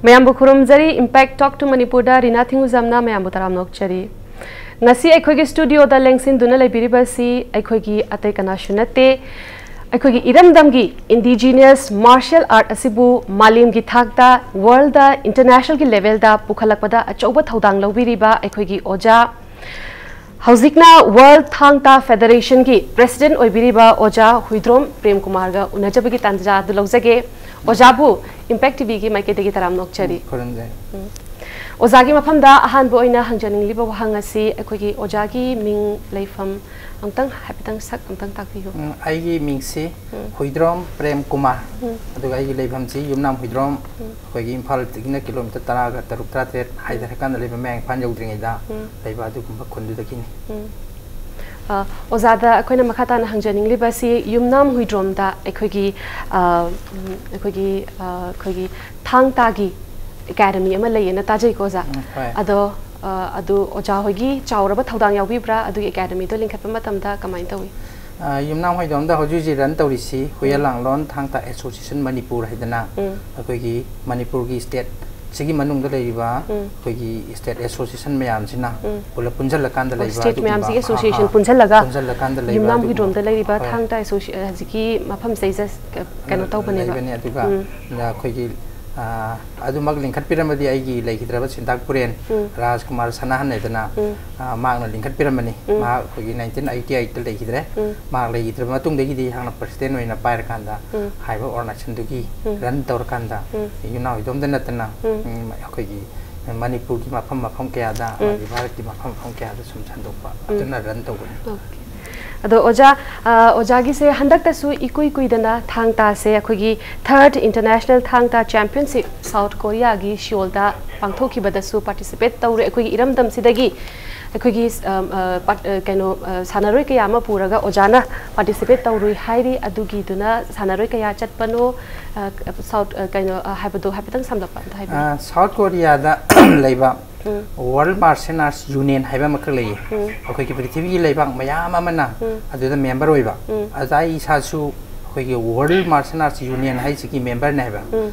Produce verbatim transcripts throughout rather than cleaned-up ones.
ꯃꯌꯥꯝꯕꯨ ꯈꯨꯔꯨꯝꯖꯔꯤ꯫ Impact Talk to ꯃꯅꯤꯄꯨꯔꯗ ꯔꯤꯅꯥ ꯊꯤꯡꯉꯨꯖꯝꯅ ꯃꯌꯥꯝꯕꯨ ꯇꯔꯥꯝꯅ ꯑꯣꯛꯆꯔꯤ꯫ ꯉꯁꯤ ꯑꯩꯈꯣꯏꯒꯤ ꯁ꯭ꯇꯨꯗꯤꯑꯣꯗ ꯂꯦꯡꯁꯤꯟꯗꯨꯅ ꯂꯩꯕꯤꯔꯤꯕꯁꯤ ꯑꯩꯈꯣꯏꯒꯤ ꯑꯇꯩ ꯀꯅꯥꯁꯨ ꯅꯠꯇꯦ, ꯑꯩꯈꯣꯏꯒꯤ ꯏꯔꯝꯗꯝꯒꯤ indigenous martial art ꯑꯁꯤꯕꯨ ꯃꯥꯂꯦꯝꯒꯤ ꯊꯥꯛꯇ, ꯋꯥꯔꯜꯗ, ꯏꯟꯇꯔꯅꯦꯁꯅꯦꯜꯒꯤ ꯂꯦꯚꯦꯜꯗ ꯄꯨꯈꯠꯂꯛꯄꯗ ꯑꯆꯧꯕ ꯊꯧꯗꯥꯡ ꯂꯧꯕꯤꯔꯤꯕ ꯑꯩꯈꯣꯏꯒꯤ ꯑꯣꯖꯥ, ꯍꯧꯖꯤꯛꯅ ꯋꯥꯔꯜꯗ ꯊꯥꯡ ꯇꯥ ꯐꯦꯗꯔꯦꯁꯟꯒꯤ ꯄ꯭ꯔꯦꯁꯤꯗꯦꯟꯠ ꯑꯣꯏꯕꯤꯔꯤꯕ ꯑꯣꯖꯥ ꯍꯨꯏꯗ꯭ꯔꯣꯝ ꯄ꯭ꯔꯦꯝ ꯀꯨꯃꯥꯔꯒ ꯎꯅꯖꯕꯒꯤ ꯇꯥꯟꯖꯥ ꯑꯗꯨ ꯂꯧꯖꯒꯦ꯫ ꯑꯣꯖꯥꯕꯨ Impact TVꯒꯤ ꯃꯥꯏꯀꯩꯗꯒꯤ ꯇꯔꯥꯝꯅ ꯑꯣꯛꯆꯔꯤ꯫ ꯈꯨꯔꯨꯝꯖꯔꯤ꯫ ꯎꯝ꯫ ꯑꯣꯖꯥꯒꯤ ꯃꯐꯝꯗ ꯑꯍꯥꯟꯕ ꯑꯣꯏꯅ ꯍꯪꯖꯅꯤꯡꯂꯤꯕ ꯋꯥꯍꯪ ꯑꯁꯤ ꯑꯩꯈꯣꯏꯒꯤ ꯑꯣꯖꯥꯒꯤ ꯃꯤꯡ, ꯂꯩꯐꯝ ꯑꯃꯨꯛꯇꯪ ꯍꯥꯏꯐꯦꯠꯇꯪ ꯁꯛ ꯑꯃꯨꯛꯇꯪ ꯇꯥꯛꯄꯤꯌꯨ꯫ ꯎꯝ, ꯑꯩꯒꯤ ꯃꯤꯡꯁꯤ ꯎꯝ꯫ ꯍꯨꯏꯗ꯭ꯔꯣꯝ ꯄ꯭ꯔꯦꯝ ꯀꯨꯃꯥꯔ꯫ ꯎꯝ꯫ ꯑꯗꯨꯒ ꯑꯩꯒꯤ ꯂꯩꯐꯝꯁꯤ ꯌꯨꯝꯅꯥꯝ ꯍꯨꯏꯗ꯭ꯔꯣꯝ꯫ ꯎꯝ꯫ ꯑꯩꯈꯣꯏꯒꯤ ꯏꯝꯐꯥꯜꯗꯒꯤꯅ ꯀꯤꯂꯣꯃꯤꯇꯔ ꯇꯔꯥꯒ ꯇꯔꯨꯛ, ꯇꯔꯥꯇꯔꯦꯠ ꯍꯥꯏꯊꯔꯀꯥꯟꯗ ꯂꯩꯕ, ꯃꯌꯥꯡ ꯏꯝꯐꯥꯜ ꯌꯧꯗ꯭ꯔꯤꯉꯩꯗ ꯎꯝ꯫ ꯂꯩꯕ ꯑꯗꯨꯒꯨꯝꯕ ꯈꯨꯟꯗꯨꯗꯒꯤꯅꯤ꯫ ꯎꯝ꯫ ꯑ, ꯑꯣꯖꯥꯗ ꯑꯩꯈꯣꯏꯅ ꯃꯈꯥ ꯇꯥꯅ ꯍꯪꯖꯅꯤꯡꯂꯤꯕꯁꯤ ꯌꯨꯝꯅꯥꯝ ꯍꯨꯏꯗ꯭ꯔꯣꯝꯗ ꯑꯩꯈꯣꯏꯒꯤ, ꯑ, ꯎꯝ, ꯑꯩꯈꯣꯏꯒꯤ, ꯑ, ꯑꯩꯈꯣꯏꯒꯤ ꯊꯥꯡ ꯇꯥꯒꯤ ꯑꯦꯀꯥꯗꯃꯤ ꯑꯃ ꯂꯩꯌꯦꯅ ꯇꯥꯖꯩꯀꯣ ꯑꯣꯖꯥ꯫ ꯎꯝ, ꯍꯣꯏ꯫ ꯑꯗꯣ, ꯑ, ꯑꯗꯨ ꯑꯣꯖꯥ ꯍꯣꯏꯒꯤ ꯆꯥꯎꯔꯕ ꯊꯧꯗꯥꯡ ꯌꯥꯎꯕꯤꯕ꯭ꯔꯥ ꯑꯗꯨꯒꯤ ꯑꯦꯀꯥꯗꯃꯤꯗꯣ ꯂꯤꯡꯈꯠꯄ ꯃꯇꯝꯗ? ꯀꯃꯥꯏꯅ ꯇꯧꯏ? ꯑ, ꯌꯨꯝꯅꯥꯝ ꯍꯨꯏꯗ꯭ꯔꯣꯝꯗ ꯍꯧꯖꯤꯛ ꯍꯧꯖꯤꯛ ꯔꯟ ꯇꯧꯔꯤꯁꯤ ꯍꯨꯏꯌꯥ ꯎꯝ꯫ ꯂꯥꯡꯂꯣꯟ ꯊꯥꯡ ꯇꯥ ꯑꯦꯁꯣꯁꯤꯌꯦꯁꯟ ꯃꯅꯤꯄꯨꯔ ꯍꯥꯏꯗꯅ ꯎꯝ꯫ ꯑꯩꯈꯣꯏꯒꯤ ꯃꯅꯤꯄꯨꯔꯒꯤ ꯁ꯭ꯇꯦꯠꯁꯤꯒꯤ ꯃꯅꯨꯡꯗ ꯂꯩꯔꯤꯕ ꯎꯝ꯫ ꯑꯩꯈꯣꯏꯒꯤ ꯁ꯭ꯇꯦꯠ ꯑꯦꯁꯣꯁꯤꯌꯦꯁꯟ ꯃꯌꯥꯝꯁꯤꯅ ꯎꯝ꯫ ꯄꯨꯂꯞ ꯄꯨꯟꯁꯤꯜꯂꯀꯥꯟꯗ ꯑꯣ, ꯂꯩꯕ ꯁ꯭ꯇꯦꯠ ꯑꯗꯨꯒꯨꯝꯕ, ꯃꯌꯥꯝꯁꯤꯒꯤ ꯑꯥ, ꯑꯦꯁꯣꯁꯤꯌꯦꯁꯟ ꯑꯥ, ꯄꯨꯟꯁꯤꯜꯂꯒ ꯄꯨꯟꯁꯤꯜꯂꯀꯥꯟꯗ ꯂꯩꯕ ꯌꯨꯝꯅꯥꯝ ꯑꯗꯨꯒꯨꯝꯕ, ꯍꯨꯏꯗ꯭ꯔꯣꯝꯗ ꯂꯩꯔꯤꯕ ꯍꯣꯏ꯫ ꯊꯥꯡ ꯇꯥ ꯑꯦꯁꯣꯁꯤ-, ꯍꯧꯖꯤꯛꯀꯤ ꯃꯐꯝꯁꯤꯗꯩꯁꯤꯗ ꯀ-, ꯀꯩꯅꯣ ꯑ, ꯇꯧꯕꯅꯦꯕ꯫ ꯂꯩꯕꯅꯦ꯫ ꯑꯗꯨꯒ ꯎꯝ꯫ ꯑꯩꯈꯣꯏꯒꯤ, ꯑ, ꯑꯗꯨꯃꯛ ꯂꯤꯡꯈꯠꯄꯤꯔꯝꯕꯗꯤ ꯑꯩꯒꯤ ꯂꯩꯈꯤꯗ꯭ꯔꯕ ꯁꯤꯟꯇꯥꯛ ꯄꯨꯔꯦꯟ ꯎꯝ꯫ ꯔꯥꯖꯀꯨꯃꯥꯔ ꯁꯅꯥꯍꯟ ꯍꯥꯏꯗꯅ, ꯎꯝ꯫ ꯑ, ꯃꯍꯥꯛꯅ ꯂꯤꯡꯈꯠꯄꯤꯔꯝꯕꯅꯤ꯫ ꯎꯝ꯫ ꯃꯍꯥꯛ ꯑꯩꯈꯣꯏꯒꯤ nineteen eighty eightꯇ ꯂꯩꯈꯤꯗ꯭ꯔꯦ꯫ ꯎꯝ꯫ ꯃꯍꯥꯛ ꯂꯩꯈꯤꯗ꯭ꯔꯕ ꯃꯇꯨꯡꯗꯒꯤꯗꯤ ꯑꯩꯍꯥꯛꯅ ꯄ꯭ꯔꯦꯁꯤꯗꯦꯟ ꯑꯣꯏꯅ ꯄꯥꯏꯔꯀꯥꯟꯗ ꯎꯝ꯫ ꯍꯥꯏꯔꯤꯕ ꯑꯣꯔꯒꯅꯥꯏꯖꯦꯁꯟꯗꯨꯒꯤ ꯎꯝ꯫ ꯔꯟ ꯇꯧꯔꯀꯥꯟꯗ ꯎꯝ꯫ ꯌꯨꯝꯅꯥꯝ ꯍꯨꯏꯗ꯭ꯔꯣꯝꯗ ꯅꯠꯇꯅ, ꯎꯝ꯫ ꯎꯝ, ꯑꯩꯈꯣꯏꯒꯤ ꯃꯅꯤꯄꯨꯔꯒꯤ ꯃꯐꯝ ꯃꯐꯝ ꯀꯌꯥꯗ, ꯎꯝ꯫ ꯑꯃꯗꯤ ꯚꯥꯔꯠꯀꯤ ꯃꯐꯝ ꯃꯐꯝ ꯀꯌꯥꯗ ꯁꯨꯝ ꯁꯟꯗꯣꯛꯄ, ꯎꯝ꯫ ꯑꯗꯨꯅ ꯔꯟ ꯇꯧꯕꯅꯤ꯫ ꯑꯣꯀꯦ꯫ ꯑꯗꯣ ꯑꯣꯖꯥ, ꯑ, ꯑꯣꯖꯥꯒꯤꯁꯦ ꯍꯟꯗꯛꯇꯁꯨ ꯏꯀꯨꯏ ꯀꯨꯏꯗꯅ ꯊꯥꯡ ꯇꯥꯁꯦ ꯑꯩꯈꯣꯏꯒꯤ third International Thang Ta Championship South Koreaꯒꯤ ꯁꯤꯑꯣꯜꯗ ꯄꯥꯡꯊꯣꯛꯈꯤꯕꯗꯁꯨ participate ꯇꯧꯔꯦ꯫ ꯑꯩꯈꯣꯏꯒꯤ ꯏꯔꯝꯗꯝꯁꯤꯗꯒꯤ ꯑꯩꯈꯣꯏꯒꯤ, ꯑ, ꯑ, ꯄꯥꯔꯠ-, ꯑ, ꯀꯩꯅꯣ, ꯑ, ꯁꯥꯟꯅꯔꯣꯏ ꯀꯌꯥ ꯑꯃ ꯄꯨꯔꯒ ꯑꯣꯖꯥꯅ participate ꯇꯧꯔꯨꯏ ꯍꯥꯏꯔꯤ꯫ ꯑꯗꯨꯒꯤꯗꯨꯅ ꯁꯥꯟꯅꯔꯣꯏ ꯀꯌꯥ ꯆꯠꯄꯅꯣ, ꯑ, ꯁꯥꯎꯠ, ꯑ, ꯀꯩꯅꯣ, ꯑ, ꯍꯥꯏꯕꯗꯣ ꯍꯥꯏꯐꯦꯠꯇꯪ ꯁꯝꯂꯞꯄ ꯑꯝꯇ ꯍꯥꯏꯕꯤꯌꯨ꯫ ꯑ, ꯁꯥꯎꯠ ꯀꯣꯔꯤꯌꯥꯗ ꯂꯩꯕ ꯎꯝ꯫ World Martial Arts Union ꯍꯥꯏꯕ ꯑꯃꯈꯛ ꯂꯩꯌꯦ꯫ ꯎꯝ꯫ ꯑꯩꯈꯣꯏꯒꯤ ꯄ꯭ꯔꯤꯊꯤꯕꯤꯒꯤ ꯂꯩꯕꯥꯛ ꯃꯌꯥꯝ ꯑꯃꯅ ꯎꯝ꯫ ꯑꯗꯨꯗ ꯃꯦꯝꯕꯔ ꯑꯣꯏꯕ꯫ ꯎꯝ꯫ ꯑꯗꯨꯗ ꯑꯩ ꯏꯁꯥꯁꯨ ꯑꯩꯈꯣꯏꯒꯤ ꯋꯥꯔꯜ ꯃꯥꯔꯁꯦꯜ ꯑꯥꯔꯠꯁ ꯌꯨꯅꯤꯌꯟ ꯍꯥꯏꯁꯤꯒꯤ ꯃꯦꯝꯕꯔꯅꯦ ꯍꯥꯏꯕ꯫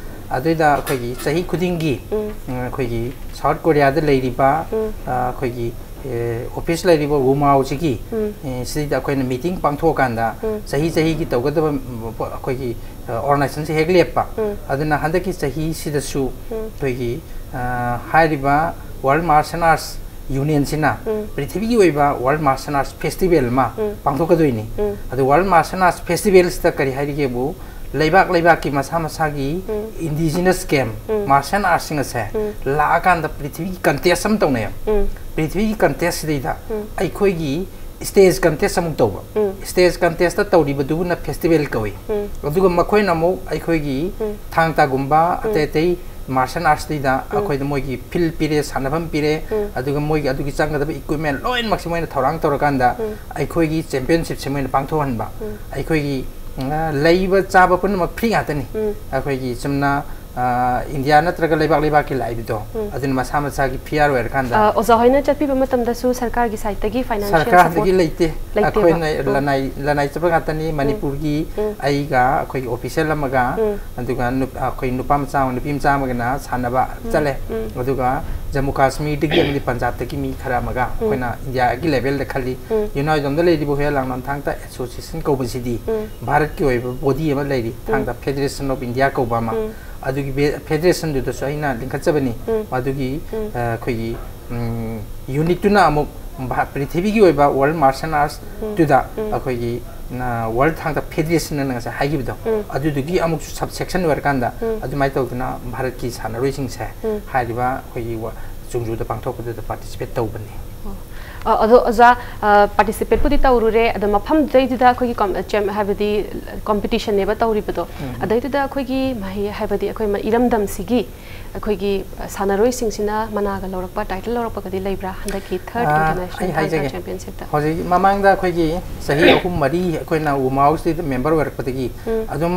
ꯑꯗꯨꯗ ꯑꯩꯈꯣꯏꯒꯤ ꯆꯍꯤ ꯈꯨꯗꯤꯡꯒꯤ, ꯎꯝ, ꯑꯩꯈꯣꯏꯒꯤ ꯁꯥꯎꯠ ꯀꯣꯔꯤꯌꯥꯗ ꯂꯩꯔꯤꯕ, ꯑ, ꯑꯩꯈꯣꯏꯒꯤ, ꯑꯦ, ꯑꯣꯐꯤꯁ ꯂꯩꯔꯤꯕ ꯋꯨꯃꯥꯎꯁꯤꯒꯤ, ꯎꯝ, ꯑꯦ, ꯁꯤꯗꯩꯗ ꯑꯩꯈꯣꯏꯅ ꯃꯤꯇꯤꯡ ꯄꯥꯡꯊꯣꯛꯑꯀꯥꯟꯗ, ꯎꯝ, ꯆꯍꯤ ꯆꯍꯤꯒꯤ ꯇꯧꯒꯗꯕ, ꯎꯝ, ꯑꯩꯈꯣꯏꯒꯤ, ꯑ, ꯑꯣꯔꯒꯅꯥꯏꯖꯦꯁꯟꯁꯦ ꯍꯦꯛ ꯂꯦꯞꯄ꯫ ꯎꯝ꯫ ꯑꯗꯨꯅ ꯍꯟꯗꯛꯀꯤ ꯆꯍꯤꯁꯤꯗꯁꯨ, ꯎꯝ, ꯑꯩꯈꯣꯏꯒꯤ, ꯑ, ꯍꯥꯏꯔꯤꯕ ꯋꯥꯔꯜ ꯃꯥꯔꯁꯦꯜ ꯑꯥꯔꯠꯁ ꯌꯨꯅꯤꯌꯟꯁꯤꯅ, ꯎꯝ, ꯄ꯭ꯔꯤꯊꯤꯕꯤꯒꯤ ꯑꯣꯏꯕ ꯋꯥꯔꯜ ꯃꯥꯔꯁꯦꯜ ꯑꯥꯔꯠꯁ ꯐꯦꯁꯇꯤꯚꯦꯜ ꯑꯃ, ꯎꯝ, ꯄꯥꯡꯊꯣꯛꯀꯗꯣꯏꯅꯤ꯫ ꯎꯝ꯫ ꯑꯗꯨ ꯋꯥꯔꯜ ꯃꯥꯔꯁꯦꯜ ꯑꯥꯔꯠꯁ ꯐꯦꯁꯇꯤꯚꯦꯜꯁꯤꯗ ꯀꯔꯤ ꯍꯥꯏꯔꯤꯒꯦꯕꯨ, ꯂꯩꯕꯥꯛ ꯂꯩꯕꯥꯛꯀꯤ ꯃꯁꯥ ꯃꯁꯥꯒꯤ, ꯎꯝ, ꯏꯟꯗꯤꯖꯤꯅꯁ ꯒꯦꯝ, ꯎꯝ, ꯃꯥꯔꯁꯦꯜ ꯑꯥꯔꯠꯁꯤꯡ ꯑꯁꯦ, ꯎꯝ, ꯂꯥꯛꯑꯀꯥꯟꯗ ꯄ꯭ꯔꯤꯊꯤꯕꯤꯒꯤ ꯀꯟꯇꯦꯁ ꯑꯃ ꯇꯧꯅꯩꯌꯦꯕ꯫ ꯎꯝ꯫ ꯄ꯭ꯔꯤꯊꯤꯕꯤꯒꯤ ꯀꯟꯇꯦꯁꯁꯤꯗꯩꯗ, ꯎꯝ, ꯑꯩꯈꯣꯏꯒꯤ ꯁ꯭ꯇꯦꯖ ꯀꯟꯇꯦꯁ ꯑꯃꯨꯛ ꯇꯧꯕ꯫ ꯎꯝ꯫ ꯁ꯭ꯇꯦꯖ ꯀꯟꯇꯦꯁꯇ ꯇꯧꯔꯤꯕꯗꯨꯕꯨꯅ ꯐꯦꯁꯇꯤꯚꯦꯜ ꯀꯧꯏ꯫ ꯎꯝ꯫ ꯑꯗꯨꯒ ꯃꯈꯣꯏꯅ ꯑꯃꯨꯛ ꯑꯩꯈꯣꯏꯒꯤ, ꯎꯝ, ꯊꯥꯡ ꯇꯥꯒꯨꯝꯕ, ꯎꯝ, ꯑꯇꯩ ꯑꯇꯩ ꯃꯥꯔꯁꯦꯜ ꯑꯥꯔꯠꯁꯇꯩꯗ, ꯎꯝ, ꯑꯩꯈꯣꯏꯗ ꯃꯣꯏꯒꯤ ꯐꯤꯜ ꯄꯤꯔꯦ, ꯁꯥꯟꯅꯐꯝ ꯄꯤꯔꯦ, ꯎꯝ, ꯑꯗꯨꯒ ꯃꯣꯏꯒꯤ ꯑꯗꯨꯒꯤ ꯆꯪꯒꯗꯕ ꯏꯀ꯭ꯋꯤꯞꯃꯦꯟ ꯂꯣꯏꯅꯃꯛꯁꯦ ꯃꯣꯏꯅ ꯊꯧꯔꯥꯡ ꯇꯧꯔꯀꯥꯟꯗ, ꯎꯝ, ꯑꯩꯈꯣꯏꯒꯤ ꯆꯦꯝꯄꯤꯌꯟꯁꯤꯞꯁꯦ ꯃꯣꯏꯅ ꯄꯥꯡꯊꯣꯛꯍꯟꯕ꯫ ꯎꯝ꯫ ꯑꯩꯈꯣꯏꯒꯤ, ꯎꯝ, ꯂꯩꯕ ꯆꯥꯕ ꯄꯨꯝꯅꯃꯛ ꯐ꯭ꯔꯤ ꯉꯥꯛꯇꯅꯤ꯫ ꯎꯝ꯫ ꯑꯩꯈꯣꯏꯒꯤ ꯆꯨꯝꯅ, ꯑ, ꯏꯟꯗꯤꯌꯥ ꯅꯠꯇ꯭ꯔꯒ ꯂꯩꯕꯥꯛ ꯂꯩꯕꯥꯛꯀꯤ ꯂꯥꯛꯏꯕꯗꯣ, ꯎꯝ, ꯑꯗꯨꯅ ꯃꯁꯥ ꯃꯁꯥꯒꯤ ꯐꯤꯌꯥꯔ ꯑꯣꯏꯔꯀꯥꯟꯗ꯫ ꯑ, ꯑꯣꯖꯥ ꯍꯣꯏꯅ ꯆꯠꯄꯤꯕ ꯃꯇꯝꯗꯁꯨ ꯁꯔꯀꯥꯔꯒꯤ ꯁꯥꯏꯠꯇꯒꯤ ꯐꯥꯏꯅꯥꯟꯁꯤꯌꯦꯜ ꯁꯔꯀꯥꯔꯗꯒꯤ ꯁꯄꯣꯔꯠ ꯂꯩꯇꯦ꯫ ꯂꯩꯇꯦꯕ? ꯑꯩꯈꯣꯏꯅ ꯎꯝ꯫ ꯂꯅꯥꯏ, ꯂꯅꯥꯏ ꯆꯠꯄ ꯉꯥꯛꯇꯅꯤ꯫ ꯎꯝ꯫ ꯃꯅꯤꯄꯨꯔꯒꯤ ꯎꯝ꯫ ꯑꯩꯒ ꯑꯩꯈꯣꯏꯒꯤ ꯑꯣꯐꯤꯁꯦꯜ ꯑꯃꯒ, ꯎꯝ꯫ ꯑꯗꯨꯒ ꯅꯨꯞ-, ꯑꯩꯈꯣꯏ ꯅꯨꯄꯥ ꯃꯆꯥ ꯑꯃ, ꯅꯨꯄꯤ ꯃꯆꯥ ꯑꯃꯒꯅ ꯁꯥꯟꯅꯕ ꯎꯝ꯫ ꯆꯠꯂꯦ꯫ ꯎꯝ꯫ ꯑꯗꯨꯒ ꯖꯝꯃꯨ ꯀꯥꯁꯃꯤꯔꯗꯒꯤ ꯑꯃꯗꯤ ꯄꯟꯖꯥꯕꯇꯒꯤ ꯃꯤ ꯈꯔ ꯑꯃꯒ ꯎꯝ꯫ ꯑꯩꯈꯣꯏꯅ ꯏꯟꯗꯤꯌꯥꯒꯤ ꯂꯦꯚꯦꯜꯗ ꯈꯜꯂꯤ꯫ ꯎꯝ꯫ ꯌꯨꯅꯥꯏꯗꯣꯝꯗ ꯂꯩꯔꯤꯕ ꯍꯨꯌꯦꯟ ꯂꯥꯡꯅꯣꯟ ꯊꯥꯡ ꯇꯥ ꯑꯦꯁꯣꯁꯤꯌꯦꯁꯟ ꯀꯧꯕꯁꯤꯗꯤ ꯎꯝ꯫ ꯚꯥꯔꯠꯀꯤ ꯑꯣꯏꯕ ꯕꯣꯗꯤ ꯑꯃ ꯂꯩꯔꯤ, ꯎꯝ꯫ ꯊꯥꯡ ꯇꯥ ꯐꯦꯗꯔꯦꯁꯟ ꯑꯣꯐ ꯏꯟꯗꯤꯌꯥ ꯀꯧꯕ ꯑꯃ꯫ ꯎꯝ꯫ ꯑꯗꯨꯒꯤ ꯕꯦ-, ꯐꯦꯗꯔꯦꯁꯟꯗꯨꯗꯁꯨ ꯑꯩꯅ ꯂꯤꯡꯈꯠꯆꯕꯅꯤ꯫ ꯎꯝ꯫ ꯃꯗꯨꯒꯤ, ꯎꯝ꯫ ꯑ, ꯑꯩꯈꯣꯏꯒꯤ, ꯎꯝ, ꯌꯨꯅꯤꯠꯇꯨꯅ ꯑꯃꯨꯛ ꯚꯥ-, ꯄ꯭ꯔꯤꯊꯤꯕꯤꯒꯤ ꯑꯣꯏꯕ ꯋꯥꯔꯜ ꯃꯥꯔꯁꯦꯜ ꯑꯥꯔꯠꯁꯇꯨꯗ ꯎꯝ꯫ ꯎꯝ꯫ ꯑꯩꯈꯣꯏꯒꯤ, ꯅ, ꯋꯥꯔꯜ ꯊꯥꯡ ꯇꯥ ꯐꯦꯗꯔꯦꯁꯟ ꯑꯅ ꯉꯁꯥꯏ ꯍꯥꯏꯈꯤꯕꯗꯣ, ꯎꯝ꯫ ꯑꯗꯨꯗꯨꯒꯤ ꯑꯃꯨꯛꯁꯨ ꯁꯕ ꯁꯦꯛꯁꯟ ꯑꯣꯏꯔꯀꯥꯟꯗ ꯎꯝ꯫ ꯑꯗꯨꯃꯥꯏꯅ ꯇꯧꯗꯅ ꯚꯥꯔꯠꯀꯤ ꯁꯥꯟꯅꯔꯣꯏꯁꯤꯡꯁꯦ ꯎꯝ꯫ ꯍꯥꯏꯔꯤꯕ ꯑꯩꯈꯣꯏꯒꯤ ꯋꯥ-, ꯆꯣꯡꯖꯨꯗ ꯄꯥꯡꯊꯣꯛꯄꯗꯨꯗ ꯄꯥꯔꯇꯤꯁꯤꯄꯦꯠ ꯇꯧꯕꯅꯤ꯫ ꯑꯣ꯫ ꯑ, ꯑꯗꯣ ꯑꯣꯖꯥ, ꯑ, ꯄꯥꯔꯇꯤꯁꯤꯄꯦꯠꯄꯨꯗꯤ ꯇꯧꯔꯨꯔꯦ, ꯑꯗꯣ ꯃꯐꯝꯗꯨꯗꯩꯗꯨꯗ ꯑꯩꯈꯣꯏꯒꯤ ꯀꯝ-, ꯆꯦꯝ-, ꯍꯥꯏꯕꯗꯤ ꯀꯝꯄꯤꯇꯤꯁꯟꯅꯦꯕ ꯇꯧꯔꯤꯕꯗꯣ, ꯎꯝ꯫ ꯑꯗꯩꯗꯨꯗ ꯑꯩꯈꯣꯏꯒꯤ ꯃꯍꯩ ꯍꯥꯏꯕꯗꯤ ꯑꯩꯈꯣꯏ ꯃ-, ꯏꯔꯝꯗꯝꯁꯤꯒꯤ ꯑꯩꯈꯣꯏꯒꯤ, ꯑ, ꯁꯥꯟꯅꯔꯣꯏꯁꯤꯡꯁꯤꯅ ꯃꯅꯥꯒ ꯂꯧꯔꯛꯄ, ꯇꯥꯏꯇꯜ ꯂꯧꯔꯛꯄꯒꯗꯤ ꯂꯩꯕ꯭ꯔꯥ ꯍꯟꯗꯛꯀꯤ ꯊꯔꯠ ꯑ, ꯏꯟꯇꯔꯅꯦꯁꯅꯦꯜ ꯑꯩ ꯊꯥꯡ ꯇꯥ ꯍꯥꯏꯖꯒꯦ꯫ ꯆꯦꯝꯄꯤꯌꯟꯁꯤꯞꯇ? ꯍꯧꯖꯤꯛ ꯃꯃꯥꯡꯗ ꯑꯩꯈꯣꯏꯒꯤ ꯆꯍꯤ ꯑꯍꯨꯝ ꯃꯔꯤ ꯑꯩꯈꯣꯏꯅ ꯋꯨꯃꯥ ꯍꯥꯎꯁꯇ ꯃꯦꯝꯕꯔ ꯑꯣꯏꯔꯛꯄꯗꯒꯤ ꯎꯝ꯫ ꯑꯗꯨꯝ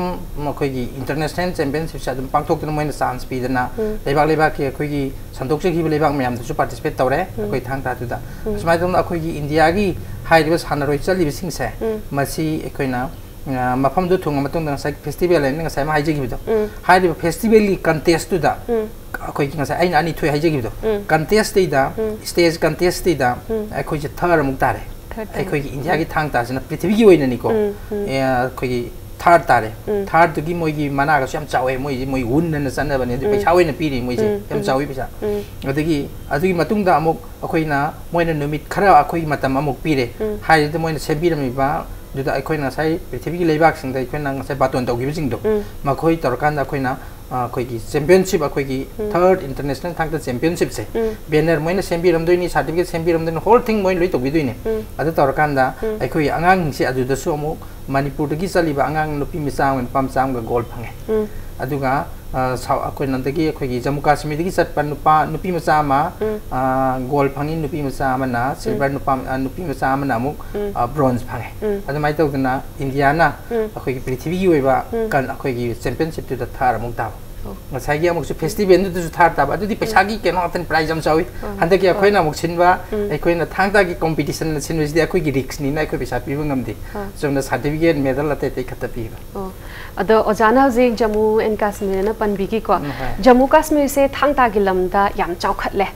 ꯃꯈꯣꯏꯒꯤ ꯏꯟꯇꯔꯅꯦꯁꯅꯦꯜ ꯆꯦꯝꯄꯤꯌꯟꯁꯤꯞꯁꯦ ꯑꯗꯨꯝ ꯄꯥꯡꯊꯣꯛꯇꯨꯅ ꯃꯣꯏꯅ ꯆꯥꯟꯁ ꯄꯤꯗꯅ ꯎꯝ꯫ ꯂꯩꯕꯥꯛ ꯂꯩꯕꯥꯛꯀꯤ ꯑꯩꯈꯣꯏꯒꯤ ꯁꯟꯗꯣꯛꯆꯈꯤꯕ ꯂꯩꯕꯥꯛ ꯃꯌꯥꯝꯗꯁꯨ ꯄꯥꯔꯇꯤꯁꯤꯄꯦꯠ ꯇꯧꯔꯦ ꯎꯝ꯫ ꯑꯩꯈꯣꯏ ꯊꯥꯡ ꯇꯥꯗꯨꯗ꯫ ꯎꯝ꯫ ꯑꯁꯨꯃꯥꯏꯅ ꯇꯧꯗꯅ ꯑꯩꯈꯣꯏꯒꯤ ꯏꯟꯗꯤꯌꯥꯒꯤ ꯍꯥꯏꯔꯤꯕ ꯁꯥꯟꯅꯔꯣꯏ ꯆꯠꯂꯤꯕꯁꯤꯡꯁꯦ ꯎꯝ꯫ ꯃꯁꯤ ꯑꯩꯈꯣꯏꯅ ꯑ, ꯃꯐꯝꯗꯨ ꯊꯨꯡꯉ ꯃꯇꯨꯡꯗ ꯉꯁꯥꯏ ꯐꯦꯁꯇꯤꯚꯦꯜ ꯍꯥꯏꯅ ꯉꯁꯥꯏ ꯑꯃ ꯍꯥꯏꯖꯈꯤꯕꯗꯣ, ꯎꯝ ꯍꯥꯏꯔꯤꯕ ꯐꯦꯁꯇꯤꯚꯦꯜꯒꯤ ꯀꯟꯇꯦꯁꯇꯨꯗ ꯎꯝ ꯑꯩꯈꯣꯏꯒꯤ ꯉꯁꯥꯏ ꯑꯩꯅ ꯑꯅꯤ ꯊꯣꯛꯑꯦ ꯍꯥꯏꯖꯈꯤꯕꯗꯣ, ꯎꯝ ꯀꯟꯇꯦꯁꯇꯩꯗ ꯎꯝ ꯁ꯭ꯇꯦꯖ ꯀꯟꯇꯦꯁꯇꯩꯗ ꯎꯝ ꯑꯩꯈꯣꯏꯁꯦ ꯊꯥꯔ ꯑꯃꯨꯛ ꯇꯥꯔꯦ꯫ ꯊꯥꯔ ꯇꯥꯔꯦ꯫ ꯑꯩꯈꯣꯏꯒꯤ ꯏꯟꯗꯤꯌꯥꯒꯤ ꯊꯥꯡ ꯇꯥꯁꯤꯅ ꯄ꯭ꯔꯤꯊꯤꯕꯤꯒꯤ ꯑꯣꯏꯅꯅꯤꯀꯣ꯫ ꯎꯝ, ꯎꯝ꯫ ꯑꯦ, ꯑꯩꯈꯣꯏꯒꯤ ꯊꯥꯔ ꯇꯥꯔꯦ꯫ ꯎꯝ꯫ ꯊꯥꯔꯗꯨꯒꯤ ꯃꯣꯏꯒꯤ ꯃꯅꯥꯒꯁꯨ ꯌꯥꯝ ꯆꯥꯎꯋꯦ, ꯃꯣꯏꯁꯤ ꯃꯣꯏ ꯋꯨꯟ ꯍꯥꯏꯅ ꯆꯠꯅꯕꯅꯦ, ꯑꯗꯨ ꯎꯝ꯫ ꯄꯩꯁꯥ ꯑꯣꯏꯅ ꯄꯤꯔꯤ ꯃꯣꯏꯁꯦ, ꯎꯝ, ꯌꯥꯝ ꯎꯝ꯫ ꯆꯥꯎꯋꯤ ꯄꯩꯁꯥ꯫ ꯎꯝ꯫ ꯑꯗꯒꯤ ꯑꯗꯨꯒꯤ ꯃꯇꯨꯡꯗ ꯑꯃꯨꯛ ꯑꯩꯈꯣꯏꯅ, ꯃꯣꯏꯅ ꯅꯨꯃꯤꯠ ꯈꯔ ꯑꯩꯈꯣꯏꯒꯤ ꯃꯇꯝ ꯑꯃꯨꯛ ꯄꯤꯔꯦ꯫ ꯎꯝ꯫ ꯍꯥꯏꯔꯤꯗ ꯃꯣꯏꯅ ꯁꯦꯝꯕꯤꯔꯝꯃꯤꯕ ꯑꯗꯨꯗ ꯑꯩꯈꯣꯏꯅ ꯉꯁꯥꯏ ꯄ꯭ꯔꯤꯊꯤꯕꯤꯒꯤ ꯂꯩꯕꯥꯛꯁꯤꯡꯗ ꯑꯩꯈꯣꯏꯅ ꯉꯁꯥꯏ ꯕꯥꯇꯣꯟ ꯇꯧꯈꯤꯕꯁꯤꯡꯗꯣ, ꯎꯝ꯫ ꯃꯈꯣꯏ ꯇꯧꯔꯀꯥꯟꯗ ꯑꯩꯈꯣꯏꯅ, ꯑ, ꯑꯩꯈꯣꯏꯒꯤ ꯆꯦꯝꯄꯤꯌꯟꯁꯤꯞ, ꯑꯩꯈꯣꯏꯒꯤ ꯎꯝ꯫ ꯊꯥꯔꯠ ꯏꯟꯇꯔꯅꯦꯁꯅꯦꯜ ꯊꯥꯛꯇ ꯆꯦꯝꯄꯤꯌꯟꯁꯤꯞꯁꯦ ꯎꯝ꯫ ꯕꯦꯅꯔ ꯃꯣꯏꯅ ꯁꯦꯝꯕꯤꯔꯝꯗꯣꯏꯅꯤ, ꯁꯥꯔꯇꯤꯐꯤꯀꯦꯠ ꯁꯦꯝꯕꯤꯔꯝꯗꯣꯏꯅꯤ, ꯍꯣꯜ ꯊꯤꯡ ꯃꯣꯏꯅ ꯂꯣꯏ ꯇꯧꯕꯤꯗꯣꯏꯅꯤ꯫ ꯎꯝ꯫ ꯑꯗꯨ ꯇꯧꯔꯀꯥꯟꯗ ꯎꯝ꯫ ꯑꯩꯈꯣꯏꯒꯤ ꯑꯉꯥꯡꯁꯤꯡꯁꯦ ꯑꯗꯨꯗꯁꯨ ꯑꯃꯨꯛ ꯃꯅꯤꯄꯨꯔꯗꯒꯤ ꯆꯠꯂꯤꯕ ꯑꯉꯥꯡ ꯅꯨꯄꯤ ꯃꯆꯥ ꯑꯃꯒ ꯅꯨꯄꯥ ꯃꯆꯥ ꯑꯃꯒ ꯒꯣꯜ ꯐꯪꯉꯦ꯫ ꯎꯝ꯫ ꯑꯗꯨꯒ, ꯑ, ꯁꯥꯎ-, ꯑꯩꯈꯣꯏ ꯂꯝꯗꯒꯤ, ꯑꯩꯈꯣꯏꯒꯤ ꯖꯝꯃꯨ ꯀꯥꯁꯃꯤꯔꯗꯒꯤ ꯆꯠꯄ ꯅꯨꯄꯥ, ꯅꯨꯄꯤ ꯃꯆꯥ ꯑꯃ, ꯎꯝ꯫ ꯑ, ꯒꯣꯜ ꯐꯪꯉꯤ, ꯅꯨꯄꯤ ꯃꯆꯥ ꯑꯃꯅ ꯁꯤꯜꯚꯔ, ꯅꯨꯄꯥ, ꯑ, ꯅꯨꯄꯤ ꯃꯆꯥ ꯑꯃꯅ ꯑꯃꯨꯛ, ꯎꯝ꯫ ꯑ, ꯕ꯭ꯔꯣꯟꯖ ꯐꯪꯉꯦ꯫ ꯎꯝ꯫ ꯑꯗꯨꯃꯥꯏꯅ ꯇꯧꯗꯅ ꯏꯟꯗꯤꯌꯥꯅ ꯎꯝ꯫ ꯑꯩꯈꯣꯏꯒꯤ ꯄ꯭ꯔꯤꯊꯤꯕꯤꯒꯤ ꯑꯣꯏꯕ ꯎꯝ꯫ ꯀꯟ-, ꯑꯩꯈꯣꯏꯒꯤ ꯆꯦꯝꯄꯤꯌꯟꯁꯤꯞꯇꯨꯗ ꯊꯥꯔ ꯑꯃꯨꯛ ꯇꯥꯕ꯫ ꯑꯣ꯫ ꯉꯁꯥꯏꯒꯤ ꯑꯃꯨꯛꯁꯨ ꯐꯦꯁꯇꯤꯚꯦꯜꯗꯨꯗꯁꯨ ꯊꯥꯔ ꯇꯥꯕ꯫ ꯑꯗꯨꯗꯤ ꯄꯩꯁꯥꯒꯤ ꯀꯩꯅꯣ ꯉꯥꯛꯇꯅꯤ, ꯄ꯭ꯔꯥꯏꯖ ꯌꯥꯝ ꯆꯥꯎꯋꯤ꯫ ꯑꯣ꯫ ꯍꯟꯗꯛꯀꯤ ꯑꯣ꯫ ꯑꯩꯈꯣꯏꯅ ꯑꯃꯨꯛ ꯁꯤꯟꯕ, ꯎꯝ꯫ ꯑꯩꯈꯣꯏꯅ ꯊꯥꯡ ꯇꯥꯒꯤ ꯀꯣꯝꯄꯤꯇꯤꯁꯟꯗ ꯁꯤꯟꯕꯁꯤꯗꯤ ꯑꯩꯈꯣꯏꯒꯤ ꯔꯤꯛꯁꯅꯤꯅ ꯑꯩꯈꯣꯏ ꯄꯩꯁꯥ ꯄꯤꯕ ꯉꯝꯗꯦ꯫ ꯑꯥ꯫ ꯆꯨꯝꯅ ꯁꯥꯔꯇꯤꯐꯤꯀꯦꯠ, ꯃꯦꯗꯜ ꯑꯇꯩ ꯑꯇꯩ ꯈꯛꯇ ꯄꯤꯕ꯫ ꯑꯣ꯫ ꯑꯗꯣ ꯑꯣꯖꯥꯅ ꯍꯧꯖꯤꯛ ꯖꯃꯨ ꯑꯦꯟ ꯀꯥꯁꯃꯤꯔꯅ ꯄꯟꯕꯤꯈꯤꯀꯣ꯫ ꯎꯝ, ꯍꯣꯏ꯫ ꯖꯃꯨ ꯀꯥꯁꯃꯤꯔꯁꯦ ꯊꯥꯡ ꯇꯥꯒꯤ ꯂꯝꯗ ꯌꯥꯝ ꯆꯥꯎꯈꯠꯂꯦ꯫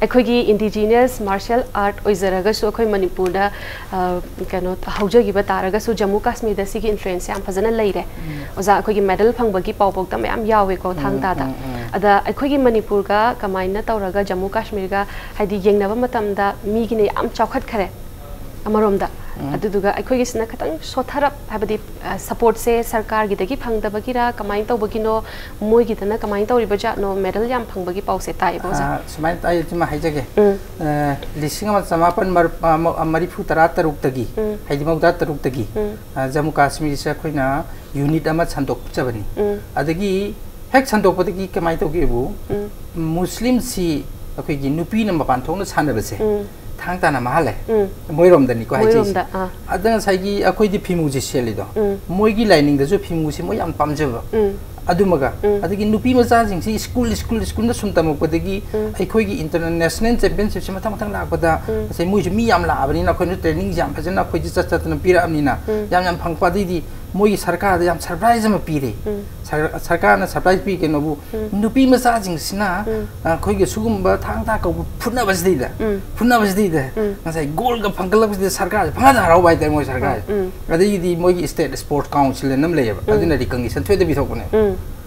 ꯑꯩꯈꯣꯏꯒꯤ ꯏꯟꯗꯤꯖꯤꯅꯁ ꯃꯥꯔꯁꯤꯌꯦꯜ ꯑꯥꯔꯠ ꯑꯣꯏꯖꯔꯒꯁꯨ, ꯑꯩꯈꯣꯏ ꯃꯅꯤꯄꯨꯔꯗ, ꯑ, ꯀꯩꯅꯣ ꯍꯧꯖꯈꯤꯕ ꯇꯥꯔꯒꯁꯨ, ꯖꯃꯨ ꯀꯥꯁꯃꯤꯔꯗ ꯁꯤꯒꯤ ꯏꯟꯐ꯭ꯂꯨꯌꯦꯟꯁ ꯌꯥꯝ ꯐꯖꯅ ꯂꯩꯔꯦ꯫ ꯎꯝ꯫ ꯑꯣꯖꯥ, ꯑꯩꯈꯣꯏꯒꯤ ꯃꯦꯗꯜ ꯐꯪꯕꯒꯤ ꯄꯥꯎꯐꯥꯎꯗ ꯃꯌꯥꯝ ꯌꯥꯎꯋꯦꯀꯣ, ꯊꯥꯡ ꯎꯝ, ꯇꯥꯗ꯫ ꯎꯝ, ꯎꯝ꯫ ꯑꯗ ꯑꯩꯈꯣꯏꯒꯤ ꯃꯅꯤꯄꯨꯔꯒ ꯀꯃꯥꯏꯅ ꯇꯧꯔꯒ ꯖꯃꯨ ꯀꯥꯁꯃꯤꯔꯒ, ꯍꯥꯏꯗꯤ, ꯌꯦꯡꯅꯕ ꯃꯇꯝꯗ ꯃꯤꯒꯤꯅ ꯌꯥꯝ ꯆꯥꯎꯈꯠꯈꯔꯦ ꯑꯃꯔꯣꯝꯗ꯫ ꯎꯝ꯫ ꯑꯗꯨꯗꯨꯒ ꯑꯩꯈꯣꯏꯒꯤꯁꯤꯅ ꯈꯤꯇꯪ ꯁꯣꯠꯊꯔꯞ, ꯍꯥꯏꯕꯗꯤ, ꯑ, ꯁꯄꯣꯔꯠꯁꯦ ꯁꯔꯀꯥꯔꯒꯤꯗꯒꯤ ꯐꯪꯗꯕꯒꯤꯔ, ꯀꯃꯥꯏꯅ ꯇꯧꯕꯒꯤꯅꯣ, ꯃꯣꯏꯒꯤꯗꯅ ꯀꯃꯥꯏꯅ ꯇꯧꯔꯤꯕ ꯖꯥꯠꯅꯣ, ꯃꯦꯗꯜ ꯌꯥꯝ ꯐꯪꯕꯒꯤ ꯄꯥꯎꯁꯦ ꯇꯥꯏꯌꯦꯕ, ꯑꯣꯖꯥ? ꯑ, ꯁꯨꯃꯥꯏꯅ ꯇꯥꯏ, ꯑꯗꯨꯃ ꯍꯥꯏꯖꯒꯦ꯫ ꯎꯝ꯫ ꯑ, ꯂꯤꯁꯤꯡ ꯑꯃ ꯆꯃꯥꯄꯟ ꯃꯔ-, ꯑ, ꯃ-, ꯑ, ꯃꯔꯤꯐꯨ ꯇꯔꯥ ꯇꯔꯨꯛꯇꯒꯤ, ꯎꯝ꯫ ꯍꯥꯏꯗꯤ ꯃꯧꯗ꯭ꯔꯥ ꯇꯔꯨꯛꯇꯒꯤ, ꯎꯝ꯫ ꯑ, ꯖꯃꯨ ꯀꯥꯁꯃꯤꯔꯁꯦ ꯑꯩꯈꯣꯏꯅ ꯌꯨꯅꯤꯠ ꯑꯃ ꯁꯟꯗꯣꯛꯆꯕꯅꯤ꯫ ꯎꯝ꯫ ꯑꯗꯒꯤ ꯍꯦꯛ ꯁꯟꯗꯣꯛꯄꯗꯒꯤ ꯀꯃꯥꯏꯅ ꯇꯧꯒꯦꯕꯨ, ꯎꯝ꯫ ꯃꯨꯁꯂꯤꯝꯁꯤ ꯑꯩꯈꯣꯏꯒꯤ ꯅꯨꯄꯤꯅ ꯃꯄꯥꯟ ꯊꯣꯛꯅ ꯁꯥꯟꯅꯕꯁꯦ ꯎꯝ꯫ ꯊꯥꯡ ꯇꯥꯅ ꯃꯥꯍꯜꯂꯦ꯫ ꯎꯝ꯫ ꯃꯣꯏꯔꯣꯝꯗꯅꯤꯀꯣ ꯍꯥꯏꯖꯩꯁꯦ꯫ ꯃꯣꯏꯔꯣꯝꯗ, ꯑꯥ꯫ ꯑꯗ ꯉꯁꯥꯏꯒꯤ ꯑꯩꯈꯣꯏꯗꯤ ꯐꯤꯃꯨꯁꯦ ꯁꯦꯠꯂꯤꯗꯣ, ꯎꯝ꯫ ꯃꯣꯏꯒꯤ ꯂꯥꯏꯅꯤꯡꯗꯁꯨ ꯐꯤꯃꯨꯁꯦ ꯃꯣꯏ ꯌꯥꯝ ꯄꯥꯝꯖꯕ꯫ ꯎꯝ꯫ ꯑꯗꯨꯃꯒ, ꯎꯝ꯫ ꯑꯗꯒꯤ ꯅꯨꯄꯤ ꯃꯆꯥꯁꯤꯡꯁꯤ ꯁ꯭ꯀꯨꯜ, ꯁ꯭ꯀꯨꯜ, ꯁ꯭ꯀꯨꯜꯗ ꯁꯨꯝ ꯇꯝꯃꯛꯄꯗꯒꯤ ꯎꯝ꯫ ꯑꯩꯈꯣꯏꯒꯤ international championshipꯁꯦ ꯃꯊꯪ ꯃꯊꯪ ꯂꯥꯛꯄꯗ ꯎꯝ꯫ ꯉꯁꯥꯏ ꯃꯣꯏꯁꯨ ꯃꯤ ꯌꯥꯝ ꯂꯥꯛꯑꯕꯅꯤꯅ ꯑꯩꯈꯣꯏꯅ trainingꯁꯦ ꯌꯥꯝ ꯐꯖꯅ ꯑꯩꯈꯣꯏꯁꯦ ꯆꯠ ꯆꯠꯇꯅ ꯄꯤꯔꯛꯑꯕꯅꯤꯅ ꯎꯝ꯫ ꯌꯥꯝ ꯌꯥꯝ ꯐꯪꯉꯛꯄ꯫ ꯑꯗꯩꯗꯤ ꯃꯣꯏꯒꯤ ꯁꯔꯀꯥꯔꯗ ꯌꯥꯝ surprise ꯑꯃ ꯄꯤꯔꯦ꯫ ꯎꯝ꯫ ꯁꯔ-, ꯁꯔꯀꯥꯔꯅ surprise ꯄꯤ ꯀꯩꯅꯣꯕꯨ, ꯎꯝ꯫ ꯅꯨꯄꯤ ꯃꯆꯥꯁꯤꯡꯁꯤꯅ ꯎꯝ꯫ ꯑꯩꯈꯣꯏꯒꯤ ꯁꯤꯒꯨꯝꯕ ꯊꯥꯡ ꯇꯥ ꯀꯧꯕ ꯐꯨꯅꯕꯁꯤꯗꯩꯗ, ꯎꯝ꯫ ꯐꯨꯅꯕꯁꯤꯗꯩꯗ ꯎꯝ꯫ ꯉꯁꯥꯏ goalꯒ ꯐꯪꯒꯠꯂꯛꯄꯁꯤꯗ ꯁꯔꯀꯥꯔꯁꯦ ꯄꯪꯍꯥꯗ ꯍꯔꯥꯎꯕ ꯍꯥꯏꯇꯥꯔꯦ ꯃꯣꯏ ꯁꯔꯀꯥꯔꯁꯦ꯫ ꯎꯝ꯫ ꯑꯗꯒꯤꯗꯤ ꯃꯣꯏꯒꯤ state sports council ꯑꯃ ꯂꯩꯌꯦꯕ, ꯎꯝ꯫ ꯑꯗꯨꯅ recognition ꯊꯣꯏꯗ ꯄꯤꯊꯣꯛꯄꯅꯦ꯫ ꯎꯝ꯫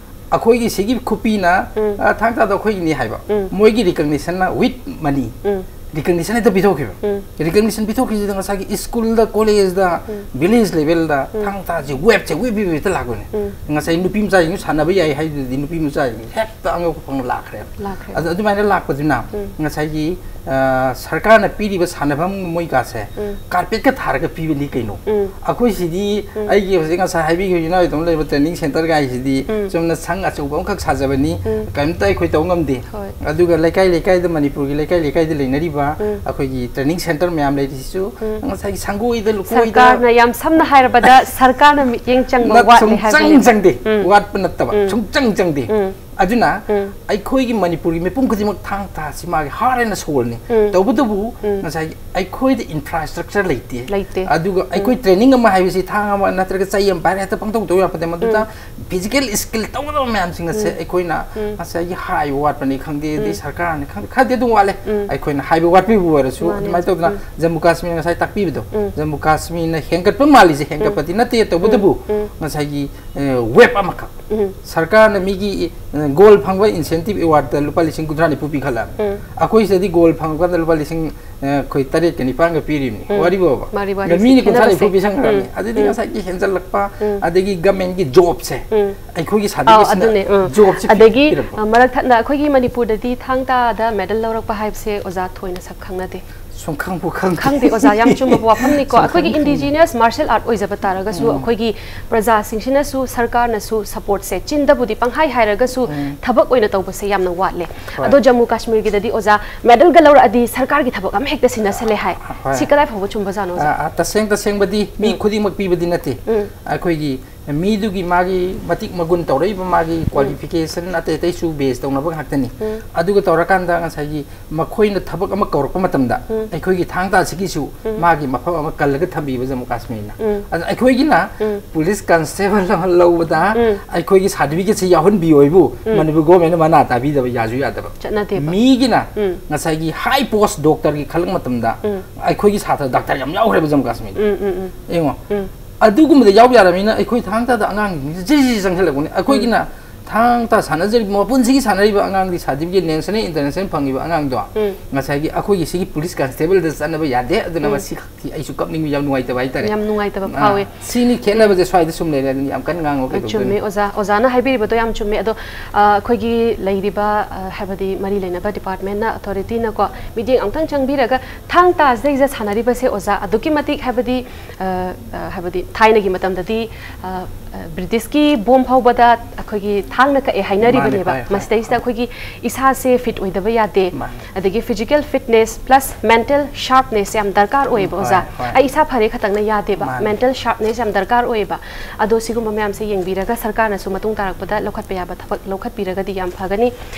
ꯑꯩꯈꯣꯏꯒꯤ ꯁꯤꯒꯤ ꯈꯨꯄꯤꯅ, ꯎꯝ꯫ ꯑ, ꯊꯥꯡ ꯇꯥꯗꯣ ꯑꯩꯈꯣꯏꯒꯤꯅꯤ ꯍꯥꯏꯕ꯫ ꯎꯝ꯫ ꯃꯣꯏꯒꯤ recognitionꯅ with money꯫ ꯎꯝ꯫ Recognition ꯍꯦꯛꯇ ꯄꯤꯊꯣꯛꯈꯤꯕ꯫ ꯎꯝ꯫ Recognition ꯄꯤꯊꯣꯛꯈꯤꯕꯁꯤꯗ ꯉꯁꯥꯏꯒꯤ ꯁ꯭ꯀꯨꯜꯗ, ꯀꯣꯂꯦꯖꯇ, ꯎꯝ꯫ Village levelꯗ ꯎꯝ꯫ ꯊꯥꯡ ꯇꯥꯁꯦ waveꯁꯦ wave wave ꯍꯦꯛꯇ ꯂꯥꯛꯄꯅꯦ꯫ ꯎꯝ꯫ ꯉꯁꯥꯏ ꯅꯨꯄꯤ ꯃꯆꯥꯁꯤꯡꯁꯨ ꯁꯥꯟꯅꯕ ꯌꯥꯏ ꯍꯥꯏꯗꯨꯗꯤ ꯅꯨꯄꯤ ꯃꯆꯥꯁꯤꯡꯁꯦ ꯍꯦꯛꯇ ꯑꯉꯛꯄ ꯐꯪꯅ ꯂꯥꯛꯈ꯭ꯔꯦꯕ꯫ ꯂꯥꯛꯈ꯭ꯔꯦ꯫ ꯑꯗꯨ, ꯑꯗꯨꯃꯥꯏꯅ ꯂꯥꯛꯄꯗꯨꯅ ꯎꯝ꯫ ꯉꯁꯥꯏꯒꯤ, ꯑ, ꯁꯔꯀꯥꯔꯅ ꯄꯤꯔꯤꯕ ꯁꯥꯟꯅꯐꯝ ꯃꯣꯏꯒꯥꯁꯦ ꯎꯝ꯫ Carpetꯀ ꯊꯥꯔꯒ ꯄꯤꯕꯅꯤ ꯀꯩꯅꯣ꯫ ꯎꯝ꯫ ꯑꯩꯈꯣꯏꯁꯤꯗꯤ ꯎꯝ꯫ ꯑꯩꯒꯤ ꯍꯧꯖꯤꯛ ꯉꯁꯥꯏ ꯍꯥꯏꯕꯤꯈꯤꯕ ꯏꯅꯥꯎ ꯏꯗꯣꯝ ꯂꯩꯕ training centreꯒꯥꯏꯁꯤꯗꯤ ꯎꯝ꯫ ꯆꯨꯝꯅ ꯁꯪ ꯑꯆꯧꯕ ꯑꯃꯈꯛ ꯁꯥꯖꯕꯅꯤ, ꯎꯝ꯫ ꯀꯔꯤꯝꯇ ꯑꯩꯈꯣꯏ ꯇꯧ ꯉꯝꯗꯦ꯫ ꯍꯣꯏ꯫ ꯑꯗꯨꯒ ꯂꯩꯀꯥꯏ ꯂꯩꯀꯥꯏꯗ, ꯃꯅꯤꯄꯨꯔꯒꯤ ꯂꯩꯀꯥꯏ ꯂꯩꯀꯥꯏꯗ ꯂꯩꯅꯔꯤꯕ ꯎꯝ꯫ ꯑꯩꯈꯣꯏꯒꯤ training centre ꯃꯌꯥꯝ ꯂꯩꯔꯤꯁꯤꯁꯨ ꯎꯝ꯫ ꯉꯁꯥꯏꯒꯤ ꯁꯪꯒꯣꯏꯗ ꯂꯨꯀꯣꯏꯗ ꯁꯔꯀꯥꯔꯅ, ꯌꯥꯝ ꯁꯝꯅ ꯍꯥꯏꯔꯕꯗ, ꯁꯔꯀꯥꯔꯅ ꯃꯤꯠꯌꯦꯡ ꯆꯪꯕ ꯅꯠ-, ꯋꯥꯠꯂꯦ ꯁꯨꯡꯆꯪ ꯍꯥꯏꯕꯅꯦꯕ꯫ ꯆꯪꯗꯦ, ꯎꯝ꯫ ꯋꯥꯠꯄ ꯅꯠꯇꯕ, ꯎꯝ꯫ ꯁꯨꯡꯆꯪ ꯆꯪꯗꯦ꯫ ꯎꯝ꯫ ꯑꯗꯨꯅ ꯎꯝ꯫ ꯑꯩꯈꯣꯏꯒꯤ ꯃꯅꯤꯄꯨꯔꯒꯤ ꯃꯤꯄꯨꯝ ꯈꯨꯗꯤꯡꯃꯛ ꯊꯥꯡ ꯇꯥꯁꯤ ꯃꯥꯒꯤ heart and soulꯅꯤ꯫ ꯎꯝ꯫ ꯇꯧꯕꯇꯕꯨ ꯎꯝ꯫ ꯉꯁꯥꯏꯒꯤ ꯑꯩꯈꯣꯏꯗ infrastructure ꯂꯩꯇꯦ꯫ ꯂꯩꯇꯦ꯫ ꯑꯗꯨꯒ ꯎꯝ꯫ ꯑꯩꯈꯣꯏ training ꯑꯃ ꯍꯥꯏꯕꯁꯤ ꯊꯥꯡ ꯑꯃ ꯅꯠꯇ꯭ꯔꯒ ꯆꯩ ꯑꯃ ꯄꯥꯏꯔꯒ ꯍꯦꯛꯇ ꯄꯪꯇꯧ ꯇꯧ ꯌꯥꯄꯣꯠꯇꯦ꯫ ꯃꯗꯨꯗ ꯎꯝ꯫ Physical skill ꯇꯧꯒꯗꯕ ꯃꯌꯥꯝꯁꯤꯡ ꯑꯁꯦ ꯎꯝ꯫ ꯑꯩꯈꯣꯏꯅ ꯎꯝ꯫ ꯉꯁꯥꯏꯒꯤ ꯍꯥꯏꯕ ꯋꯥꯠꯄꯅꯤ ꯈꯪꯗꯦ, ꯑꯗꯩ ꯎꯝ꯫ ꯁꯔꯀꯥꯔꯅ ꯈꯪꯗꯦ, ꯈꯔꯗꯤ ꯑꯗꯨꯝ ꯋꯥꯠꯂꯦ꯫ ꯎꯝ꯫ ꯑꯩꯈꯣꯏꯅ ꯍꯥꯏꯕ ꯋꯥꯠꯄꯤꯕ ꯑꯣꯏꯔꯁꯨ, ꯃꯥꯅꯦ꯫ ꯑꯗꯨꯃꯥꯏꯅ ꯇꯧꯗꯅ ꯎꯝ꯫ ꯖꯝꯃꯨ ꯀꯥꯁꯃꯤꯔ ꯉꯁꯥꯏ ꯇꯥꯛꯄꯤꯕꯗꯣ, ꯎꯝ꯫ ꯖꯝꯃꯨ ꯀꯥꯁꯃꯤꯔꯅ ꯍꯦꯟꯒꯠꯄ ꯃꯥꯜꯂꯤꯁꯦ, ꯎꯝ꯫ ꯍꯦꯟꯒꯠꯄꯗꯤ ꯅꯠꯇꯦ, ꯎꯝ꯫ ꯇꯧꯕꯇꯕꯨ ꯎꯝ꯫ ꯉꯁꯥꯏꯒꯤ, ꯑ, wave ꯑꯃꯈꯛ ꯎꯝ꯫ ꯁꯔꯀꯥꯔꯅ ꯃꯤꯒꯤ, ꯑ, goal ꯐꯪꯕ incentive awardꯇ ꯂꯨꯄꯥ ꯂꯤꯁꯤꯡ ꯀꯨꯟꯊ꯭ꯔꯥ ꯅꯤꯐꯨ ꯄꯤꯈꯠꯂꯛꯑꯕꯅꯤ꯫ ꯎꯝ꯫ ꯑꯩꯈꯣꯏ ꯁꯤꯗꯗꯤ goal ꯐꯪꯉꯀꯥꯟꯗ ꯂꯨꯄꯥ ꯂꯤꯁꯤꯡ, ꯑ, ꯑꯩꯈꯣꯏ ꯇꯔꯦꯠꯀ ꯅꯤꯄꯥꯟꯒ ꯄꯤꯔꯤꯕꯅꯤ꯫ ꯎꯝ꯫ ꯋꯥꯔꯤꯕꯣꯕ꯫ ꯃꯥꯔꯤ ꯋꯥꯔꯤꯁꯦ ꯃꯤꯅ ꯀꯨꯟꯊ꯭ꯔꯥ ꯅꯤꯐꯨ ꯈꯦꯠꯅꯕꯁꯦ꯫ ꯄꯤꯁꯟꯈ꯭ꯔꯕꯅꯤ꯫ ꯎꯝ꯫ ꯑꯗꯨꯗꯤ ꯎꯝ꯫ ꯉꯁꯥꯏꯒꯤ ꯍꯦꯟꯖꯜꯂꯛꯄ, ꯎꯝ꯫ ꯑꯗꯒꯤ governmentꯀꯤ jobꯁꯦ ꯎꯝ꯫ ꯑꯩꯈꯣꯏꯒꯤ ꯑꯧ, ꯁꯥꯗ꯭ꯔꯤꯕꯁꯤꯅ ꯑꯗꯨꯅꯦ, ꯎꯝ꯫ Jobꯁꯦ ꯑꯗꯒꯤ, ꯄꯤꯔꯛꯄ꯫ ꯑ, ꯃꯔꯛ ꯊꯠꯅ ꯑꯩꯈꯣꯏꯒꯤ ꯃꯅꯤꯄꯨꯔꯗꯗꯤ ꯊꯥꯡ ꯇꯥꯗ medal ꯂꯧꯔꯛꯄ ꯍꯥꯏꯕꯁꯦ ꯑꯣꯖꯥ ꯊꯣꯏꯅ ꯁꯛ ꯈꯪꯅꯗꯦ꯫ ꯁꯨꯡꯈꯪꯕꯨ ꯈꯪꯗꯦ꯫ ꯈꯪꯗꯦ, ꯑꯣꯖꯥ, ꯌꯥꯝ ꯆꯨꯝꯕ ꯋꯥꯐꯝꯅꯤꯀꯣ꯫ ꯁꯨꯡꯈꯪ ꯑꯩꯈꯣꯏꯒꯤ ꯈꯪꯗꯦ꯫ Indigenous martial art ꯑꯣꯏꯖꯕ ꯇꯥꯔꯒꯁꯨ, ꯎꯝ꯫ ꯑꯩꯈꯣꯏꯒꯤ ꯄ꯭ꯔꯖꯥꯁꯤꯡꯁꯤꯅꯁꯨ, ꯁꯔꯀꯥꯔꯅꯁꯨ supportꯁꯦ ꯆꯤꯟꯗꯕꯨꯗꯤ ꯄꯪꯍꯥꯏ ꯍꯥꯏꯔꯒꯁꯨ, ꯎꯝ꯫ ꯊꯕꯛ ꯑꯣꯏꯅ ꯇꯧꯕꯁꯦ ꯌꯥꯝꯅ ꯋꯥꯠꯂꯦ꯫ ꯍꯣꯏ꯫ ꯑꯗꯣ ꯖꯝꯃꯨ ꯀꯥꯁꯃꯤꯔꯒꯤꯗꯗꯤ ꯑꯣꯖꯥ medalꯒ ꯂꯧꯔꯛꯑꯗꯤ ꯁꯔꯀꯥꯔꯒꯤ ꯊꯕꯛ ꯑꯃ ꯍꯦꯛꯇ ꯁꯤꯟꯅꯁꯜꯂꯦ ꯍꯥꯏ꯫ ꯍꯣꯏ꯫ ꯁꯤ ꯀꯗꯥꯏ ꯐꯥꯎꯕ ꯆꯨꯝꯕꯖꯥꯠꯅꯣ, ꯑꯣꯖꯥ? ꯑ, ꯑ, ꯇꯁꯦꯡ ꯇꯁꯦꯡꯕꯗꯤ ꯃꯤ ꯎꯝ꯫ ꯈꯨꯗꯤꯡꯃꯛ ꯄꯤꯕꯗꯤ ꯅꯠꯇꯦ꯫ ꯎꯝ꯫ ꯑꯩꯈꯣꯏꯒꯤ ꯃꯤꯗꯨꯒꯤ ꯃꯥꯒꯤ ꯃꯇꯤꯛ ꯃꯒꯨꯟ, ꯇꯧꯔꯛꯏꯕ ꯃꯥꯒꯤ qualification, ꯑꯇꯩ ꯑꯇꯩꯁꯨ base ꯇꯧꯅꯕ ꯉꯥꯛꯇꯅꯤ꯫ ꯑꯗꯨꯒ ꯇꯧꯔꯀꯥꯟꯗ ꯉꯁꯥꯏꯒꯤ ꯃꯈꯣꯏꯅ ꯊꯕꯛ ꯑꯃ ꯀꯧꯔꯛꯄ ꯃꯇꯝꯗ ꯑꯩꯈꯣꯏꯒꯤ ꯊꯥꯡ ꯇꯥꯁꯤꯒꯤꯁꯨ ꯃꯥꯒꯤ ꯃꯐꯝ ꯑꯃ ꯀꯜꯂꯒ ꯊꯝꯕꯤꯕ ꯖꯝꯃꯨ ꯀꯥꯁꯃꯤꯔꯅ꯫ ꯑꯗꯨꯅ ꯑꯩꯈꯣꯏꯒꯤꯅ police constable ꯑꯃ ꯂꯧꯕꯗ ꯑꯩꯈꯣꯏꯒꯤ certificate ꯁꯤ ꯌꯥꯎꯍꯟꯕꯤꯌꯨ ꯍꯥꯏꯕꯨ ꯃꯅꯤꯄꯨꯔ government ꯅ ꯃꯅꯥ ꯇꯥꯕꯤꯗꯕ, ꯌꯥꯁꯨ ꯌꯥꯗꯕ꯫ ꯆꯠꯅꯗꯦꯕ꯫ ꯃꯤꯒꯤꯅ ꯉꯁꯥꯏꯒꯤ high post doctor ꯒꯤ ꯈꯜꯂꯛꯄ ꯃꯇꯝꯗ ꯑꯩꯈꯣꯏꯒꯤ ꯁꯥꯇ꯭ꯔ doctor ꯌꯥꯝ ꯌꯥꯎꯈ꯭ꯔꯦꯕ ꯖꯝꯃꯨ ꯀꯥꯁꯃꯤꯔꯗ꯫ ꯌꯦꯡꯉꯣ꯫ ꯑꯗꯨꯒꯨꯝꯕꯗ ꯌꯥꯎ ꯌꯥꯔꯕꯅꯤꯅ ꯑꯩꯈꯣꯏ ꯊꯥꯡ ꯇꯥꯗ ꯑꯉꯥꯡꯁꯤꯡꯁꯦ ꯖꯤꯔꯤ ꯖꯤꯔꯤ ꯆꯪꯁꯤꯜꯂꯛꯄꯅꯤ꯫ ꯑꯩꯈꯣꯏꯒꯤꯅ ꯊꯥꯡ ꯇꯥ ꯁꯥꯟꯅꯖꯔꯤꯕ, ꯃꯄꯨꯟꯁꯤꯒꯤ ꯁꯥꯟꯅꯔꯤꯕ ꯑꯉꯥꯡꯗꯤ certificate national international ꯐꯪꯉꯤꯕ ꯑꯉꯥꯡꯗꯣ ꯉꯁꯥꯏꯒꯤ ꯑꯩꯈꯣꯏꯒꯤ ꯁꯤꯒꯤ police constable ꯗ ꯆꯠꯅꯕ ꯌꯥꯗꯦ꯫ ꯑꯗꯨꯅ ꯃꯁꯤ ꯈꯛꯇꯤ ꯑꯩꯁꯨ ꯀꯞꯅꯤꯡꯕ, ꯌꯥꯝ ꯅꯨꯡꯉꯥꯏꯇꯕ ꯍꯥꯏꯇꯥꯔꯦ꯫ ꯌꯥꯝ ꯅꯨꯡꯉꯥꯏꯇꯕ ꯑꯥ, ꯐꯥꯎꯋꯦ꯫ ꯁꯤꯅꯤ ꯈꯦꯠꯅꯕꯁꯦ, ꯁ꯭ꯋꯥꯏꯗ ꯁꯨꯝ ꯂꯩꯔꯦ꯫ ꯑꯗꯨꯅ ꯌꯥꯝ ꯀꯟꯅ ꯉꯥꯡꯉꯨ ꯀꯩꯗꯧꯗꯣꯏꯅꯣ? ꯆꯨꯝꯃꯦ ꯑꯣꯖꯥ, ꯑꯣꯖꯥꯅ ꯍꯥꯏꯕꯤꯔꯤꯕꯗꯣ ꯌꯥꯝ ꯆꯨꯝꯃꯦ꯫ ꯑꯗꯣ ꯑ, ꯑꯩꯈꯣꯏꯒꯤ ꯂꯩꯔꯤꯕ ꯑ, ꯍꯥꯏꯕꯗꯤ ꯃꯔꯤ ꯂꯩꯅꯕ department ꯅ, authority ꯅꯀꯣ, ꯃꯤꯠꯌꯦꯡ ꯑꯃꯨꯛꯇꯪ ꯆꯪꯕꯤꯔꯒ ꯊꯥꯡ ꯇꯥꯁꯤꯗꯩꯁꯤꯗ ꯁꯥꯟꯅꯔꯤꯕꯁꯦ ꯑꯣꯖꯥ ꯑꯗꯨꯛꯀꯤ ꯃꯇꯤꯛ ꯍꯥꯏꯕꯗꯤ ꯑ, ꯑ, ꯍꯥꯏꯕꯗꯤ ꯊꯥꯏꯅꯒꯤ ꯃꯇꯝꯗꯗꯤ ꯑ, ꯑ, British ꯀꯤ bomb ꯐꯥꯎꯕꯗ ꯑꯩꯈꯣꯏꯒꯤ ꯊꯥꯡꯅ ꯀꯛꯑꯦ ꯍꯥꯏꯅꯔꯤꯕꯅꯦꯕ꯫ ꯃꯥꯅꯦ, ꯍꯣꯏ, ꯍꯣꯏ꯫ ꯃꯁꯤꯗꯩꯁꯤꯗ ꯑꯩꯈꯣꯏꯒꯤ ꯏꯁꯥꯁꯦ fit ꯑꯣꯏꯗꯕ ꯌꯥꯗꯦ꯫ ꯃꯥꯅꯦ꯫ ꯑꯗꯒꯤ physical fitness plus mental sharpness ꯌꯥꯝ ꯗꯔꯀꯥꯔ ꯑꯣꯏꯌꯦꯕ ꯍꯣꯏ, ꯑꯣꯖꯥ꯫ ꯍꯣꯏ꯫ ꯑꯩ ꯏꯁꯥ ꯐꯔꯦ ꯈꯛꯇꯪꯅ ꯌꯥꯗꯦꯕ꯫ ꯃꯥꯅꯦ꯫ Mental sharpness ꯌꯥꯝ ꯗꯔꯀꯥꯔ ꯑꯣꯏꯌꯦꯕ꯫ ꯑꯗꯣ ꯁꯤꯒꯨꯝꯕ ꯃꯌꯥꯝꯁꯦ ꯌꯦꯡꯕꯤꯔꯒ ꯁꯔꯀꯥꯔꯅꯁꯨ ꯃꯇꯨꯡ ꯇꯥꯔꯛꯄꯗ ꯂꯧꯈꯠꯄ ꯌꯥꯕ ꯊꯕꯛ ꯂꯧꯈꯠꯄꯤꯔꯒꯗꯤ ꯌꯥꯝ ꯐꯒꯅꯤ꯫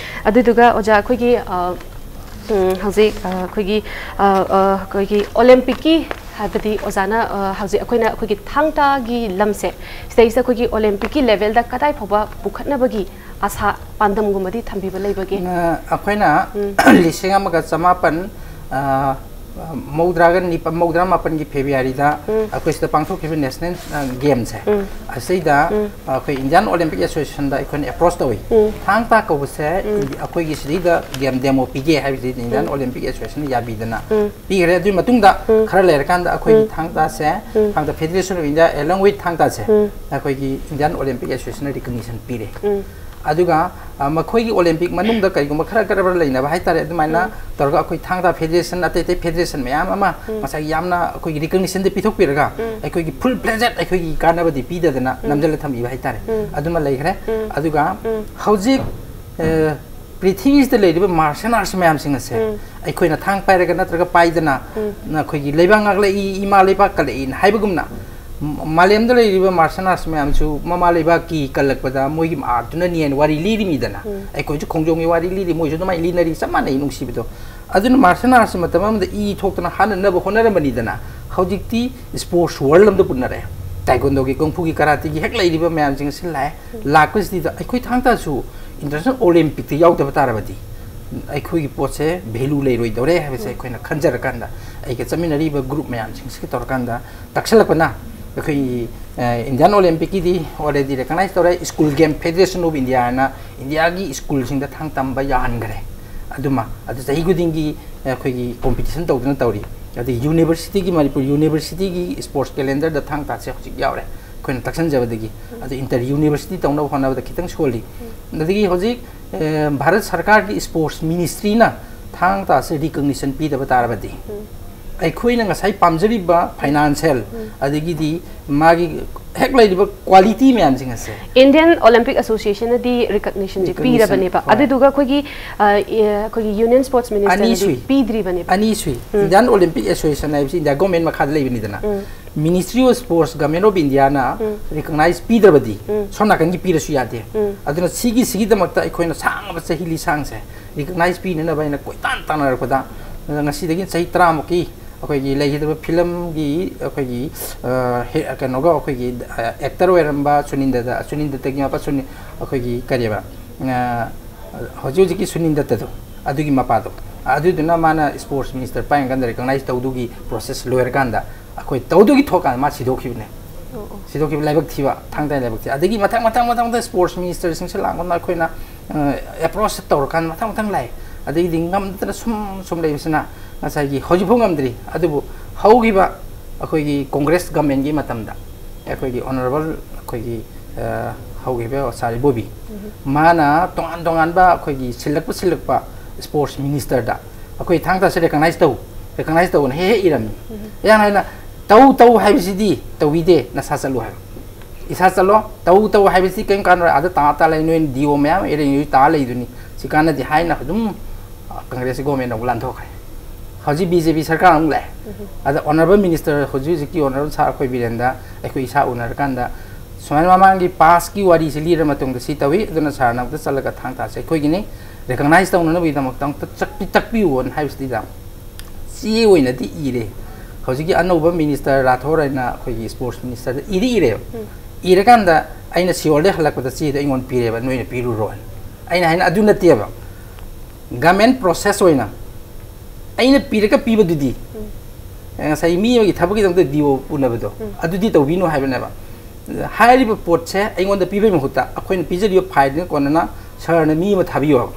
ꯑꯗꯨꯗꯨꯒ ꯑꯣꯖꯥ ꯑꯩꯈꯣꯏꯒꯤ ꯑ, ꯎꯝ, ꯍꯧꯖꯤꯛ ꯑ, ꯑꯩꯈꯣꯏꯒꯤ ꯑ, ꯑ, ꯑꯩꯈꯣꯏꯒꯤ Olympic ꯀꯤ ꯍꯥꯏꯕꯗꯤ ꯑꯣꯖꯥꯅ ꯑ, ꯍꯧꯖꯤꯛ ꯑꯩꯈꯣꯏꯅ ꯑꯩꯈꯣꯏꯒꯤ ꯊꯥꯡ ꯇꯥꯒꯤ ꯂꯝꯁꯦ ꯁꯤꯗꯩꯁꯤꯗ ꯑꯩꯈꯣꯏꯒꯤ Olympic ꯀꯤ level ꯗ ꯀꯗꯥꯏ ꯐꯥꯎꯕ ꯄꯨꯈꯠꯅꯕꯒꯤ ꯑꯁꯥ ꯄꯥꯟꯗꯝꯒꯨꯝꯕꯗꯤ ꯊꯝꯕꯤꯕ ꯂꯩꯕꯒꯦ? ꯑ, ꯑꯩꯈꯣꯏꯅ ꯂꯤꯁꯤꯡ ꯑꯃꯒ ꯆꯃꯥꯄꯟ, ꯑ, ꯃꯧꯗ꯭ꯔꯥꯒ ꯅꯤꯄꯥꯟ, ꯃꯧꯗ꯭ꯔꯥ ꯃꯥꯄꯟꯒꯤ February ꯗ ꯑꯩꯈꯣꯏ ꯁꯤꯗ ꯄꯥꯡꯊꯣꯛꯈꯤꯕ national, ꯑ, game ꯁꯦ, ꯑꯁꯤꯗ ꯑꯩꯈꯣꯏ Indian Olympic Association ꯗ ꯑꯩꯈꯣꯏꯅ approach ꯇꯧꯏ꯫ ꯊꯥꯡ ꯇꯥ ꯀꯧꯕꯁꯦ ꯑꯩꯈꯣꯏꯒꯤ ꯁꯤꯗꯩꯗ game demo ꯄꯤꯒꯦ ꯍꯥꯏꯕꯁꯤ Indian Olympic Association ꯅ ꯌꯥꯕꯤꯗꯅ ꯄꯤꯈ꯭ꯔꯦ꯫ ꯑꯗꯨꯒꯤ ꯃꯇꯨꯡꯗ ꯈꯔ ꯂꯩꯔꯀꯥꯟꯗ ꯑꯩꯈꯣꯏꯒꯤ ꯊꯥꯡ ꯇꯥꯁꯦ, ꯊꯥꯡ ꯇꯥ Federation of India along with ꯊꯥꯡ ꯇꯥꯁꯦ ꯑꯩꯈꯣꯏꯒꯤ Indian Olympic Association ꯅ recognition ꯄꯤꯔꯦ꯫ ꯑꯗꯨꯒ, ꯑ, ꯃꯈꯣꯏꯒꯤ Olympic ꯃꯅꯨꯡꯗ ꯀꯔꯤꯒꯨꯝꯕ ꯈꯔ ꯈꯔ ꯂꯩꯅꯕ ꯍꯥꯏꯇꯥꯔꯦ, ꯑꯗꯨꯃꯥꯏꯅ ꯇꯧꯔꯒ ꯑꯩꯈꯣꯏ ꯊꯥꯡ ꯇꯥ Federation, ꯑꯇꯩ ꯑꯇꯩ federation ꯃꯌꯥꯝ ꯑꯃ ꯉꯁꯥꯏꯒꯤ ꯌꯥꯝꯅ ꯑꯩꯈꯣꯏꯒꯤ recognition ꯗꯤ ꯄꯤꯊꯣꯛꯄꯤꯔꯒ ꯑꯩꯈꯣꯏꯒꯤ full fledged ꯑꯩꯈꯣꯏꯒꯤ ꯀꯥꯟꯅꯕꯗꯤ ꯄꯤꯗꯗꯅ ꯅꯝꯖꯜꯂ ꯊꯝꯕꯤꯕ ꯍꯥꯏꯇꯥꯔꯦ꯫ ꯑꯗꯨꯃ ꯂꯩꯈ꯭ꯔꯦ꯫ ꯑꯗꯨꯒ ꯍꯧꯖꯤꯛ, ꯑ, ꯄ꯭ꯔꯤꯊꯤꯕꯤꯁꯤꯗ ꯂꯩꯔꯤꯕ martial arts ꯃꯌꯥꯝꯁꯤꯡ ꯑꯁꯦ ꯑꯩꯈꯣꯏꯅ ꯊꯥꯡ ꯄꯥꯏꯔꯒ ꯅꯠꯇ꯭ꯔꯒ ꯄꯥꯏꯗꯅ ꯑꯩꯈꯣꯏꯒꯤ ꯂꯩꯕꯥꯛ ꯉꯥꯛꯂꯛꯏ, ꯏꯃꯥ ꯂꯩꯕꯥꯛ ꯀꯜꯂꯛꯏꯅ ꯍꯥꯏꯕꯒꯨꯝꯅ ꯃꯥꯂꯦꯝꯗ ꯂꯩꯔꯤꯕ ꯃꯥꯔꯁꯦꯜ ꯑꯥꯔꯠꯁ ꯃꯌꯥꯝꯁꯨ ꯃꯃꯥ ꯂꯩꯕꯥꯛꯀꯤ ꯀꯜꯂꯛꯄꯗ ꯃꯣꯏꯒꯤ ꯑꯥꯔꯠꯇꯨꯅꯅꯦꯅ ꯋꯥꯔꯤ ꯂꯤꯔꯤꯃꯤꯗꯅ, ꯑꯩꯈꯣꯏꯁꯨ ꯈꯣꯡꯖꯣꯝꯒꯤ ꯋꯥꯔꯤ ꯂꯤꯔꯤ, ꯃꯣꯏꯁꯨ ꯑꯗꯨꯃꯥꯏꯅ ꯂꯤꯅꯔꯤ, ꯆꯞ ꯃꯥꯟꯅꯩ ꯅꯨꯡꯁꯤꯕꯗꯣ꯫ ꯑꯗꯨꯅ ꯃꯥꯔꯁꯦꯜ ꯑꯥꯔꯠꯁ ꯃꯇꯝ ꯑꯃꯗ ꯏ ꯊꯣꯛꯇꯅ ꯍꯥꯠꯅꯅꯕ ꯍꯣꯠꯅꯔꯝꯕꯅꯤꯗꯅ, ꯍꯧꯖꯤꯛꯇꯤ ꯏꯁꯄꯣꯔꯠꯁ ꯋꯥꯔꯜ ꯑꯃꯗ ꯄꯨꯟꯅꯔꯦ꯫ ꯇꯥꯏꯀꯣꯟꯗꯣꯒꯤ, ꯀꯣꯡꯐꯨꯒꯤ, ꯀꯔꯥꯇꯤꯒꯤ ꯍꯦꯛ ꯂꯩꯔꯤꯕ ꯃꯌꯥꯝꯁꯤꯡ ꯑꯁꯤ ꯂꯥꯛꯑꯦ꯫ ꯂꯥꯛꯄꯁꯤꯗ ꯑꯩꯈꯣꯏ ꯊꯥꯡ ꯇꯥꯁꯨ ꯏꯟꯇꯔꯅꯦꯁꯅꯦꯜ ꯑꯣꯂꯦꯝꯄꯤꯛꯇ ꯌꯥꯎꯗꯕ ꯇꯥꯔꯕꯗꯤ ꯑꯩꯈꯣꯏꯒꯤ ꯄꯣꯠꯁꯦ ꯚꯦꯂꯨ ꯂꯩꯔꯣꯏꯗꯧꯔꯦ ꯍꯥꯏꯕꯁꯦ ꯑꯩꯈꯣꯏꯅ ꯈꯟꯖꯔꯀꯥꯟꯗ, ꯑꯩꯒ ꯆꯠꯃꯤꯟꯅꯔꯤꯕ ꯒ꯭ꯔꯨꯞ ꯃꯌꯥꯝꯁꯤꯡꯁꯤꯒ ꯇꯧꯔꯀꯥꯟꯗ ꯇꯛꯁꯜꯂꯛꯄꯅ, ꯑꯩꯈꯣꯏꯒꯤ ꯏꯟꯗꯤꯌꯥꯟ ꯑꯣꯂꯦꯝꯄꯤꯛꯀꯤꯗꯤ ꯑꯣꯜꯔꯦꯗꯤ ꯔꯦꯀꯒꯅꯥꯏꯁ ꯇꯧꯔꯦ꯫ ꯁ꯭ꯀꯨꯜ ꯒꯦꯝ ꯐꯦꯗꯔꯦꯁꯟ ꯑꯣꯐ ꯏꯟꯗꯤꯌꯥꯅ ꯏꯟꯗꯤꯌꯥꯒꯤ ꯁ꯭ꯀꯨꯜꯁꯤꯡꯗ ꯊꯥꯡ ꯇꯝꯕ ꯌꯥꯍꯟꯈ꯭ꯔꯦ꯫ ꯑꯗꯨꯃ ꯑꯗꯨ ꯆꯍꯤ ꯈꯨꯗꯤꯡꯒꯤ ꯑꯩꯈꯣꯏꯒꯤ ꯀꯣꯝꯄꯤꯇꯤꯁꯟ ꯇꯧꯗꯨꯅ ꯇꯧꯔꯤ꯫ ꯑꯗꯒꯤ ꯌꯨꯅꯤꯚꯔꯁꯤꯇꯤꯒꯤ, ꯃꯅꯤꯄꯨꯔ ꯌꯨꯅꯤꯚꯔꯁꯤꯇꯤꯒꯤ ꯁ꯭ꯄꯣꯔꯠꯁ ꯀꯦꯂꯦꯟꯗꯔꯗ ꯊꯥꯡ ꯇꯥꯁꯦ ꯍꯧꯖꯤꯛ ꯌꯥꯎꯔꯦ, ꯑꯩꯈꯣꯏꯅ ꯇꯛꯁꯟꯖꯕꯗꯒꯤ꯫ ꯑꯗꯨ ꯏꯟꯇꯔ ꯌꯨꯅꯤꯚꯔꯁꯤꯇꯤ ꯇꯧꯅꯕ ꯍꯣꯠꯅꯕꯗ ꯈꯤꯇꯪ ꯁꯣꯜꯂꯤ꯫ ꯑꯗꯒꯤ ꯍꯧꯖꯤꯛ ꯚꯥꯔꯠ ꯁꯔꯀꯥꯔꯒꯤ ꯁ꯭ꯄꯣꯔꯠꯁ ꯃꯤꯅꯤꯁꯇ꯭ꯔꯤꯅ ꯊꯥꯡ ꯇꯥꯁꯦ ꯔꯤꯀꯣꯒꯅꯤꯁꯟ ꯄꯤꯗꯕ ꯇꯥꯔꯕꯗꯤ, ꯑꯩꯈꯣꯏꯅ ꯉꯁꯥꯏ ꯄꯥꯝꯖꯔꯤꯕ ꯐꯥꯏꯅꯥꯟꯁꯤꯌꯦꯜ, ꯑꯗꯒꯤꯗꯤ ꯃꯥꯒꯤ ꯍꯦꯛ ꯂꯩꯔꯤꯕ ꯀ꯭ꯋꯥꯂꯤꯇꯤ ꯃꯌꯥꯝꯁꯤꯡ ꯑꯁꯦ꯫ ꯏꯟꯗꯤꯌꯟ ꯑꯣꯂꯦꯝꯄꯤꯛ ꯑꯦꯁꯣꯁꯤꯌꯦꯁꯟꯅꯗꯤ ꯔꯤꯀꯣꯒꯅꯤꯁꯟꯁꯦ ꯄꯤꯔꯕꯅꯦꯕ꯫ ꯑꯗꯨꯗꯨꯒ ꯑꯩꯈꯣꯏꯒꯤ ꯑ, ꯑ, ꯑꯩꯈꯣꯏꯒꯤ ꯌꯨꯅꯤꯌꯟ ꯁ꯭ꯄꯣꯔꯠꯁ ꯃꯤꯅꯤꯁꯇꯔꯅꯗꯤ ꯁꯨꯏ꯫ ꯄꯤꯗ꯭ꯔꯤꯕꯅꯦꯕ꯫ ꯑꯅꯤ ꯁꯨꯏ꯫ ꯏꯟꯗꯤꯌꯟ ꯑꯣꯂꯦꯝꯄꯤꯛ ꯑꯦꯁꯣꯁꯤꯌꯦꯁꯟ ꯍꯥꯏꯕꯁꯤ ꯏꯟꯗꯤꯌꯥ ꯒꯣꯔꯃꯦꯟ ꯃꯈꯥꯗ ꯂꯩꯕꯅꯤꯗꯅ꯫ Ministry of sports, government of ꯏꯟꯗꯤꯌꯥꯅ ꯔꯤꯀꯣꯒꯅꯥꯏꯁ ꯄꯤꯗ꯭ꯔꯕꯗꯤ ꯁꯣꯝ ꯅꯥꯀꯟꯒꯤ ꯄꯤꯔꯁꯨ ꯌꯥꯗꯦ꯫ ꯑꯗꯨꯅ ꯁꯤꯒꯤ, ꯁꯤꯒꯤꯗꯃꯛꯇ ꯑꯩꯈꯣꯏꯅ ꯁꯥꯡꯉꯕ ꯆꯍꯤ ꯂꯤꯁꯥꯡꯁꯦ ꯔꯤꯀꯣꯒꯅꯥꯏꯁ ꯄꯤꯅꯅꯕ ꯑꯩꯅ ꯀꯣꯏꯇꯥꯟ ꯇꯥꯟꯅꯔꯛꯄꯗ, ꯉꯁꯤꯗꯒꯤ ꯆꯍꯤ ꯇꯔꯥꯃꯨꯛꯀꯤ ꯑꯩꯈꯣꯏꯒꯤ ꯂꯩꯈꯤꯗꯕ ꯐꯤꯂꯝꯒꯤ ꯑꯩꯈꯣꯏꯒꯤ, ꯑ, ꯍꯦ-, ꯀꯩꯅꯣꯒ ꯑꯩꯈꯣꯏꯒꯤ, ꯑ, ꯑꯦꯛꯇꯔ ꯑꯣꯏꯔꯝꯕ ꯁꯨꯅꯤꯟ ꯗꯠꯇ, ꯁꯨꯅꯤꯟ ꯗꯠꯇꯒꯤ ꯃꯄꯥ ꯁꯨꯅꯤ-, ꯑꯩꯈꯣꯏꯒꯤ ꯀꯔꯤꯕ, ꯑ, ꯍꯧꯖꯤꯛ ꯍꯧꯖꯤꯛꯀꯤ ꯁꯨꯅꯤꯟ ꯗꯠꯇꯗꯣ, ꯑꯗꯨꯒꯤ ꯃꯄꯥꯗꯣ, ꯑꯗꯨꯗꯨꯅ ꯃꯥꯅ ꯁ꯭ꯄꯣꯔꯠꯁ ꯃꯤꯅꯤꯁꯇꯔ ꯄꯥꯏꯔꯀꯥꯟꯗ ꯔꯤꯀꯣꯒꯅꯥꯏꯁ ꯇꯧꯗꯨꯒꯤ ꯄ꯭ꯔꯣꯁꯦꯁ ꯂꯣꯏꯔꯀꯥꯟꯗ, ꯑꯩꯈꯣꯏ ꯇꯧꯗꯨꯒꯤ ꯊꯣꯛꯀꯥꯟꯗ ꯃꯥ ꯁꯤꯗꯣꯛꯈꯤꯕꯅꯦ꯫ ꯁꯤꯗꯣꯛꯈꯤꯕ ꯂꯥꯏꯕꯛ ꯊꯤꯕ, ꯊꯥꯡ ꯇꯥꯏ ꯂꯥꯏꯕꯛ ꯊꯤꯕ꯫ ꯑꯗꯒꯤ ꯃꯊꯪ ꯃꯊꯪ ꯃꯊꯪ ꯃꯊꯪ ꯁ꯭ꯄꯣꯔꯠꯁ ꯃꯤꯅꯤꯁꯇꯔꯁꯤꯡꯁꯦ ꯂꯥꯛꯄꯗ ꯑꯩꯈꯣꯏꯅ, ꯑ, ꯑꯦꯄ꯭ꯔꯣꯆ ꯇꯧꯔꯀꯥꯟꯗ ꯃꯊꯪ ꯃꯊꯪ ꯂꯥꯛꯑꯦ꯫ ꯑꯗꯒꯤꯗꯤ ꯉꯝꯗꯅ ꯁꯨꯝ ꯁꯨꯝ ꯂꯩꯕꯁꯤꯅ ꯉꯁꯥꯏꯒꯤ ꯍꯧꯖꯤꯛꯐꯥꯎ ꯉꯝꯗ꯭ꯔꯤ꯫ ꯑꯗꯨꯕꯨ ꯍꯧꯈꯤꯕ ꯑꯩꯈꯣꯏꯒꯤ ꯀꯣꯡꯒ꯭ꯔꯦꯁ ꯒꯃꯦꯟꯒꯤ ꯃꯇꯝꯗ ꯑꯩꯈꯣꯏꯒꯤ ꯑꯣꯅꯔꯦꯕꯜ ꯑꯩꯈꯣꯏꯒꯤ, ꯑ, ꯍꯧꯈꯤꯕ ꯁꯥꯔ ꯏꯕꯣꯕꯤ, ꯃꯥꯅ ꯇꯣꯉꯥꯟ ꯇꯣꯉꯥꯟꯕ ꯑꯩꯈꯣꯏꯒꯤ ꯁꯤꯜꯂꯛꯄ ꯁꯤꯜꯂꯛꯄ ꯁ꯭ꯄꯣꯔꯠꯁ ꯃꯤꯅꯤꯁꯇꯔꯗ ꯑꯩꯈꯣꯏ ꯊꯥꯡ ꯇꯥꯁꯦ ꯔꯤꯀꯣꯒꯅꯥꯏꯁ ꯇꯧ, ꯔꯤꯀꯣꯒꯅꯥꯏꯁ ꯇꯧꯅ ꯍꯦꯛ ꯍꯦꯛ ꯏꯔꯝꯃꯤ꯫ ꯌꯥꯝ ꯍꯥꯏꯅ ꯇꯧ ꯇꯧ ꯍꯥꯏꯕꯁꯤꯗꯤ ꯇꯧꯕꯤꯗꯦ, ꯅꯁꯥ ꯆꯠꯂꯨ ꯍꯥꯏꯕ꯫ ꯏꯁꯥ ꯆꯠꯂꯣ, ꯇꯧ ꯇꯧ ꯍꯥꯏꯕꯁꯤ ꯀꯔꯤꯝ ꯀꯥꯟꯅꯔꯣꯏ꯫ ꯑꯥꯗ ꯇꯥ ꯇꯥ ꯂꯩ, ꯅꯣꯏ ꯗꯤ ꯑꯣ ꯃꯌꯥꯝ ꯑꯦꯔꯦꯟꯖ ꯇꯥ ꯂꯩꯗꯨꯅꯤ, ꯁꯤ ꯀꯥꯟꯅꯗꯦ ꯍꯥꯏꯅ ꯑꯗꯨꯝ ꯀꯪꯒ꯭ꯔꯦꯁꯀꯤ ꯒꯣꯔꯃꯦꯟ ꯑꯃꯨꯛ ꯂꯥꯟꯊꯣꯛꯈ꯭ꯔꯦ꯫ ꯍꯧꯖꯤꯛ ꯕꯤ ꯖꯦ ꯄꯤ ꯁꯔꯀꯥꯔ ꯑꯃꯨꯛ ꯂꯥꯛꯑꯦ꯫ ꯑꯗ ꯑꯣꯅꯔꯦꯕꯜ ꯃꯤꯅꯤꯁꯇꯔ, ꯍꯧꯖꯤꯛ ꯍꯧꯖꯤꯛꯀꯤ ꯑꯣꯅꯔꯦꯕꯜ ꯁꯥꯔ ꯑꯩꯈꯣꯏ ꯕꯤꯔꯦꯟꯗ, ꯑꯩꯈꯣꯏ ꯏꯁꯥ ꯎꯅꯔꯀꯥꯟꯗ ꯁꯨꯃꯥꯏꯅ ꯃꯃꯥꯡꯒꯤ ꯄꯥꯁꯀꯤ ꯋꯥꯔꯤꯁꯤ ꯂꯤꯔ ꯃꯇꯨꯡꯗ ꯁꯤ ꯇꯧꯏ, ꯑꯗꯨꯅ ꯁꯥꯔꯅ ꯑꯃꯨꯛꯇ ꯆꯠꯂꯒ ꯊꯥꯡ ꯇꯥꯁꯦ ꯑꯩꯈꯣꯏꯒꯤꯅꯤ, ꯔꯤꯀꯣꯛꯅꯥꯏꯁ ꯇꯧꯅꯅꯕꯒꯤꯗꯃꯛꯇ ꯑꯃꯨꯛꯇ ꯆꯠꯄꯤ-, ꯇꯛꯄꯤꯌꯨꯅ ꯍꯥꯏꯕꯁꯤꯗ ꯆꯦ ꯑꯣꯏꯅꯗꯤ ꯏꯔꯦ꯫ ꯍꯧꯖꯤꯛꯀꯤ ꯑꯅꯧꯕ ꯃꯤꯅꯤꯁꯇꯔ ꯔꯥꯊꯣꯔ ꯍꯥꯏꯅ ꯑꯩꯈꯣꯏꯒꯤ ꯁ꯭ꯄꯣꯔꯠꯁ ꯃꯤꯅꯤꯁꯇꯔꯗ ꯏꯗꯤ ꯏꯔꯦꯕ꯫ ꯏꯔꯀꯥꯟꯗ ꯑꯩꯅ ꯁꯤꯑꯣꯜꯗꯩ ꯍꯜꯂꯛꯄꯗ ꯆꯦꯗꯣ ꯑꯩꯉꯣꯟꯗ ꯄꯤꯔꯦꯕ, "ꯅꯣꯏꯅ ꯄꯤꯔꯨꯔꯣꯅ"꯫ ꯑꯩꯅ ꯍꯥꯏꯅ ꯑꯗꯨ ꯅꯠꯇꯦꯕ, ꯒꯃꯦꯟ ꯄ꯭ꯔꯣꯁꯦꯁ ꯑꯣꯏꯅ ꯑꯩꯅ ꯄꯤꯔꯒ ꯄꯤꯕꯗꯨꯗꯤ, ꯉꯁꯥꯏ ꯃꯤ ꯑꯃꯒꯤ ꯊꯕꯛꯀꯤꯗꯃꯛꯇ ꯗꯤ ꯑꯣ ꯎꯅꯕꯗꯣ, ꯑꯗꯨꯗꯤ ꯇꯧꯕꯤꯅꯨ ꯍꯥꯏꯕꯅꯦꯕ꯫ ꯍꯥꯏꯔꯤꯕ ꯄꯣꯠꯁꯦ ꯑꯩꯉꯣꯟꯗ ꯄꯤꯕꯩ ꯃꯍꯨꯠꯇ ꯑꯩꯈꯣꯏꯅ ꯄꯤꯖꯔꯤꯕ ꯐꯥꯏꯜꯗꯨꯅ ꯀꯣꯟꯅꯅ ꯁꯥꯔꯅ ꯃꯤ ꯑꯃ ꯊꯥꯕꯤꯌꯣ ꯍꯥꯏꯕ,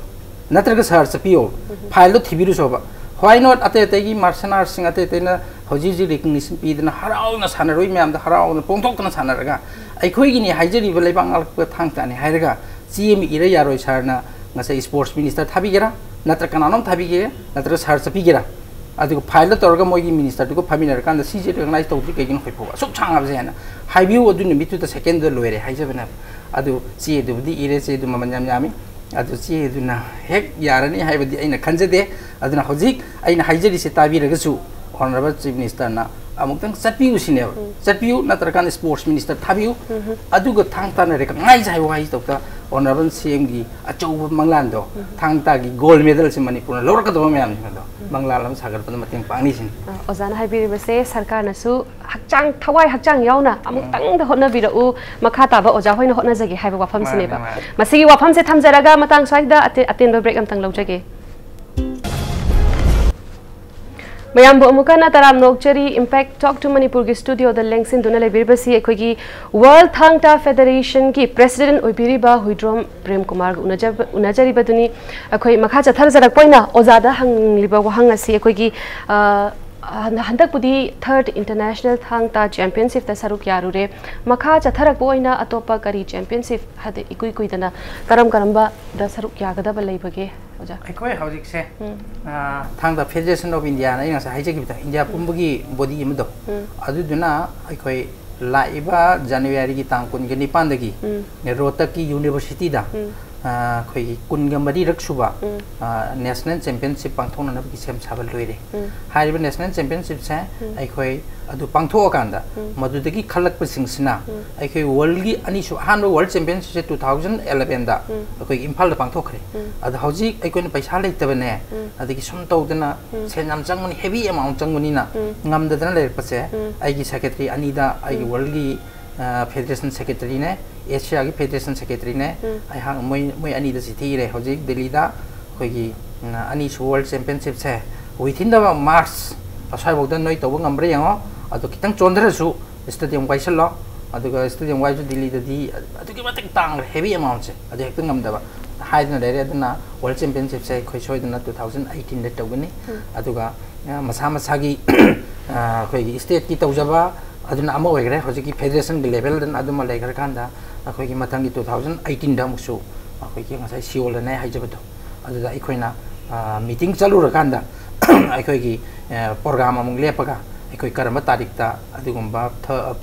ꯅꯠꯇ꯭ꯔꯒ ꯁꯥꯔ ꯆꯠꯄꯤꯌꯣ ꯍꯥꯏꯕ, ꯐꯥꯏꯜꯗꯣ ꯊꯤꯕꯤꯔꯨꯁꯣ ꯍꯥꯏꯕ꯫ Why not? ꯑꯇꯩ ꯑꯇꯩꯒꯤ ꯃꯥꯔꯁꯦꯜ ꯑꯥꯔꯠꯁꯤꯡ ꯑꯇꯩ ꯑꯇꯩꯅ ꯍꯧꯖꯤꯛ ꯍꯧꯖꯤꯛ ꯔꯤꯀꯣꯛꯅꯤꯁꯟ ꯄꯤꯗꯅ ꯍꯔꯥꯎꯅ ꯁꯥꯟꯅꯔꯣꯏ ꯃꯌꯥꯝꯗ ꯍꯔꯥꯎꯅ ꯐꯣꯡꯗꯣꯛꯇꯅ ꯁꯥꯟꯅꯔꯒ ꯑꯩꯈꯣꯏꯒꯤꯅꯤ ꯍꯥꯏꯖꯔꯤꯕ ꯂꯩꯕꯥꯛ ꯉꯥꯛꯄ ꯊꯥꯡ ꯇꯥꯅꯤ ꯍꯥꯏꯔꯒ ꯆꯦ ꯑꯃ ꯏꯔ ꯌꯥꯔꯣꯏ ꯁꯥꯔꯅ ꯉꯁꯥꯏ ꯁ꯭ꯄꯣꯔꯠꯁ ꯃꯤꯅꯤꯁꯇꯔ ꯊꯥꯕꯤꯒꯦꯔꯥ, ꯅꯠꯇ꯭ꯔ ꯀꯅꯥꯅꯣꯝ ꯊꯥꯕꯤꯒꯦꯔꯥ, ꯅꯠꯇ꯭ꯔꯒ ꯁꯥꯔ ꯆꯠꯄꯤꯒꯦꯔꯥ, ꯑꯗꯨꯒ ꯐꯥꯏꯜꯗ ꯇꯧꯔꯒ ꯃꯣꯏꯒꯤ ꯃꯤꯅꯤꯁꯇꯔꯗꯨꯒ ꯐꯝꯃꯤꯟꯅꯔꯀꯥꯟꯗ ꯁꯤꯁꯦ ꯔꯤꯀꯣꯛꯅꯥꯏꯁ ꯇꯧꯗ꯭ꯔꯤ ꯀꯩꯒꯤꯅꯣ ꯍꯧꯖꯤꯛ ꯐꯥꯎꯕ ꯑꯁꯨꯛ ꯁꯥꯡꯉꯕꯁꯦ ꯍꯥꯏꯅ ꯍꯥꯏꯕꯤꯌꯨ꯫ ꯑꯗꯨ ꯅꯨꯃꯤꯠꯇꯨꯗ ꯁꯦꯀꯦꯟꯗꯨꯗ ꯂꯣꯏꯔꯦ ꯍꯥꯏꯖꯕꯅꯦꯕ꯫ ꯑꯗꯨ ꯆꯦꯗꯨꯕꯨꯗꯤ ꯏꯔꯦ, ꯆꯦꯗꯨ ꯃꯃꯜ ꯌꯥꯝ ꯌꯥꯝꯃꯤ꯫ ꯑꯗꯨ ꯆꯦꯗꯨꯅ ꯍꯦꯛ ꯌꯥꯔꯅꯤ ꯍꯥꯏꯕꯗꯤ ꯑꯩꯅ ꯈꯟꯖꯗꯦ꯫ ꯑꯗꯨꯅ ꯍꯧꯖꯤꯛ ꯑꯩꯅ ꯍꯥꯏꯖꯔꯤꯁꯦ ꯇꯥꯕꯤꯔꯒꯁꯨ ꯑꯣꯅꯔꯦꯕꯜ ꯆꯤꯐ ꯃꯤꯅꯤꯁꯇꯔꯅ ꯑꯃꯨꯛꯇꯪ ꯆꯠꯄꯤꯌꯨ ꯁꯤꯅꯦꯕ꯫ ꯆꯠꯄꯤꯌꯨ, ꯅꯠꯇ꯭ꯔꯀꯥꯟꯗ ꯁ꯭ꯄꯣꯔꯠꯁ ꯃꯤꯅꯤꯁꯇꯔ ꯊꯥꯕꯤꯌꯨ꯫ ꯑꯗꯨꯒ ꯊꯥꯡ ꯇꯥꯅ ꯔꯤꯀꯣꯛꯅꯥꯏꯁ ꯍꯥꯏꯕ ꯋꯥꯍꯩꯁꯤꯗ ꯑꯣꯅꯔꯦꯕꯜ ꯁꯤ ꯑꯦꯝꯒꯤ ꯑꯆꯧꯕ ꯃꯪꯂꯥꯟꯗꯣ, ꯊꯥꯡ ꯇꯥꯒꯤ ꯒꯣꯜ ꯃꯦꯗꯜꯁꯦ ꯃꯅꯤꯄꯨꯔꯅ ꯂꯧꯔꯛꯀꯗꯕ ꯃꯌꯥꯝꯁꯤꯡ ꯑꯗꯣ ꯃꯪꯂꯥꯟ ꯑꯃ ꯁꯥꯒꯠꯄꯗ ꯃꯇꯦꯡ ꯄꯥꯡꯅꯤ ꯁꯤꯅꯤ꯫ ꯑ, ꯑꯣꯖꯥꯅ ꯍꯥꯏꯕꯤꯔꯤꯕꯁꯦ ꯁꯔꯀꯥꯔꯅꯁꯨ ꯍꯛꯆꯥꯡ, ꯊꯋꯥꯏ ꯍꯛꯆꯥꯡ ꯌꯥꯎꯅ ꯑꯃꯨꯛꯇꯪꯗ ꯍꯣꯠꯅꯕꯤꯔꯛꯎ, ꯃꯈꯥ ꯇꯥꯕ ꯑꯣꯖꯥ ꯍꯣꯏꯅ ꯍꯣꯠꯅꯖꯒꯦ ꯍꯥꯏꯕ ꯋꯥꯐꯝꯁꯤꯅꯦꯕ꯫ ꯃꯥꯅꯦ, ꯃꯥꯅꯦ꯫ ꯃꯁꯤꯒꯤ ꯋꯥꯐꯝꯁꯦ ꯊꯝꯖꯔꯒ ꯃꯇꯥꯡ ꯁ꯭ꯋꯥꯏꯗ ꯑꯇꯦ-, ꯑꯇꯦꯟꯕ ꯕ꯭ꯔꯦꯛ ꯑꯝꯇꯪ ꯂꯧꯖꯒꯦ꯫ ꯃꯌꯥꯝꯕꯨ ꯑꯃꯨꯛ ꯍꯟꯅ ꯇꯔꯥꯝꯅ ꯑꯣꯛꯆꯔꯤ꯫ Impact Talk to ꯃꯅꯤꯄꯨꯔꯒꯤ ꯁ꯭ꯇꯨꯗꯤꯑꯣꯗ ꯂꯦꯡꯁꯤꯟꯗꯨꯅ ꯂꯩꯕꯤꯔꯤꯕꯁꯤ ꯑꯩꯈꯣꯏꯒꯤ ꯋꯥꯔꯜ ꯊꯥꯡ ꯇꯥ ꯐꯦꯗꯔꯦꯁꯟꯒꯤ ꯄ꯭ꯔꯦꯁꯤꯗꯦꯟꯠ ꯑꯣꯏꯕꯤꯔꯤꯕ ꯍꯨꯏꯗ꯭ꯔꯣꯝ ꯄ꯭ꯔꯦꯝ ꯀꯨꯃꯥꯔꯒ ꯎꯅꯖꯕ-, ꯎꯅꯖꯔꯤꯕꯗꯨꯅꯤ꯫ ꯑꯩꯈꯣꯏ ꯃꯈꯥ ꯆꯠꯊꯖꯔꯛꯄ ꯑꯣꯏꯅ ꯑꯣꯖꯥꯗ ꯍꯪꯂꯤꯕ ꯋꯥꯍꯪ ꯑꯁꯤ ꯑꯩꯈꯣꯏꯒꯤ, ꯑ, ꯍꯟ-, ꯍꯟꯗꯛꯄꯨꯗꯤ ꯊꯔꯠ ꯏꯟꯇꯔꯅꯦꯁꯅꯦꯜ ꯊꯥꯡ ꯇꯥ ꯆꯦꯝꯄꯤꯌꯟꯁꯤꯞꯇ ꯁꯔꯨꯛ ꯌꯥꯔꯨꯔꯦ꯫ ꯃꯈꯥ ꯆꯠꯊꯔꯛꯄ ꯑꯣꯏꯅ ꯑꯇꯣꯞꯄ ꯀꯔꯤ ꯆꯦꯝꯄꯤꯌꯟꯁꯤꯞ, ꯍꯥꯏꯗꯤ ꯏꯀꯨꯏ ꯀꯨꯏꯗꯅ ꯀꯔꯝ ꯀꯔꯝꯕꯗ ꯁꯔꯨꯛ ꯌꯥꯒꯗꯕ ꯂꯩꯕꯒꯦ, ꯑꯣꯖꯥ? ꯑꯩꯈꯣꯏ ꯍꯧꯖꯤꯛꯁꯦ, ꯎꯝ꯫ ꯑ, ꯊꯥꯡ ꯇꯥ ꯐꯦꯗꯔꯦꯁꯟ ꯑꯣꯐ ꯏꯟꯗꯤꯌꯥꯅ ꯑꯩ ꯉꯁꯥꯏ ꯍꯥꯏꯖꯈꯤꯕꯗꯣ, ꯏꯟꯗꯤꯌꯥ ꯄꯨꯝꯕꯒꯤ ꯕꯣꯗꯤ ꯑꯃꯗꯣ, ꯎꯝ꯫ ꯑꯗꯨꯗꯨꯅ ꯑꯩꯈꯣꯏ ꯂꯥꯛꯏꯕ ꯖꯅꯋꯥꯔꯤꯒꯤ ꯇꯥꯡ ꯀꯨꯟꯒ ꯅꯤꯄꯥꯟꯗꯒꯤ ꯎꯝ꯫ ꯔꯣꯍꯇꯛꯀꯤ ꯌꯨꯅꯤꯚꯔꯁꯤꯇꯤꯗ ꯎꯝ꯫ ꯑꯩꯈꯣꯏꯒꯤ ꯀꯨꯟꯒ ꯃꯔꯤꯔꯛ ꯁꯨꯕ ꯅꯦꯁꯅꯦꯜ ꯆꯦꯝꯄꯤꯌꯟꯁꯤꯞ ꯄꯥꯡꯊꯣꯛꯅꯅꯕꯒꯤ ꯁꯦꯝ ꯁꯥꯕ ꯂꯣꯏꯔꯦ꯫ ꯍꯥꯏꯔꯤꯕ ꯅꯦꯁꯅꯦꯜ ꯆꯦꯝꯄꯤꯌꯟꯁꯤꯞꯁꯦ ꯑꯩꯈꯣꯏ ꯑꯗꯨ ꯄꯥꯡꯊꯣꯛꯑꯀꯥꯟꯗ ꯃꯗꯨꯗꯒꯤ ꯈꯜꯂꯛꯄꯁꯤꯡꯁꯤꯅ ꯑꯩꯈꯣꯏ ꯋꯥꯔꯜꯒꯤ ꯑꯅꯤꯁꯨ ꯑꯍꯥꯟꯕ ꯋꯥꯔꯜ ꯆꯦꯝꯄꯤꯌꯟꯁꯤꯞꯁꯦ ꯇꯨ ꯊꯥꯎꯖꯟ ꯑꯦꯂꯚꯦꯟꯗ ꯑꯩꯈꯣꯏꯒꯤ ꯏꯝꯐꯥꯜꯗ ꯄꯥꯡꯊꯣꯛꯈ꯭ꯔꯦ꯫ ꯑꯗꯣ ꯍꯧꯖꯤꯛ ꯑꯩꯈꯣꯏꯅ ꯄꯩꯁꯥ ꯂꯩꯇꯕꯅꯦ, ꯑꯗꯒꯤ ꯁꯨꯝ ꯇꯧꯗꯅ ꯁꯦꯟ ꯌꯥꯝ ꯆꯪꯕꯅꯤ, ꯍꯦꯚꯤ ꯑꯦꯃꯥꯎꯟ ꯆꯪꯕꯅꯤꯅ ꯉꯝꯗꯗꯅ ꯂꯩꯔꯛꯄꯁꯦ ꯑꯩꯒꯤ ꯁꯦꯀ꯭ꯔꯦꯇꯔꯤ ꯑꯅꯤꯗ, ꯑꯩꯒꯤ ꯋꯥꯔꯜꯒꯤ ꯐꯦꯗꯔꯦꯁꯟ ꯁꯦꯀ꯭ꯔꯦꯇꯔꯤꯅꯦ, ꯑꯦꯁꯤꯌꯥꯒꯤ ꯐꯦꯗꯔꯦꯁꯟ ꯁꯦꯀ꯭ꯔꯦꯇꯔꯤꯅꯦ, ꯑꯩꯍꯥꯛ ꯃꯣꯏ ꯃꯣꯏ ꯑꯅꯤꯗ ꯆꯤꯊꯤ ꯏꯔꯦ꯫ ꯍꯧꯖꯤꯛ ꯗꯦꯜꯂꯤꯗ ꯑꯩꯈꯣꯏꯒꯤ ꯑꯅꯤꯁꯨꯕ ꯋꯥꯔꯜ ꯆꯦꯝꯄꯤꯌꯟꯁꯤꯞꯁꯦ within the March ꯑꯁ꯭ꯋꯥꯏꯐꯥꯎꯗ ꯅꯣꯏ ꯇꯧꯕ ꯉꯝꯕ꯭ꯔꯥ ꯌꯦꯡꯉꯣ, ꯑꯗꯣ ꯈꯤꯇꯪ ꯆꯣꯟꯊꯔꯁꯨ ꯁ꯭ꯇꯦꯗꯤꯌꯝ ꯋꯥꯏꯁꯜꯂꯣ, ꯑꯗꯨꯒ ꯁ꯭ꯇꯦꯗꯤꯌꯝ ꯋꯥꯏꯁꯨ ꯗꯤꯜꯂꯤꯗꯗꯤ ꯑꯗꯨꯛꯀꯤ ꯃꯇꯤꯛ ꯇꯥꯡꯈ꯭ꯔꯦ, ꯍꯦꯚꯤ ꯑꯦꯃꯥꯎꯟꯁꯦ, ꯑꯗꯨ ꯍꯦꯛꯇ ꯉꯝꯗꯕ ꯍꯥꯏꯗꯅ ꯂꯩꯔꯦ꯫ ꯑꯗꯨꯅ ꯋꯥꯔꯜ ꯆꯦꯝꯄꯤꯌꯟꯁꯤꯞꯁꯦ ꯑꯩꯈꯣꯏ ꯁꯣꯏꯗꯅ ꯇꯨ ꯊꯥꯎꯖꯟ ꯑꯩꯠꯇꯤꯟꯗ ꯇꯧꯒꯅꯤ꯫ ꯑꯗꯨꯒ ꯃꯁꯥ ꯃꯁꯥꯒꯤ ꯑꯩꯈꯣꯏꯒꯤ ꯁ꯭ꯇꯦꯠꯀꯤ ꯇꯧꯖꯕ ꯑꯗꯨꯅ ꯑꯃ ꯑꯣꯏꯈ꯭ꯔꯦ꯫ ꯍꯧꯖꯤꯛꯀꯤ ꯐꯦꯗꯔꯦꯁꯟꯒꯤ ꯂꯦꯚꯦꯜꯗꯅ ꯑꯗꯨꯃ ꯂꯩꯈ꯭ꯔꯀꯥꯟꯗ ꯑꯩꯈꯣꯏꯒꯤ ꯃꯊꯪꯒꯤ ꯇꯨ ꯊꯥꯎꯖꯟ ꯑꯩꯠꯇꯤꯟꯗ ꯑꯃꯨꯛꯁꯨ ꯑꯩꯈꯣꯏꯒꯤ ꯉꯁꯥꯏ ꯁꯤꯑꯣꯜꯗꯅꯦ ꯍꯥꯏꯖꯕꯗꯣ, ꯑꯗꯨꯗ ꯑꯩꯈꯣꯏꯅ ꯃꯤꯇꯤꯡ ꯆꯠꯂꯨꯔꯀꯥꯟꯗ ꯑꯩꯈꯣꯏꯒꯤ ꯄ꯭ꯔꯣꯒ꯭ꯔꯥꯝ ꯑꯃꯨꯛ ꯂꯦꯞꯄꯒ ꯑꯩꯈꯣꯏ ꯀꯔꯝꯕ ꯇꯥꯔꯤꯛꯇ ꯑꯗꯨꯒꯨꯝꯕ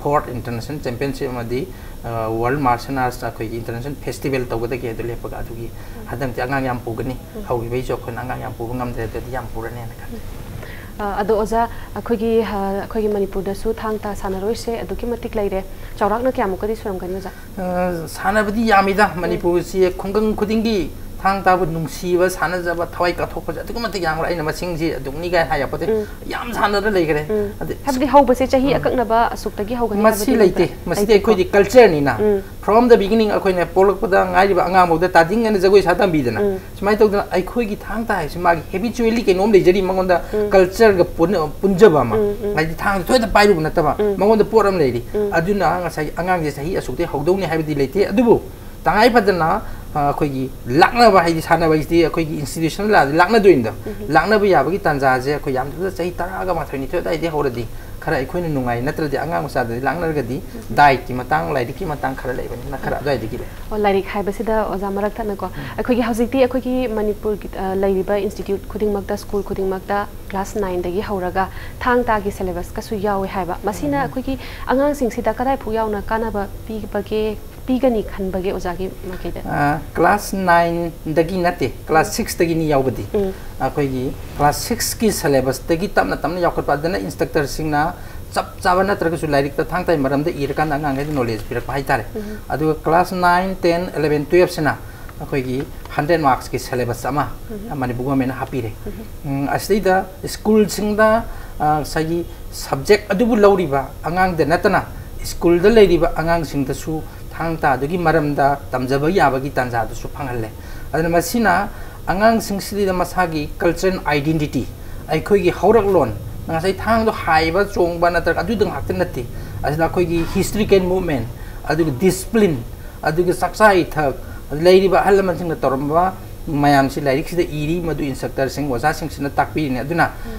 ꯐꯣꯔꯠ ꯏꯟꯇꯔꯅꯦꯁꯅꯦꯜ ꯆꯦꯝꯄꯤꯌꯟꯁꯤꯞ ꯑꯃꯗꯤ ꯋꯥꯔꯜ ꯃꯥꯔꯁꯦꯜ ꯑꯥꯔꯠꯁ ꯑꯩꯈꯣꯏꯒꯤ ꯏꯟꯇꯔꯅꯦꯁꯅꯦꯜ ꯐꯦꯁꯇꯤꯚꯦꯜ ꯇꯧꯒꯗꯒꯦ ꯑꯗꯨ ꯂꯦꯞꯄꯒ, ꯑꯗꯨꯒꯤ ꯍꯟꯗꯛꯇꯤ ꯑꯉꯥꯡ ꯌꯥꯝ ꯄꯨꯒꯅꯤ꯫ ꯍꯧꯈꯤꯕꯩꯁꯨ ꯑꯩꯈꯣꯏꯅ ꯑꯉꯥꯡ ꯌꯥꯝ ꯄꯨꯕ ꯉꯝꯗ꯭ꯔꯦ, ꯑꯗꯨꯗꯤ ꯌꯥꯝ ꯄꯨꯔꯅꯦꯅ ꯈꯜꯂꯤ꯫ ꯑꯗꯣ ꯑꯣꯖꯥ, ꯑꯩꯈꯣꯏꯒꯤ ꯑꯩꯈꯣꯏꯒꯤ ꯃꯅꯤꯄꯨꯔꯗꯁꯨ ꯊꯥꯡ ꯇꯥ ꯁꯥꯟꯅꯔꯣꯏꯁꯦ ꯑꯗꯨꯛꯀꯤ ꯃꯇꯤꯛ ꯂꯩꯔꯦ꯫ ꯆꯥꯎꯔꯥꯛꯅ ꯀꯌꯥꯃꯨꯛꯀꯗꯤ ꯁꯨꯔꯝꯒꯅꯤ ꯑꯣꯖꯥ? ꯁꯥꯟꯅꯕꯗꯤ ꯌꯥꯝꯃꯤꯗ꯫ ꯃꯅꯤꯄꯨꯔꯁꯤ ꯈꯨꯡꯒꯪ ꯈꯨꯗꯤꯡꯒꯤ ꯊꯥꯡ ꯇꯥꯕꯨ ꯅꯨꯡꯁꯤꯕ, ꯁꯥꯟꯅꯖꯕ, ꯊꯋꯥꯏ ꯀꯠꯊꯣꯛꯄꯁꯦ ꯑꯗꯨꯛꯀꯤ ꯃꯇꯤꯛ ꯌꯥꯝꯈ꯭ꯔꯦ꯫ ꯑꯩꯅ ꯃꯁꯤꯡꯁꯤ ꯑꯗꯨꯛꯅꯤ ꯀꯥꯏꯅ ꯍꯥꯏ ꯌꯥꯄꯣꯠꯇꯦ꯫ ꯌꯥꯝ ꯁꯥꯟꯅꯗꯅ ꯂꯩꯈ꯭ꯔꯦ꯫ ꯑꯗꯩ ꯍꯥꯏꯕꯗꯤ ꯍꯧꯕꯁꯦ ꯆꯍꯤ ꯑꯀꯛꯅꯕ ꯑꯁꯨꯛꯇꯒꯤ ꯍꯧꯒꯅꯤ ꯃꯁꯤ ꯍꯥꯏꯕꯗꯤ ꯂꯩꯇꯦ꯫ ꯅꯠꯇ꯭ꯔꯥ? ꯃꯁꯤꯗꯤ ꯂꯩꯇꯦꯀꯣ? ꯑꯩꯈꯣꯏꯗꯤ ꯀꯜꯆꯔꯅꯤꯅ꯫ From the beginning ꯑꯩꯈꯣꯏꯅ ꯄꯣꯛꯂꯛꯄꯗ ꯉꯥꯏꯔꯤꯕ ꯑꯉꯥꯡꯐꯥꯎꯗ ꯇꯥꯗꯤꯡ ꯑꯅ ꯖꯒꯣꯏ ꯁꯥ ꯇꯝꯕꯤꯗꯅ꯫ ꯁꯨꯃꯥꯏꯅ ꯇꯧꯗꯅ ꯑꯩꯈꯣꯏꯒꯤ ꯊꯥꯡ ꯇꯥ ꯍꯥꯏꯕꯁꯤ ꯃꯥꯒꯤ ꯍꯦꯕꯤꯆꯨꯋꯦꯜꯂꯤ ꯀꯩꯅꯣꯝ ꯂꯩꯖꯔꯤ ꯃꯉꯣꯟꯗ, ꯀꯜꯆꯔꯒ ꯄꯨꯟ- ꯄꯨꯟꯖꯕ ꯑꯃ꯫ ꯍꯥꯏꯗꯤ ꯊꯥꯡꯁꯦ ꯊꯣꯏꯗ ꯄꯥꯏꯔꯨꯕ ꯅꯠꯇꯕ ꯃꯉꯣꯟꯗ ꯄꯣꯠ ꯑꯃ ꯂꯩꯔꯤ꯫ ꯑꯗꯨꯅ ꯉꯁꯥꯏꯒꯤ ꯑꯉꯥꯡꯁꯦ ꯆꯍꯤ ꯑꯁꯨꯛꯇꯩ ꯍꯧꯗꯧꯅꯤ ꯍꯥꯏꯕꯗꯤ ꯂꯩꯇꯦ꯫ ꯑꯗꯨꯕꯨ ꯇꯉꯥꯏ ꯐꯗꯅ ꯑ, ꯑꯩꯈꯣꯏꯒꯤ ꯂꯥꯛꯅꯕ ꯍꯥꯏꯗꯤ ꯁꯥꯟꯅꯕ ꯍꯥꯏꯁꯤꯗꯤ ꯑꯩꯈꯣꯏꯒꯤ ꯏꯟꯁꯇꯤꯇ꯭ꯌꯨꯁꯟ ꯂꯥꯛꯑꯗꯤ ꯂꯥꯛꯅꯗꯣꯏꯅꯤꯗꯣ꯫ ꯂꯥꯛꯅꯕ ꯌꯥꯕꯒꯤ ꯇꯥꯟꯖꯥꯁꯦ ꯑꯩꯈꯣꯏ ꯌꯥꯝꯗꯕꯗ ꯆꯍꯤ ꯇꯔꯥꯒ ꯃꯥꯊꯣꯏ ꯅꯤꯊꯣꯏ ꯑꯗꯨꯋꯥꯏꯗꯒꯤ ꯍꯧꯔꯗꯤ ꯈꯔ ꯑꯩꯈꯣꯏꯅ ꯅꯨꯡꯉꯥꯏ, ꯅꯠꯇ꯭ꯔꯗꯤ ꯑꯉꯥꯡ ꯃꯆꯥꯗꯗꯤ ꯂꯥꯛꯅꯔꯒꯗꯤ ꯗꯥꯏꯠꯀꯤ ꯃꯇꯥꯡ, ꯂꯥꯏꯔꯤꯛꯀꯤ ꯃꯇꯥꯡ ꯈꯔ ꯂꯩꯕꯅꯤꯅ ꯈꯔ ꯑꯗꯨꯋꯥꯏꯗꯒꯤ ꯂꯩ꯫ ꯑꯣ, ꯂꯥꯏꯔꯤꯛ ꯍꯥꯏꯕꯁꯤꯗ ꯑꯣꯖꯥ ꯃꯔꯛ ꯊꯠꯅꯀꯣ, ꯑꯩꯈꯣꯏꯒꯤ ꯍꯧꯖꯤꯛꯇꯤ ꯑꯩꯈꯣꯏꯒꯤ ꯃꯅꯤꯄꯨꯔꯒꯤ ꯑ, ꯂꯩꯔꯤꯕ ꯏꯟꯁꯇꯤꯇ꯭ꯌꯨꯠ ꯈꯨꯗꯤꯡꯃꯛꯇ, ꯁ꯭ꯀꯨꯜ ꯈꯨꯗꯤꯡꯃꯛꯇ ꯀ꯭ꯂꯥꯁ ꯅꯥꯏꯟꯗꯒꯤ ꯍꯧꯔꯒ ꯊꯥꯡ ꯇꯥꯒꯤ ꯁꯦꯂꯦꯕꯁꯀꯁꯨ ꯌꯥꯎꯋꯦ ꯍꯥꯏꯕ꯫ ꯃꯁꯤꯅ ꯑꯩꯈꯣꯏꯒꯤ ꯑꯉꯥꯡꯁꯤꯡꯁꯤꯗ ꯀꯗꯥꯏꯐꯥꯎ ꯌꯥꯎꯅ ꯀꯥꯟꯅꯕ ꯄꯤꯕꯒꯦ? ꯄꯤꯒꯅꯤ ꯈꯟꯕꯒꯦ ꯑꯣꯖꯥꯒꯤ ꯃꯥꯏꯀꯩꯗ? ꯀ꯭ꯂꯥꯁ ꯅꯥꯏꯟꯗꯒꯤ ꯅꯠꯇꯦ, ꯀ꯭ꯂꯥꯁ ꯁꯤꯛꯁꯇꯒꯤꯅꯤ ꯌꯥꯎꯕꯗꯤ꯫ ꯎꯝ. ꯑꯩꯈꯣꯏꯒꯤ ꯀ꯭ꯂꯥꯁ ꯁꯤꯛꯁꯀꯤ ꯁꯦꯂꯦꯕꯁꯇꯒꯤ ꯇꯞꯅ ꯇꯞꯅ ꯌꯥꯎꯈꯠꯄ, ꯑꯗꯨꯅ ꯏꯟꯁꯇ꯭ꯔꯛꯇꯔꯁꯤꯡꯅ ꯆꯞ ꯆꯥꯕ ꯅꯠꯇ꯭ꯔꯒꯁꯨ ꯂꯥꯏꯔꯤꯛꯇ ꯊꯥꯡ ꯇꯥꯒꯤ ꯃꯔꯝꯗ ꯏꯔꯀꯥꯟꯗ ꯑꯉꯥꯡꯈꯩꯗ ꯅꯣꯂꯦꯖ ꯄꯤꯔꯛꯄ ꯍꯥꯏꯇꯥꯔꯦ꯫ ꯎꯝ. ꯑꯗꯨꯒ ꯀ꯭ꯂꯥꯁ ꯅꯥꯏꯟ, ꯇꯦꯟ, ꯑꯦꯂꯚꯦꯟ, ꯇꯨꯌꯦꯜꯞꯁꯤꯅ ꯑꯩꯈꯣꯏꯒꯤ ꯍꯟꯗ꯭ꯔꯦꯠ ꯃꯥꯔꯛꯁꯀꯤ ꯁꯦꯂꯦꯕꯁ ꯑꯃ ꯎꯝ. ꯃꯅꯤꯄꯨꯔ ꯒꯣꯔꯃꯦꯟꯅ ꯍꯥꯞꯄꯤꯔꯦ꯫ ꯎꯝ. ꯎꯝ, ꯑꯁꯤꯗꯩꯗ ꯁ꯭ꯀꯨꯜꯁꯤꯡꯗ, ꯑ, ꯉꯁꯥꯏꯒꯤ ꯁꯕꯖꯦꯛ ꯑꯗꯨꯕꯨ ꯂꯧꯔꯤꯕ ꯑꯉꯥꯡꯗ ꯅꯠꯇꯅ ꯁ꯭ꯀꯨꯜꯗ ꯂꯩꯔꯤꯕ ꯑꯉꯥꯡꯁꯤꯡꯗꯁꯨ ꯊꯥꯡ ꯇꯥꯗꯨꯒꯤ ꯃꯔꯝꯗ ꯇꯝꯖꯕ ꯌꯥꯕꯒꯤ ꯇꯥꯟꯖꯥꯗꯨꯁꯨ ꯐꯪꯍꯜꯂꯦ꯫ ꯑꯗꯨꯅ ꯃꯁꯤꯅ ꯑꯉꯥꯡꯁꯤꯡꯁꯤꯗ ꯃꯁꯥꯒꯤ ꯀꯜꯆꯔꯦꯜ ꯑꯥꯏꯗꯦꯟꯇꯤꯇꯤ, ꯑꯩꯈꯣꯏꯒꯤ ꯍꯧꯔꯛꯂꯣꯟ, ꯉꯁꯥꯏ ꯊꯥꯡꯗꯣ ꯍꯥꯏꯕ, ꯆꯣꯡꯕ ꯅꯠꯇ꯭ꯔꯒ ꯑꯗꯨꯗ ꯉꯥꯛꯇ ꯅꯠꯇꯦ, ꯑꯁꯤꯅ ꯑꯩꯈꯣꯏꯒꯤ ꯍꯤꯁꯇꯣꯔꯤꯀꯦꯜ ꯃꯨꯞꯃꯦꯟ, ꯑꯗꯨꯒ ꯗꯤꯁꯤꯄ꯭ꯂꯤꯟ, ꯑꯗꯨꯒ ꯆꯥꯛꯆꯥ ꯏꯊꯛ, ꯂꯩꯔꯤꯕ ꯑꯍꯜ ꯂꯃꯟꯁꯤꯡꯅ ꯇꯧꯔꯝꯕ ꯃꯌꯥꯝꯁꯤ ꯂꯥꯏꯔꯤꯛꯁꯤꯗ ꯏꯔꯤ, ꯃꯗꯨ ꯏꯟꯁꯇ꯭ꯔꯛꯇꯔꯁꯤꯡ, ꯑꯣꯖꯥꯁꯤꯡꯁꯤꯅ ꯇꯥꯛꯄꯤꯔꯤꯅꯤ꯫ ꯑꯗꯨꯅ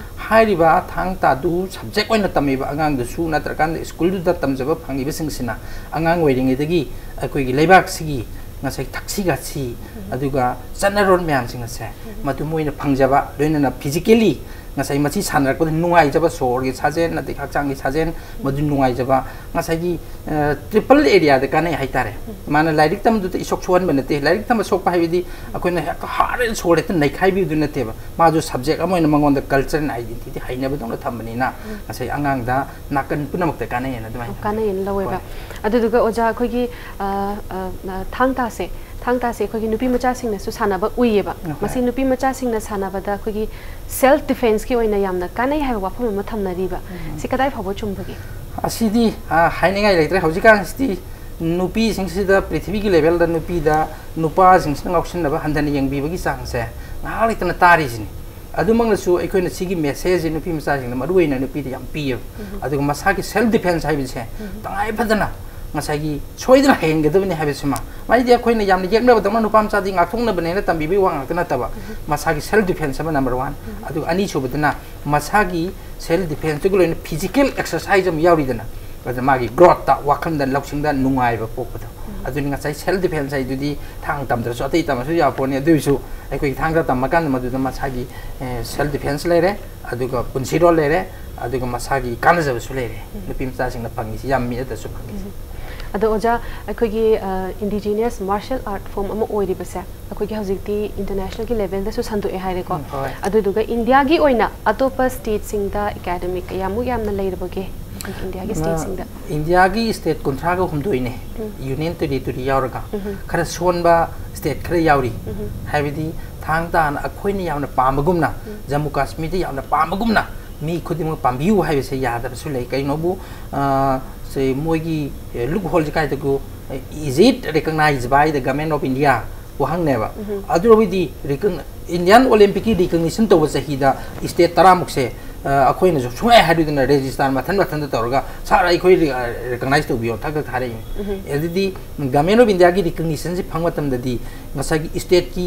ꯍꯥꯏꯔꯤꯕ ꯊꯥꯡ ꯇꯥꯗꯨ ꯁꯕꯖꯦꯛ ꯑꯣꯏꯅ ꯇꯝꯃꯤꯕ ꯑꯉꯥꯡꯗꯨꯁꯨ ꯅꯠꯇ꯭ꯔꯀꯥꯟꯗ ꯁ꯭ꯀꯨꯜꯗꯨꯗ ꯇꯝꯖꯕ ꯐꯪꯉꯤꯕꯁꯤꯡꯁꯤꯅ ꯑꯉꯥꯡ ꯑꯣꯏꯔꯤꯉꯩꯗꯒꯤ ꯑꯩꯈꯣꯏꯒꯤ ꯂꯩꯕꯥꯛꯁꯤꯒꯤ ꯉꯁꯥꯏ ꯊꯛꯁꯤ ꯈꯥꯁꯤ, ꯑꯗꯨꯒ ꯆꯠꯅꯔꯣꯟ ꯃꯌꯥꯝꯁꯤꯡ ꯑꯁꯦ ꯃꯗꯨ ꯃꯣꯏꯅ ꯐꯪꯖꯕ, ꯂꯣꯏꯅꯅ ꯐꯤꯖꯤꯀꯦꯜꯂꯤ ꯉꯁꯥꯏ ꯃꯁꯤ ꯁꯥꯟꯅꯔꯛꯄꯗ ꯅꯨꯡꯉꯥꯏꯖꯕ, ꯁꯣꯔꯒꯤ ꯁꯥꯖꯦꯜ ꯑꯗꯒꯤ ꯍꯛꯆꯥꯡꯒꯤ ꯁꯥꯖꯦꯜ, ꯃꯗꯨ ꯅꯨꯡꯉꯥꯏꯖꯕ, ꯉꯁꯥꯏꯒꯤ ꯇ꯭ꯔꯤꯄꯜ ꯑꯦꯔꯤꯌꯥꯗ ꯀꯥꯟꯅꯩ ꯍꯥꯏꯇꯥꯔꯦ꯫ ꯃꯥꯅ ꯂꯥꯏꯔꯤꯛ ꯇꯝꯕꯗꯨꯗ ꯏꯁꯣꯛ ꯁꯣꯛꯍꯟꯕ ꯅꯠꯇꯦ꯫ ꯂꯥꯏꯔꯤꯛ ꯇꯝꯕ ꯁꯣꯛꯄ ꯍꯥꯏꯕꯗꯤ ꯑꯩꯈꯣꯏꯅ ꯍꯦꯛꯇ ꯍꯥꯔ ꯑꯦꯟ ꯁꯣꯜ ꯍꯦꯛꯇ ꯅꯩꯈꯥꯏꯕꯤꯕꯗꯨ ꯅꯠꯇꯦꯕ꯫ ꯃꯥꯁꯨ ꯁꯕꯖꯦꯛ ꯑꯃ ꯑꯣꯏꯅ ꯃꯉꯣꯟꯗ ꯀꯜꯆꯔꯦꯜ ꯑꯥꯏꯗꯦꯟꯇꯤꯇꯤ ꯍꯩꯅꯕꯗꯧꯅ ꯊꯝꯕꯅꯤꯅ ꯉꯁꯥꯏ ꯑꯉꯥꯡꯗ ꯅꯥꯀꯟ ꯄꯨꯝꯅꯃꯛꯇ ꯀꯥꯟꯅꯩꯌꯦꯅ ꯑꯗꯨꯃꯥꯏꯅ ꯊꯝꯃꯤ꯫ ꯀꯥꯟꯅꯩꯌꯦꯅ ꯂꯧꯋꯦꯕ꯫ ꯍꯣꯏ. ꯑꯗꯨꯗꯨꯒ ꯑꯣꯖꯥ, ꯑꯩꯈꯣꯏꯒꯤ, ꯑ, ꯑ, ꯑ, ꯊꯥꯡ ꯇꯥꯁꯦ, ꯊꯥꯡ ꯇꯥꯁꯦ ꯑꯩꯈꯣꯏꯒꯤ ꯅꯨꯄꯤ ꯃꯆꯥꯁꯤꯡꯅꯁꯨ ꯁꯥꯟꯅꯕ ꯎꯏꯌꯦꯕ꯫ ꯍꯣꯏ. ꯃꯁꯤ ꯅꯨꯄꯤ ꯃꯆꯥꯁꯤꯡꯅ ꯁꯥꯟꯅꯕꯗ ꯑꯩꯈꯣꯏꯒꯤ ꯁꯦꯜꯐ ꯗꯤꯐꯦꯟꯁꯀꯤ ꯑꯣꯏꯅ ꯌꯥꯝꯅ ꯀꯥꯟꯅꯩ ꯍꯥꯏꯕ ꯋꯥꯐꯝ ꯑꯃ ꯊꯝꯅꯔꯤꯕ꯫ ꯁꯤ ꯀꯗꯥꯏ ꯐꯥꯎꯕ ꯆꯨꯝꯕꯒꯦ? ꯑꯁꯤꯗꯤ, ꯑ, ꯍꯥꯏꯅꯤꯡꯉꯥꯏ ꯂꯩꯇ꯭ꯔꯦ꯫ ꯍꯧꯖꯤꯛꯀꯥꯟꯁꯤꯗꯤ ꯅꯨꯄꯤꯁꯤꯡꯁꯤꯗ, ꯄ꯭ꯔꯤꯊꯤꯕꯤꯒꯤ ꯂꯦꯚꯦꯜꯗ ꯅꯨꯄꯤꯗ, ꯅꯨꯄꯥꯁꯤꯡꯁꯤꯅ ꯉꯥꯎꯁꯤꯟꯅꯕ, ꯍꯟꯊꯅ ꯌꯦꯡꯕꯤꯕꯒꯤ ꯆꯥꯡꯁꯦ ꯉꯥꯏꯍꯥꯛ ꯂꯩꯇꯅ ꯇꯥꯔꯤꯁꯤꯅꯤ꯫ ꯑꯗꯨꯃꯛꯅꯁꯨ ꯑꯩꯈꯣꯏꯅ ꯁꯤꯒꯤ ꯃꯦꯁꯦꯖꯁꯦ ꯅꯨꯄꯤ ꯃꯆꯥꯁꯤꯡꯗ, ꯃꯔꯨ ꯑꯣꯏꯅ ꯅꯨꯄꯤꯗ ꯌꯥꯝ ꯄꯤꯌꯦꯕ꯫ ꯑꯗꯨꯒ ꯃꯁꯥꯒꯤ ꯁꯦꯜꯐ ꯗꯤꯐꯦꯟꯁ ꯍꯥꯏꯕꯁꯦ ꯇꯉꯥꯏ ꯐꯗꯅ ꯉꯁꯥꯏꯒꯤ ꯁꯣꯏꯗꯅ ꯍꯩꯍꯟꯒꯗꯕꯅꯤ ꯍꯥꯏꯕꯁꯤꯃ, ꯃꯥꯏꯗꯤ ꯑꯩꯈꯣꯏꯅ ꯌꯥꯝꯅ ꯌꯦꯛꯅꯕꯗꯧꯅ ꯅꯨꯄꯥ ꯃꯆꯥꯗꯤ ꯉꯥꯛꯊꯣꯛꯅꯕꯅꯦꯅ ꯇꯝꯕꯤꯕꯒꯤ ꯋꯥ ꯉꯥꯛꯇ ꯅꯠꯇꯕ, ꯃꯁꯥꯒꯤ ꯁꯦꯜꯐ ꯗꯤꯐꯦꯟꯁ ꯑꯃ ꯅꯝꯕꯔ ꯋꯥꯟ, ꯑꯗꯨꯒ ꯑꯅꯤꯁꯨꯕꯗꯅ ꯃꯁꯥꯒꯤ ꯁꯦꯜꯐ ꯗꯤꯐꯦꯟꯁꯇꯨꯒ ꯂꯣꯏꯅ ꯐꯤꯖꯤꯀꯦꯜ ꯑꯦꯛꯁꯔꯁꯥꯏꯖ ꯑꯃ ꯌꯥꯎꯔꯤꯗꯅ, ꯑꯗꯨꯅ ꯃꯥꯒꯤ ꯒ꯭ꯔꯣꯠꯇ, ꯋꯥꯈꯜꯗ, ꯂꯧꯁꯤꯡꯗ ꯅꯨꯡꯉꯥꯏꯕ ꯄꯣꯛꯄꯗꯣ꯫ ꯑꯗꯨꯅꯤ ꯉꯁꯥꯏ ꯁꯦꯜꯐ ꯗꯤꯐꯦꯟꯁ ꯍꯥꯏꯗꯨꯗꯤ ꯊꯥꯡ ꯇꯝꯗ꯭ꯔꯁꯨ ꯑꯇꯩ ꯇꯝꯃꯁꯨ ꯌꯥꯕ ꯄꯣꯠꯅꯤ꯫ ꯑꯗꯨ ꯑꯣꯏꯔꯁꯨ ꯑꯩꯈꯣꯏꯒꯤ ꯊꯥꯡꯗ ꯇꯝꯃꯀꯥꯟꯗ ꯃꯗꯨꯗ ꯃꯁꯥꯒꯤ, ꯑꯦ, ꯁꯦꯜꯐ ꯗꯤꯐꯦꯟꯁ ꯂꯩꯔꯦ, ꯑꯗꯨꯒ ꯄꯨꯟꯁꯤꯔꯣꯜ ꯂꯩꯔꯦ, ꯑꯗꯨꯒ ꯃꯁꯥꯒꯤ ꯀꯥꯟꯅꯖꯕꯁꯨ ꯂꯩꯔꯦ꯫ ꯅꯨꯄꯤ ꯃꯆꯥꯁꯤꯡꯅ ꯐꯪꯉꯤꯁꯤ ꯌꯥꯝ ꯃꯤ ꯑꯇꯁꯨ ꯐꯪꯉꯤꯁꯤ꯫ ꯑꯗꯣ ꯑꯣꯖꯥ, ꯑꯩꯈꯣꯏꯒꯤ ꯏꯟꯗꯤꯖꯤꯅꯁ ꯃꯥꯔꯁꯤꯌꯦꯜ ꯑꯥꯔꯠ ꯐꯣꯝ ꯑꯃ ꯑꯣꯏꯔꯤꯕꯁꯦ ꯑꯩꯈꯣꯏꯒꯤ ꯍꯧꯖꯤꯛꯇꯤ ꯏꯟꯇꯔꯅꯦꯁꯅꯦꯜꯒꯤ ꯂꯦꯚꯦꯜꯗꯁꯨ ꯁꯟꯗꯣꯛꯑꯦ ꯍꯥꯏꯔꯦꯀꯣ꯫ ꯎꯝ, ꯍꯣꯏ꯫ ꯑꯗꯨꯗꯨꯒ ꯏꯟꯗꯤꯌꯥꯒꯤ ꯑꯣꯏꯅ ꯑꯇꯣꯞꯄ ꯁ꯭ꯇꯦꯠꯁꯤꯡꯗ ꯑꯦꯀꯥꯗꯃꯤ ꯀꯌꯥꯃꯨꯛ ꯌꯥꯝꯅ ꯂꯩꯔꯕꯒꯦ ꯑꯩꯈꯣꯏꯒꯤ ꯏꯟꯗꯤꯌꯥꯒꯤ ꯁ꯭ꯇꯦꯠꯁꯤꯡꯗ? ꯏꯟꯗꯤꯌꯥꯒꯤ ꯁ꯭ꯇꯦꯠ ꯀꯨꯟꯊ꯭ꯔꯥꯒ ꯍꯨꯝꯗꯣꯏꯅꯦ, ꯎꯝ꯫ ꯌꯨꯅꯤꯌꯟ ꯇꯦꯔꯤꯇꯣꯔꯤ ꯌꯥꯎꯔꯒ꯫ ꯎꯝ꯫ ꯈꯔ ꯁꯣꯟꯕ ꯁ꯭ꯇꯦꯠ ꯈꯔ ꯌꯥꯎꯔꯤ꯫ ꯎꯝ꯫ ꯍꯥꯏꯕꯗꯤ ꯊꯥꯡ ꯇꯥꯅ ꯑꯩꯈꯣꯏꯅ ꯌꯥꯝꯅ ꯄꯥꯝꯕꯒꯨꯝꯅ, ꯎꯝ꯫ ꯖꯝꯃꯨ ꯀꯥꯁꯃꯤꯔꯗ ꯌꯥꯝꯅ ꯄꯥꯝꯕꯒꯨꯝꯅ ꯃꯤ ꯈꯨꯗꯤꯡꯃꯛ ꯄꯥꯝꯕꯤꯌꯨ ꯍꯥꯏꯕꯁꯦ ꯌꯥꯗꯕꯁꯨ ꯂꯩ꯫ ꯀꯩꯅꯣꯕꯨ, ꯑ, ꯁꯦ, ꯃꯣꯏꯒꯤ ꯂꯨꯞ ꯍꯣꯜꯁꯦ ꯀꯥꯏꯗꯒꯨ, is it recognized by the Government of India? ꯋꯥꯍꯪꯅꯦꯕ꯫ ꯎꯝ꯫ ꯑꯗꯨ ꯑꯣꯏꯔꯕꯗꯤ recogn-, ꯏꯟꯗꯤꯌꯥꯟ ꯑꯣꯂꯦꯝꯄꯤꯛꯀꯤ ꯔꯤꯀꯒꯅꯤꯁꯟ ꯇꯧꯕ ꯆꯍꯤꯗ ꯁ꯭ꯇꯦꯠ ꯇꯔꯥꯃꯨꯛꯁꯦ, ꯑ, ꯑꯩꯈꯣꯏꯅꯁꯨ ꯁꯨꯡꯍꯥꯏ ꯍꯥꯏꯔꯣꯏꯗꯅ ꯔꯦꯖꯤꯁꯇꯥꯔ ꯃꯊꯟ ꯃꯊꯟꯇ ꯇꯧꯔꯒ, "ꯁꯥꯔ, ꯑꯩꯈꯣꯏ ꯔꯤ-, ꯑ, ꯔꯤꯀꯒꯅꯥꯏꯁ ꯇꯧꯕꯤꯌꯣ", ꯊꯛ ꯊꯛ ꯊꯥꯔꯛꯏꯅꯤ꯫ ꯎꯝ꯫ ꯑꯗꯨꯗꯤ ꯒꯚꯔꯟꯃꯦꯟ ꯑꯣꯐ ꯏꯟꯗꯤꯌꯥꯒꯤ ꯔꯤꯀꯒꯅꯤꯁꯟꯁꯤ ꯐꯪꯕ ꯃꯇꯝꯗꯗꯤ ꯉꯁꯥꯏꯒꯤ ꯁ꯭ꯇꯦꯠꯀꯤ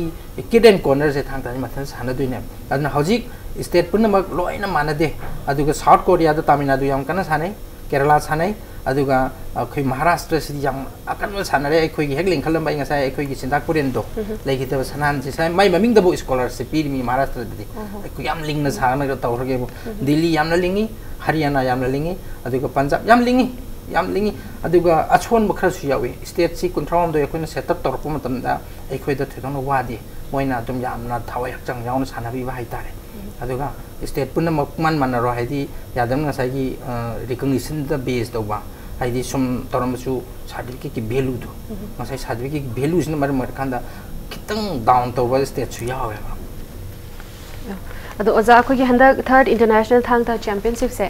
ꯀꯤꯠ ꯑꯦꯟ ꯀꯣꯔꯅꯔꯁꯦ ꯊꯥꯡ ꯇꯥꯅ ꯃꯊꯟ ꯁꯥꯟꯅꯗꯣꯏꯅꯦꯕ꯫ ꯑꯗꯨꯅ ꯍꯧꯖꯤꯛ ꯁ꯭ꯇꯦꯠ ꯄꯨꯝꯅꯃꯛ ꯂꯣꯏꯅ ꯃꯥꯟꯅꯗꯦ꯫ ꯑꯗꯨꯒ ꯁꯥꯎꯠ ꯀꯣꯔꯤꯌꯥꯗ ꯇꯥꯃꯤꯜ ꯅꯥꯗꯨ ꯌꯥꯝ ꯀꯟꯅ ꯁꯥꯟꯅꯩ, ꯀꯦꯔꯂꯥ ꯁꯥꯟꯅꯩ, ꯑꯗꯨꯒ ꯑꯩꯈꯣꯏ ꯃꯍꯥꯔꯥꯁꯇ꯭ꯔꯁꯤꯗꯤ ꯌꯥꯝ ꯑꯀꯟꯕ ꯁꯥꯟꯅꯔꯦ꯫ ꯑꯩꯈꯣꯏꯒꯤ ꯍꯦꯛ ꯂꯤꯡꯈꯠꯂꯝꯕ ꯑꯩ ꯉꯁꯥꯏ ꯑꯩꯈꯣꯏꯒꯤ ꯁꯤꯟꯗꯥꯛ ꯄꯨꯔꯦꯟꯗꯣ ꯎꯝ꯫ ꯂꯩꯈꯤꯗꯕ ꯁꯅꯥꯍꯟꯁꯦ ꯁꯥꯏ-, ꯃꯥꯏ ꯃꯃꯤꯡꯗꯕꯨ ꯁ꯭ꯀꯣꯂꯔꯁꯤꯞ ꯄꯤꯔꯤꯃꯤ ꯃꯍꯥꯔꯥꯁꯇ꯭ꯔꯗꯗꯤ꯫ ꯑꯣꯍꯣ꯫ ꯑꯩꯈꯣꯏ ꯌꯥꯝ ꯂꯤꯡꯅ ꯁꯥꯟꯅꯒ ꯇꯧꯈ꯭ꯔꯒꯦꯕꯨ꯫ ꯎꯝ꯫ ꯗꯤꯜꯂꯤ ꯌꯥꯝꯅ ꯂꯤꯡꯉꯤ, ꯍꯔꯤꯌꯥꯅꯥ ꯌꯥꯝꯅ ꯂꯤꯡꯉꯤ, ꯑꯗꯨꯒ ꯄꯟꯖꯥꯕ ꯌꯥꯝ ꯂꯤꯡꯉꯤ, ꯌꯥꯝ ꯂꯤꯡꯉꯤ꯫ ꯑꯗꯨꯒ ꯑꯁꯣꯟꯕ ꯈꯔꯁꯨ ꯌꯥꯎꯏ꯫ ꯁ꯭ꯇꯦꯠꯁꯤ ꯀꯨꯟꯊ꯭ꯔꯥꯍꯨꯝꯗꯣꯏ ꯑꯩꯈꯣꯏꯅ ꯁꯦꯠ ꯑꯞ ꯇꯧꯔꯛꯄ ꯃꯇꯝꯗ ꯑꯩꯈꯣꯏꯗ ꯊꯣꯏꯗꯣꯛꯅ ꯋꯥꯗꯦ꯫ ꯃꯣꯏꯅ ꯑꯗꯨꯝ ꯌꯥꯝꯅ ꯊꯋꯥꯏ ꯍꯛꯆꯥꯡ ꯌꯥꯎꯅ ꯁꯥꯟꯅꯕꯤꯕ ꯍꯥꯏꯇꯥꯔꯦ꯫ ꯑꯗꯨꯒ ꯁ꯭ꯇꯦꯠ ꯄꯨꯝꯅꯃꯛ ꯄꯨꯡꯃꯥꯟ ꯃꯥꯟꯅꯔꯣ, ꯍꯥꯏꯗꯤ ꯌꯥꯗꯕꯅ ꯉꯁꯥꯏꯒꯤ, ꯑ, ꯔꯤꯀꯒꯅꯤꯁꯟꯗ ꯕꯦꯖ ꯇꯧꯕ, ꯍꯥꯏꯗꯤ ꯁꯨꯝ ꯇꯧꯔꯝꯕꯁꯨ ꯁꯥꯔꯇꯤꯐꯤꯀꯦꯠꯀꯤ ꯚꯦꯂꯨꯗꯣ, ꯎꯝ꯫ ꯉꯁꯥꯏ ꯁꯥꯔꯇꯤꯐꯤꯀꯦꯠꯀꯤ ꯚꯦꯂꯨꯁꯤꯅ ꯃꯔꯝ ꯑꯣꯏꯔꯀꯥꯟꯗ ꯈꯤꯇꯪ ꯗꯥꯎꯟ ꯇꯧꯕ ꯁ꯭ꯇꯦꯠꯁꯨ ꯌꯥꯎꯋꯦꯕ꯫ ꯑꯗꯣ ꯑꯣꯖꯥ, ꯑꯩꯈꯣꯏꯒꯤ ꯍꯟꯗꯛ ꯊꯥꯔꯠ ꯏꯟꯇꯔꯅꯦꯁꯅꯦꯜ ꯊꯥꯡ ꯇꯥ ꯆꯦꯝꯄꯤꯌꯟꯁꯤꯞꯁꯦ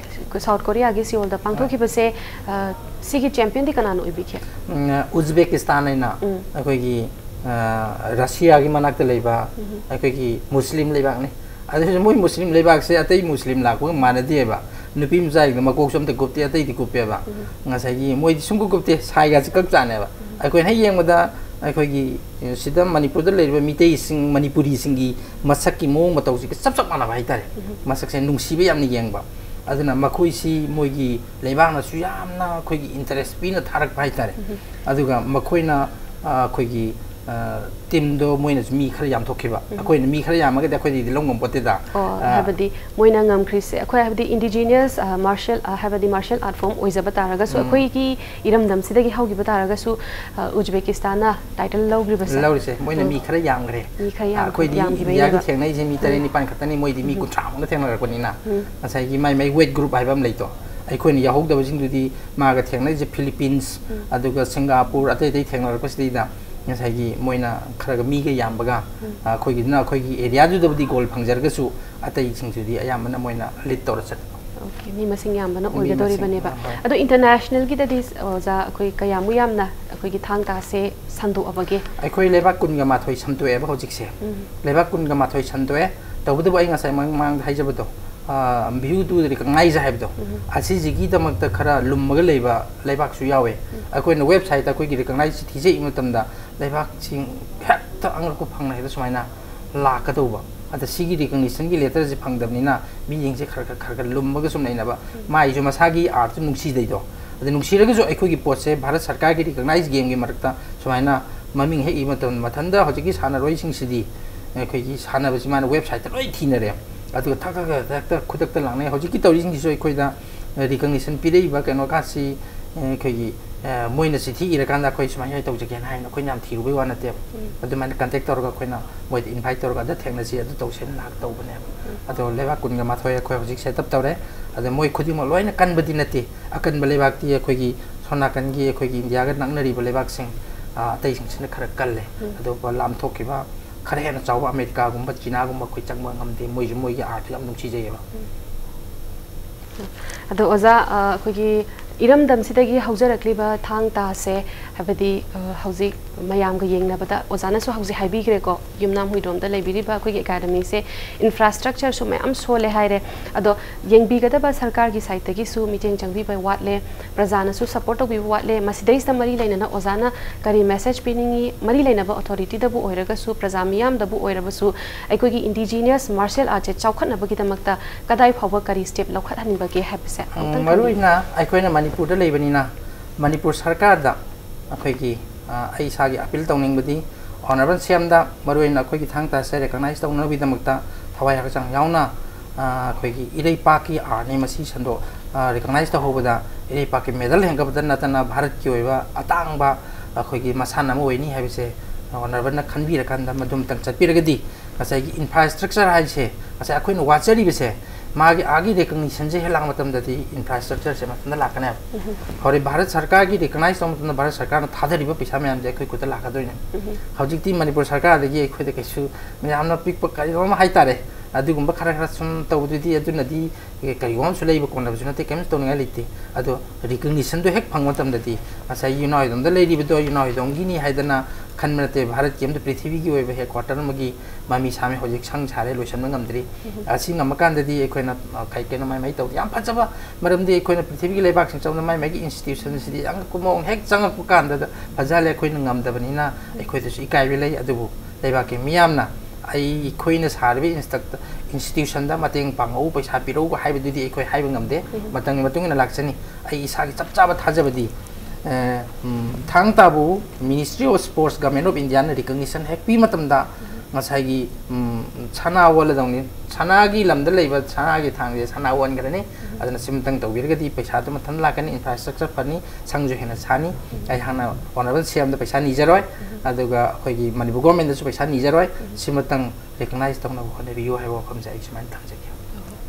ꯁꯥꯎꯠ ꯀꯣꯔꯤꯌꯥꯒꯤ ꯁꯤꯑꯣꯜꯗ ꯄꯥꯡꯊꯣꯛꯈꯤꯕꯁꯦ, ꯑ, ꯁꯤꯒꯤ ꯆꯦꯝꯄꯤꯌꯟꯗꯤ ꯀꯅꯥꯅ ꯑꯣꯏꯕꯤꯒꯦ? ꯎꯝ, ꯎꯖꯕꯦꯀꯤꯁꯇꯥꯟ ꯍꯥꯏꯅ ꯎꯝ꯫ ꯑꯩꯈꯣꯏꯒꯤ, ꯑ, ꯔꯁꯤꯌꯥꯒꯤ ꯃꯅꯥꯛꯇ ꯂꯩꯕ ꯎꯝ꯫ ꯑꯩꯈꯣꯏꯒꯤ ꯃꯨꯁꯂꯤꯝ ꯂꯩꯕꯥꯛꯅꯤ꯫ ꯑꯗꯨꯁꯨ ꯃꯣꯏ ꯃꯨꯁꯂꯤꯝ ꯂꯩꯕꯥꯛꯁꯦ ꯑꯇꯩ ꯃꯨꯁꯂꯤꯝ ꯂꯥꯛꯄꯒ ꯃꯥꯟꯅꯗꯦꯕ꯫ ꯅꯨꯄꯤ ꯃꯆꯥꯁꯤꯡꯗꯣ ꯃꯀꯣꯛꯁꯨ ꯑꯝꯇ ꯀꯨꯞꯇꯦ, ꯑꯇꯩꯗꯤ ꯀꯨꯞꯄꯦꯕ꯫ ꯎꯝ꯫ ꯉꯁꯥꯏꯒꯤ ꯃꯣꯏꯗꯤ ꯁꯨꯡꯀꯨꯞ ꯀꯨꯞꯇꯦ, ꯁꯥꯏꯒꯁꯦ ꯀꯛ ꯆꯥꯅꯦꯕ꯫ ꯑꯩꯈꯣꯏꯅ ꯍꯦꯛ ꯌꯦꯡꯕꯗ ꯑꯩꯈꯣꯏꯒꯤ ꯁꯤꯗ ꯃꯅꯤꯄꯨꯔꯗ ꯂꯩꯔꯤꯕ ꯃꯤꯇꯩꯁꯤꯡ, ꯃꯅꯤꯄꯨꯔꯤꯁꯤꯡꯒꯤ ꯃꯁꯛꯀꯤ ꯃꯑꯣꯡ ꯃꯇꯧꯁꯤꯒ ꯆꯞ ꯆꯞ ꯃꯥꯟꯅꯕ ꯍꯥꯏꯇꯥꯔꯦ꯫ ꯃꯁꯛꯁꯦ ꯅꯨꯡꯁꯤꯕ ꯌꯥꯝꯅ ꯌꯦꯡꯕ꯫ ꯑꯗꯨꯅ ꯃꯈꯣꯏꯁꯤ ꯃꯣꯏꯒꯤ ꯂꯩꯕꯥꯛꯅꯁꯨ ꯌꯥꯝꯅ ꯑꯩꯈꯣꯏꯒꯤ ꯏꯟꯇꯔꯦꯁ ꯄꯤꯅ ꯊꯥꯔꯛꯄ ꯍꯥꯏꯇꯥꯔꯦ꯫ ꯑꯗꯨꯒ ꯃꯈꯣꯏꯅ, ꯑ, ꯑꯩꯈꯣꯏꯒꯤ ꯇꯤꯝꯗꯣ ꯃꯣꯏꯅꯁꯨ ꯃꯤ ꯈꯔ ꯌꯥꯝꯊꯣꯛꯈꯤꯕ, ꯑꯩꯈꯣꯏꯅ ꯃꯤ ꯈꯔ ꯌꯥꯝꯃꯒꯗꯤ ꯑꯩꯈꯣꯏꯗꯤ ꯂꯧ ꯉꯝꯄꯣꯠꯇꯦꯗ꯫ ꯑꯣ, ꯍꯥꯏꯕꯗꯤ ꯃꯣꯏꯅ ꯉꯝꯈ꯭ꯔꯤꯁꯦ, ꯑꯩꯈꯣꯏ ꯍꯥꯏꯕꯗꯤ indigenous martial, ꯍꯥꯏꯕꯗꯤ martial art form ꯑꯣꯏꯖꯕ ꯇꯥꯔꯒꯁꯨ, ꯑꯩꯈꯣꯏꯒꯤ ꯏꯔꯝꯗꯝꯁꯤꯗꯒꯤ ꯍꯧꯈꯤꯕ ꯇꯥꯔꯒꯁꯨ, ꯎꯖꯕꯦꯀꯤꯁꯇꯥꯟꯅ title ꯂꯧꯈ꯭ꯔꯤꯕꯁꯦ꯫ ꯂꯧꯔꯤꯁꯦ ꯃꯣꯏꯅ ꯃꯤ ꯈꯔ ꯌꯥꯝꯈ꯭ꯔꯦ꯫ ꯃꯤ ꯈꯔ ꯌꯥꯝ- ꯑꯩꯈꯣꯏꯗꯤ ꯌꯥꯝꯈꯤꯕꯩꯅꯦꯕ꯫ ꯏꯟꯗꯤꯌꯥꯒꯤ ꯊꯦꯡꯅꯩꯁꯦ ꯃꯤ ꯇꯔꯦꯠ ꯅꯤꯄꯥꯟ ꯈꯛꯇꯅꯤ, ꯃꯣꯏꯗꯤ ꯃꯤ ꯀꯨꯟꯊ꯭ꯔꯥꯃꯨꯛꯅ ꯊꯦꯡꯅꯔꯛꯄꯅꯤꯅ꯫ ꯉꯁꯥꯏꯒꯤ ꯃꯥꯏ ꯃꯥꯏ weight group ꯍꯥꯏꯕ ꯑꯃ ꯂꯩꯇꯣ, ꯑꯩꯈꯣꯏꯅ ꯌꯥꯎꯍꯧꯗꯕꯁꯤꯡꯗꯨꯗꯤ ꯃꯥꯒ ꯊꯦꯡꯅꯔꯤꯁꯦ ꯐꯤꯂꯤꯄꯤꯟꯁ, ꯑꯗꯨꯒ ꯁꯤꯡꯒꯥꯄꯨꯔ, ꯑꯇꯩ ꯑꯇꯩ ꯊꯦꯡꯅꯔꯛꯄꯁꯤꯗꯩꯗ ꯉꯁꯥꯏꯒꯤ ꯃꯣꯏꯅ ꯈꯔꯒ ꯃꯤꯒ ꯌꯥꯝꯕꯒ, ꯑꯩꯈꯣꯏꯒꯤꯗꯨꯅ ꯑꯩꯈꯣꯏꯒꯤ ꯑꯦꯔꯤꯌꯥꯗꯨꯗꯕꯨꯗꯤ ꯒꯣꯜ ꯐꯪꯖꯔꯒꯁꯨ ꯑꯇꯩꯁꯤꯡꯁꯤꯗꯤ ꯑꯌꯥꯝꯕꯅ ꯃꯣꯏꯅ ꯂꯤꯠ ꯇꯧꯔ ꯆꯠꯄ꯫ Okay, ꯃꯤ ꯃꯁꯤꯡ ꯌꯥꯝꯕꯅ ꯃꯤ ꯃꯁꯤꯡ, ꯑꯣꯏꯒꯗꯧꯔꯤꯕꯅꯦꯕ꯫ ꯍꯣꯏ꯫ ꯑꯗꯣ internationalꯒꯤꯗꯗꯤ ꯑꯣꯖꯥ, ꯑꯩꯈꯣꯏ ꯀꯌꯥꯃꯨꯛ ꯌꯥꯝꯅ ꯑꯩꯈꯣꯏꯒꯤ ꯊꯥꯡ ꯇꯥꯁꯦ ꯁꯟꯗꯣꯛꯑꯕꯒꯦ? ꯑꯩꯈꯣꯏ ꯂꯩꯕꯥꯛ ꯀꯨꯟꯒ ꯃꯥꯊꯣꯏ ꯁꯟꯗꯣꯛꯑꯦꯕ ꯍꯧꯖꯤꯛꯁꯦ꯫ ꯂꯩꯕꯥꯛ ꯀꯨꯟꯒ ꯃꯥꯊꯣꯏ ꯁꯟꯗꯣꯛꯑꯦ꯫ ꯇꯧꯕꯇꯕꯨ ꯑꯩ ꯉꯁꯥꯏ ꯃꯃꯥꯡꯗ ꯍꯥꯏꯖꯕꯗꯣ, view to recognize ꯍꯥꯏꯕꯗꯣ, ꯑꯁꯤꯁꯤꯒꯤꯗꯃꯛꯇ ꯈꯔ ꯂꯨꯝꯃꯒ ꯂꯩꯕ ꯂꯩꯕꯥꯛꯁꯨ ꯌꯥꯎꯋꯦ꯫ ꯑꯩꯈꯣꯏꯅ websiteꯇ ꯑꯩꯈꯣꯏꯒꯤ recognize ꯊꯤꯖ ꯌꯦꯡꯕ ꯃꯇꯝꯗ ꯂꯩꯕꯥꯛꯁꯤꯡ ꯍꯦꯛꯇ ꯑꯉꯛꯄ ꯐꯪꯅ ꯍꯦꯛꯇ ꯁꯨꯃꯥꯏꯅ ꯂꯥꯛꯀꯗꯧꯕ꯫ ꯑꯗ ꯁꯤꯒꯤ recognitionꯒꯤ letterꯁꯦ ꯐꯪꯗꯕꯅꯤꯅ ꯃꯤꯁꯤꯡꯁꯦ ꯈꯔ ꯈꯔ ꯈꯔ ꯈꯔ ꯂꯨꯝꯃꯒ ꯁꯨꯝ ꯂꯩꯅꯕ꯫ ꯃꯥꯏꯁꯨ ꯃꯁꯥꯒꯤ artꯁꯨ ꯅꯨꯡꯁꯤꯗꯩꯗꯣ꯫ ꯑꯗ ꯅꯨꯡꯁꯤꯔꯒꯁꯨ ꯑꯩꯈꯣꯏꯒꯤ ꯄꯣꯠꯁꯦ ꯚꯥꯔꯠ ꯁꯔꯀꯥꯔꯒꯤ recognize gameꯒꯤ ꯃꯔꯛꯇ ꯁꯨꯃꯥꯏꯅ ꯃꯃꯤꯡ ꯍꯦꯛ ꯏꯕ ꯃꯇꯝꯗ ꯃꯊꯟꯇ ꯍꯧꯖꯤꯛꯀꯤ ꯁꯥꯟꯅꯔꯣꯏꯁꯤꯡꯁꯤꯗꯤ ꯑꯩꯈꯣꯏꯒꯤ ꯁꯥꯟꯅꯕꯁꯤ ꯃꯥꯅ websiteꯇ ꯂꯣꯏ ꯊꯤꯅꯔꯦ꯫ ꯑꯗꯨꯒ ꯊꯛ ꯊꯛ ꯊꯛ ꯊꯛ ꯈꯨꯗꯛꯇ ꯂꯥꯛꯅꯩ꯫ ꯍꯧꯖꯤꯛꯀꯤ ꯇꯧꯔꯤꯁꯤꯡꯁꯤꯁꯨ ꯑꯩꯈꯣꯏꯗ recognition ꯄꯤꯔꯛꯏꯕ ꯀꯩꯅꯣ ꯀꯥꯁꯤ ꯑꯩꯈꯣꯏꯒꯤ ꯃꯣꯏꯅ ꯆꯤꯊꯤ ꯏꯔꯀꯥꯟꯗ ꯑꯩꯈꯣꯏ ꯁꯨꯃꯥꯏꯅ ꯁꯨꯃꯥꯏꯅ ꯇꯧꯖꯒꯦꯅ ꯍꯥꯏꯅ ꯑꯩꯈꯣꯏꯅ ꯌꯥꯝ ꯊꯤꯔꯨꯕꯩ ꯋꯥ ꯅꯠꯇꯦꯕ꯫ ꯑꯗꯨꯃꯥꯏꯅ contact ꯇꯧꯔꯒ ꯑꯩꯈꯣꯏꯅ ꯃꯣꯏꯗ invite ꯇꯧꯔꯒ ꯑꯗ ꯊꯦꯡꯅꯁꯤ, ꯑꯗꯨ ꯇꯧꯁꯦꯅ ꯂꯥꯛ ꯇꯧꯕꯅꯦꯕ꯫ ꯑꯗꯣ ꯂꯩꯕꯥꯛ ꯀꯨꯟꯒ ꯃꯥꯊꯣꯏ ꯑꯩꯈꯣꯏ ꯍꯧꯖꯤꯛ set up ꯇꯧꯔꯦ꯫ ꯑꯗ ꯃꯣꯏ ꯈꯨꯗꯤꯡꯃꯛ ꯂꯣꯏꯅ ꯀꯟꯕꯗꯤ ꯅꯠꯇꯦ꯫ ꯑꯀꯟꯕ ꯂꯩꯕꯥꯛꯇꯤ ꯑꯩꯈꯣꯏꯒꯤ ꯁꯣꯝ ꯅꯥꯀꯟꯒꯤ ꯑꯩꯈꯣꯏꯒꯤ ꯏꯟꯗꯤꯌꯥꯒ ꯅꯛꯅꯔꯤꯕ ꯂꯩꯕꯥꯛꯁꯤꯡ, ꯑ, ꯑꯇꯩꯁꯤꯡꯁꯤꯅ ꯈꯔ ꯀꯜꯂꯦ꯫ ꯑꯗꯨꯒ ꯂꯥꯞꯊꯣꯛꯈꯤꯕ ꯈꯔ ꯍꯦꯟꯅ ꯆꯥꯎꯕ ꯑꯃꯦꯔꯤꯀꯥꯒꯨꯝꯕ, ꯆꯤꯅꯥꯒꯨꯝꯕ ꯑꯩꯈꯣꯏ ꯆꯪꯕ ꯉꯝꯗꯦ꯫ ꯃꯣꯏꯁꯨ ꯃꯣꯏꯒꯤ artꯇꯨ ꯌꯥꯝ ꯅꯨꯡꯁꯤꯖꯩꯌꯦꯕ꯫ ꯑꯗꯣ ꯑꯣꯖꯥ, ꯑ, ꯑꯩꯈꯣꯏꯒꯤ ꯏꯔꯝꯗꯝꯁꯤꯗꯒꯤ ꯍꯧꯖꯔꯛꯂꯤꯕ ꯊꯥꯡ ꯇꯥꯁꯦ, ꯍꯥꯏꯕꯗꯤ, ꯑ, ꯍꯧꯖꯤꯛ ꯃꯌꯥꯝꯒ ꯌꯦꯡꯅꯕꯗ ꯑꯣꯖꯥꯅꯁꯨ ꯍꯧꯖꯤꯛ ꯍꯥꯏꯕꯤꯈ꯭ꯔꯦꯀꯣ, ꯌꯨꯝꯅꯥꯝ ꯍꯨꯏꯗ꯭ꯔꯣꯝꯗ ꯂꯩꯕꯤꯔꯤꯕ ꯑꯩꯈꯣꯏꯒꯤ academyꯁꯦ infrastructureꯁꯨ ꯃꯌꯥꯝ ꯁꯣꯜꯂꯦ ꯍꯥꯏꯔꯦ꯫ ꯑꯗꯣ ꯌꯦꯡꯕꯤꯒꯗꯕ ꯁꯔꯀꯥꯔꯒꯤ sideꯇꯒꯤꯁꯨ ꯃꯤꯠꯌꯦꯡ ꯆꯪꯕꯤꯕ ꯋꯥꯠꯂꯦ, ꯄ꯭ꯔꯖꯥꯅꯁꯨ support ꯇꯧꯕꯤꯕ ꯋꯥꯠꯂꯦ꯫ ꯃꯁꯤꯗꯩꯁꯤꯗ ꯃꯔꯤ ꯂꯩꯅꯅ ꯑꯣꯖꯥꯅ ꯀꯔꯤ message ꯄꯤꯅꯤꯡꯉꯤ? ꯃꯔꯤ ꯂꯩꯅꯕ authorityꯗꯕꯨ ꯑꯣꯏꯔꯒꯁꯨ, ꯄ꯭ꯔꯖꯥ ꯃꯤꯌꯥꯝꯗꯕꯨ ꯑꯣꯏꯔꯕꯁꯨ, ꯑꯩꯈꯣꯏꯒꯤ indigenous martial artꯁꯦ ꯆꯥꯎꯈꯠꯅꯕꯒꯤꯗꯃꯛꯇ ꯀꯗꯥꯏ ꯐꯥꯎꯕ ꯀꯔꯤ step ꯂꯧꯈꯠꯍꯟꯅꯤꯡꯕꯒꯦ ꯍꯥꯏꯕꯁꯦ ꯑꯃꯨꯛꯇꯪ ꯃꯔꯨ ꯊꯝꯕꯤꯌꯨ꯫ ꯑꯣꯏꯅ ꯑꯩꯈꯣꯏꯅ ꯃꯅꯤꯄꯨꯔꯗ ꯂꯩꯕꯅꯤꯅ, ꯃꯅꯤꯄꯨꯔ ꯁꯔꯀꯥꯔꯗ ꯑꯩꯈꯣꯏꯒꯤ, ꯑ, ꯑꯩ ꯏꯁꯥꯒꯤ appeal ꯇꯧꯅꯤꯡꯕꯗꯤ, Honourable C M ꯗ ꯃꯔꯨꯑꯣꯏꯅ ꯑꯩꯈꯣꯏꯒꯤ ꯊꯥꯡ ꯇꯥꯁꯦ recognize ꯇꯧꯅꯕꯒꯤꯗꯃꯛꯇ ꯊꯋꯥꯏ ꯍꯛꯆꯥꯡ ꯌꯥꯎꯅ, ꯑ, ꯑꯩꯈꯣꯏꯒꯤ ꯏꯔꯩꯄꯥꯛꯀꯤ art ꯅꯤ ꯃꯁꯤ ꯁꯟꯗꯣꯛ-, ꯑ, recognize ꯇꯧꯍꯧꯕꯗ ꯏꯔꯩꯄꯥꯛꯀꯤ medal ꯍꯦꯟꯒꯠꯄꯗ ꯅꯠꯇꯅ ꯚꯥꯔꯠꯀꯤ ꯑꯣꯏꯕ ꯑꯇꯥꯡꯕ ꯑꯩꯈꯣꯏꯒꯤ ꯃꯁꯥꯟꯅ ꯑꯃ ꯑꯣꯏꯅꯤ ꯍꯥꯏꯕꯁꯦ Honourable ꯅ ꯈꯟꯕꯤꯔꯀꯥꯟꯗ ꯃꯗꯨꯝꯇꯪ ꯆꯠꯄꯤꯔꯒꯗꯤ ꯉꯁꯥꯏꯒꯤ infrastructure ꯍꯥꯏꯁꯦ ꯉꯁꯥꯏ ꯑꯩꯈꯣꯏꯅ ꯋꯥꯖꯔꯤꯕꯁꯦ ꯃꯥꯒꯤ ꯑꯥꯒꯤ recognition ꯁꯦ ꯍꯦꯛ ꯂꯥꯛꯄ ꯃꯇꯝꯗꯗꯤ infrastructure ꯁꯦ ꯃꯊꯟꯇ ꯂꯥꯛꯀꯅꯦꯕ꯫ ꯍꯧꯔꯦ ꯚꯥꯔꯠ ꯁꯔꯀꯥꯔꯒꯤ recognize ꯇꯧꯕ ꯃꯇꯝꯗ ꯚꯥꯔꯠ ꯁꯔꯀꯥꯔꯅ ꯊꯥꯗꯔꯤꯕ ꯄꯩꯁꯥ ꯃꯌꯥꯝꯁꯦ ꯑꯩꯈꯣꯏ ꯈꯨꯠꯇ ꯂꯥꯛꯀꯗꯣꯏꯅꯦ꯫ ꯍꯧꯖꯤꯛꯇꯤ ꯃꯅꯤꯄꯨꯔ ꯁꯔꯀꯥꯔꯗꯒꯤ ꯑꯩꯈꯣꯏꯗ ꯀꯩꯁꯨ ꯌꯥꯝꯅ ꯄꯤꯛꯄ ꯀꯔꯤꯒꯨꯝꯕ ꯑꯃ ꯍꯥꯏꯇꯥꯔꯦ, ꯑꯗꯨꯒꯨꯝꯕ ꯈꯔ ꯈꯔ ꯁꯨꯝ ꯇꯧꯕꯗꯨꯗꯤ ꯑꯗꯨꯅꯗꯤ ꯀꯔꯤꯒꯨꯝꯕ ꯑꯃꯁꯨ ꯂꯩꯕ ꯀꯣꯟꯅꯕꯁꯨ ꯅꯠꯇꯦ, ꯀꯔꯤꯝꯁꯨ ꯇꯧꯅꯤꯡꯉꯥꯏ ꯂꯩꯇꯦ꯫ ꯑꯗꯣ recognition ꯗꯣ ꯍꯦꯛ ꯐꯪꯕ ꯃꯇꯝꯗꯗꯤ ꯉꯁꯥꯏ ꯌꯨꯅꯥꯏꯗꯣꯝꯗ ꯂꯩꯔꯤꯕꯗꯣ ꯌꯨꯅꯥꯏꯗꯣꯝꯒꯤꯅꯤ ꯍꯥꯏꯗꯅ ꯈꯟꯕ ꯅꯠꯇꯦ, ꯚꯥꯔꯠꯀꯤ ꯑꯃꯗꯤ ꯄ꯭ꯔꯤꯊꯤꯕꯤꯒꯤ ꯑꯣꯏꯕ headquarter ꯑꯃꯒꯤ ꯃꯃꯤ ꯁꯥꯃꯤ ꯍꯧꯖꯤꯛ ꯁꯪ ꯁꯥꯔꯦ, ꯂꯣꯏꯁꯤꯟꯕ ꯉꯝꯗ꯭ꯔꯤ꯫ ꯑꯁꯤ ꯉꯝꯃꯀꯥꯟꯗꯗꯤ ꯑꯩꯈꯣꯏꯅ, ꯑ, ꯀꯩ ꯀꯩꯅꯣ ꯃꯥꯏ ꯃꯥꯏ ꯇꯧꯕꯗ ꯌꯥꯝ ꯐꯖꯕ, ꯃꯔꯝꯗꯤ ꯑꯩꯈꯣꯏꯅ ꯄ꯭ꯔꯤꯊꯤꯕꯤꯒꯤ ꯂꯩꯕꯥꯛꯁꯤꯡ ꯆꯪꯕꯗ ꯃꯥꯏ ꯃꯥꯏꯒꯤ institution ꯁꯤꯗꯤ ꯑꯉꯛꯄ ꯃꯑꯣꯡ ꯍꯦꯛ ꯆꯪꯉꯛꯄ ꯀꯥꯟꯗꯗ ꯐꯖꯍꯜꯂꯦ, ꯑꯩꯈꯣꯏꯅ ꯉꯝꯗꯕꯅꯤꯅ ꯑꯩꯈꯣꯏꯗꯁꯨ ꯏꯀꯥꯏꯕ ꯂꯩ꯫ ꯑꯗꯨꯕꯨ ꯂꯩꯕꯥꯛꯀꯤ ꯃꯤꯌꯥꯝꯅ ꯑꯩ, ꯑꯩꯈꯣꯏꯅ ꯁꯥꯔꯤꯕ instruct-, institution ꯗ ꯃꯇꯦꯡ ꯄꯥꯡꯉꯛꯎ, ꯄꯩꯁꯥ ꯄꯤꯔꯛꯎ ꯍꯥꯏꯕꯗꯨꯗꯤ ꯑꯩꯈꯣꯏ ꯍꯥꯏꯕ ꯉꯝꯗꯦ꯫ ꯃꯇꯝꯒꯤ ꯃꯇꯨꯡ ꯏꯟꯅ ꯂꯥꯛꯆꯅꯤ꯫ ꯑꯩ ꯏꯁꯥꯒꯤ ꯆꯞ ꯆꯥꯕ ꯊꯥꯖꯕꯗꯤ, ꯑ, ꯎꯝ, ꯊꯥꯡ ꯇꯥꯕꯨ Ministry of Sports, Government of India ꯅ recognition ꯍꯦꯛ ꯄꯤ ꯃꯇꯝꯗ ꯉꯁꯥꯏꯒꯤ, ꯎꯝ, ꯁꯅꯥ ꯑꯣꯜꯂꯗꯧꯅꯤ꯫ ꯁꯅꯥꯒꯤ ꯂꯝꯗ ꯂꯩꯕ ꯁꯅꯥꯒꯤ ꯊꯥꯡꯁꯦ ꯁꯅꯥ ꯑꯣꯟꯈ꯭ꯔꯅꯤ꯫ ꯑꯗꯨꯅ ꯁꯤꯃꯇꯪ ꯇꯧꯕꯤꯔꯒꯗꯤ ꯄꯩꯁꯥꯗꯨ ꯃꯊꯟ ꯂꯥꯛꯀꯅꯤ, infrastructure ꯐꯅꯤ, ꯁꯪꯁꯨ ꯍꯦꯟꯅ ꯁꯥꯅꯤ꯫ ꯑꯩꯍꯥꯛꯅ Honourable C M ꯗ ꯄꯩꯁꯥ ꯅꯤꯖꯔꯣꯏ, ꯑꯗꯨꯒ ꯑꯩꯈꯣꯏꯒꯤ ꯃꯅꯤꯄꯨꯔ government ꯗꯁꯨ ꯄꯩꯁꯥ ꯅꯤꯖꯔꯣꯏ꯫ ꯁꯤꯃꯇꯪ recognize ꯇꯧꯅꯕ ꯍꯣꯠꯅꯕꯤꯌꯨ ꯍꯥꯏꯕ ꯋꯥꯐꯝꯁꯦ ꯑꯩ ꯁꯨꯃꯥꯏꯅ ꯊꯝꯖꯒꯦ꯫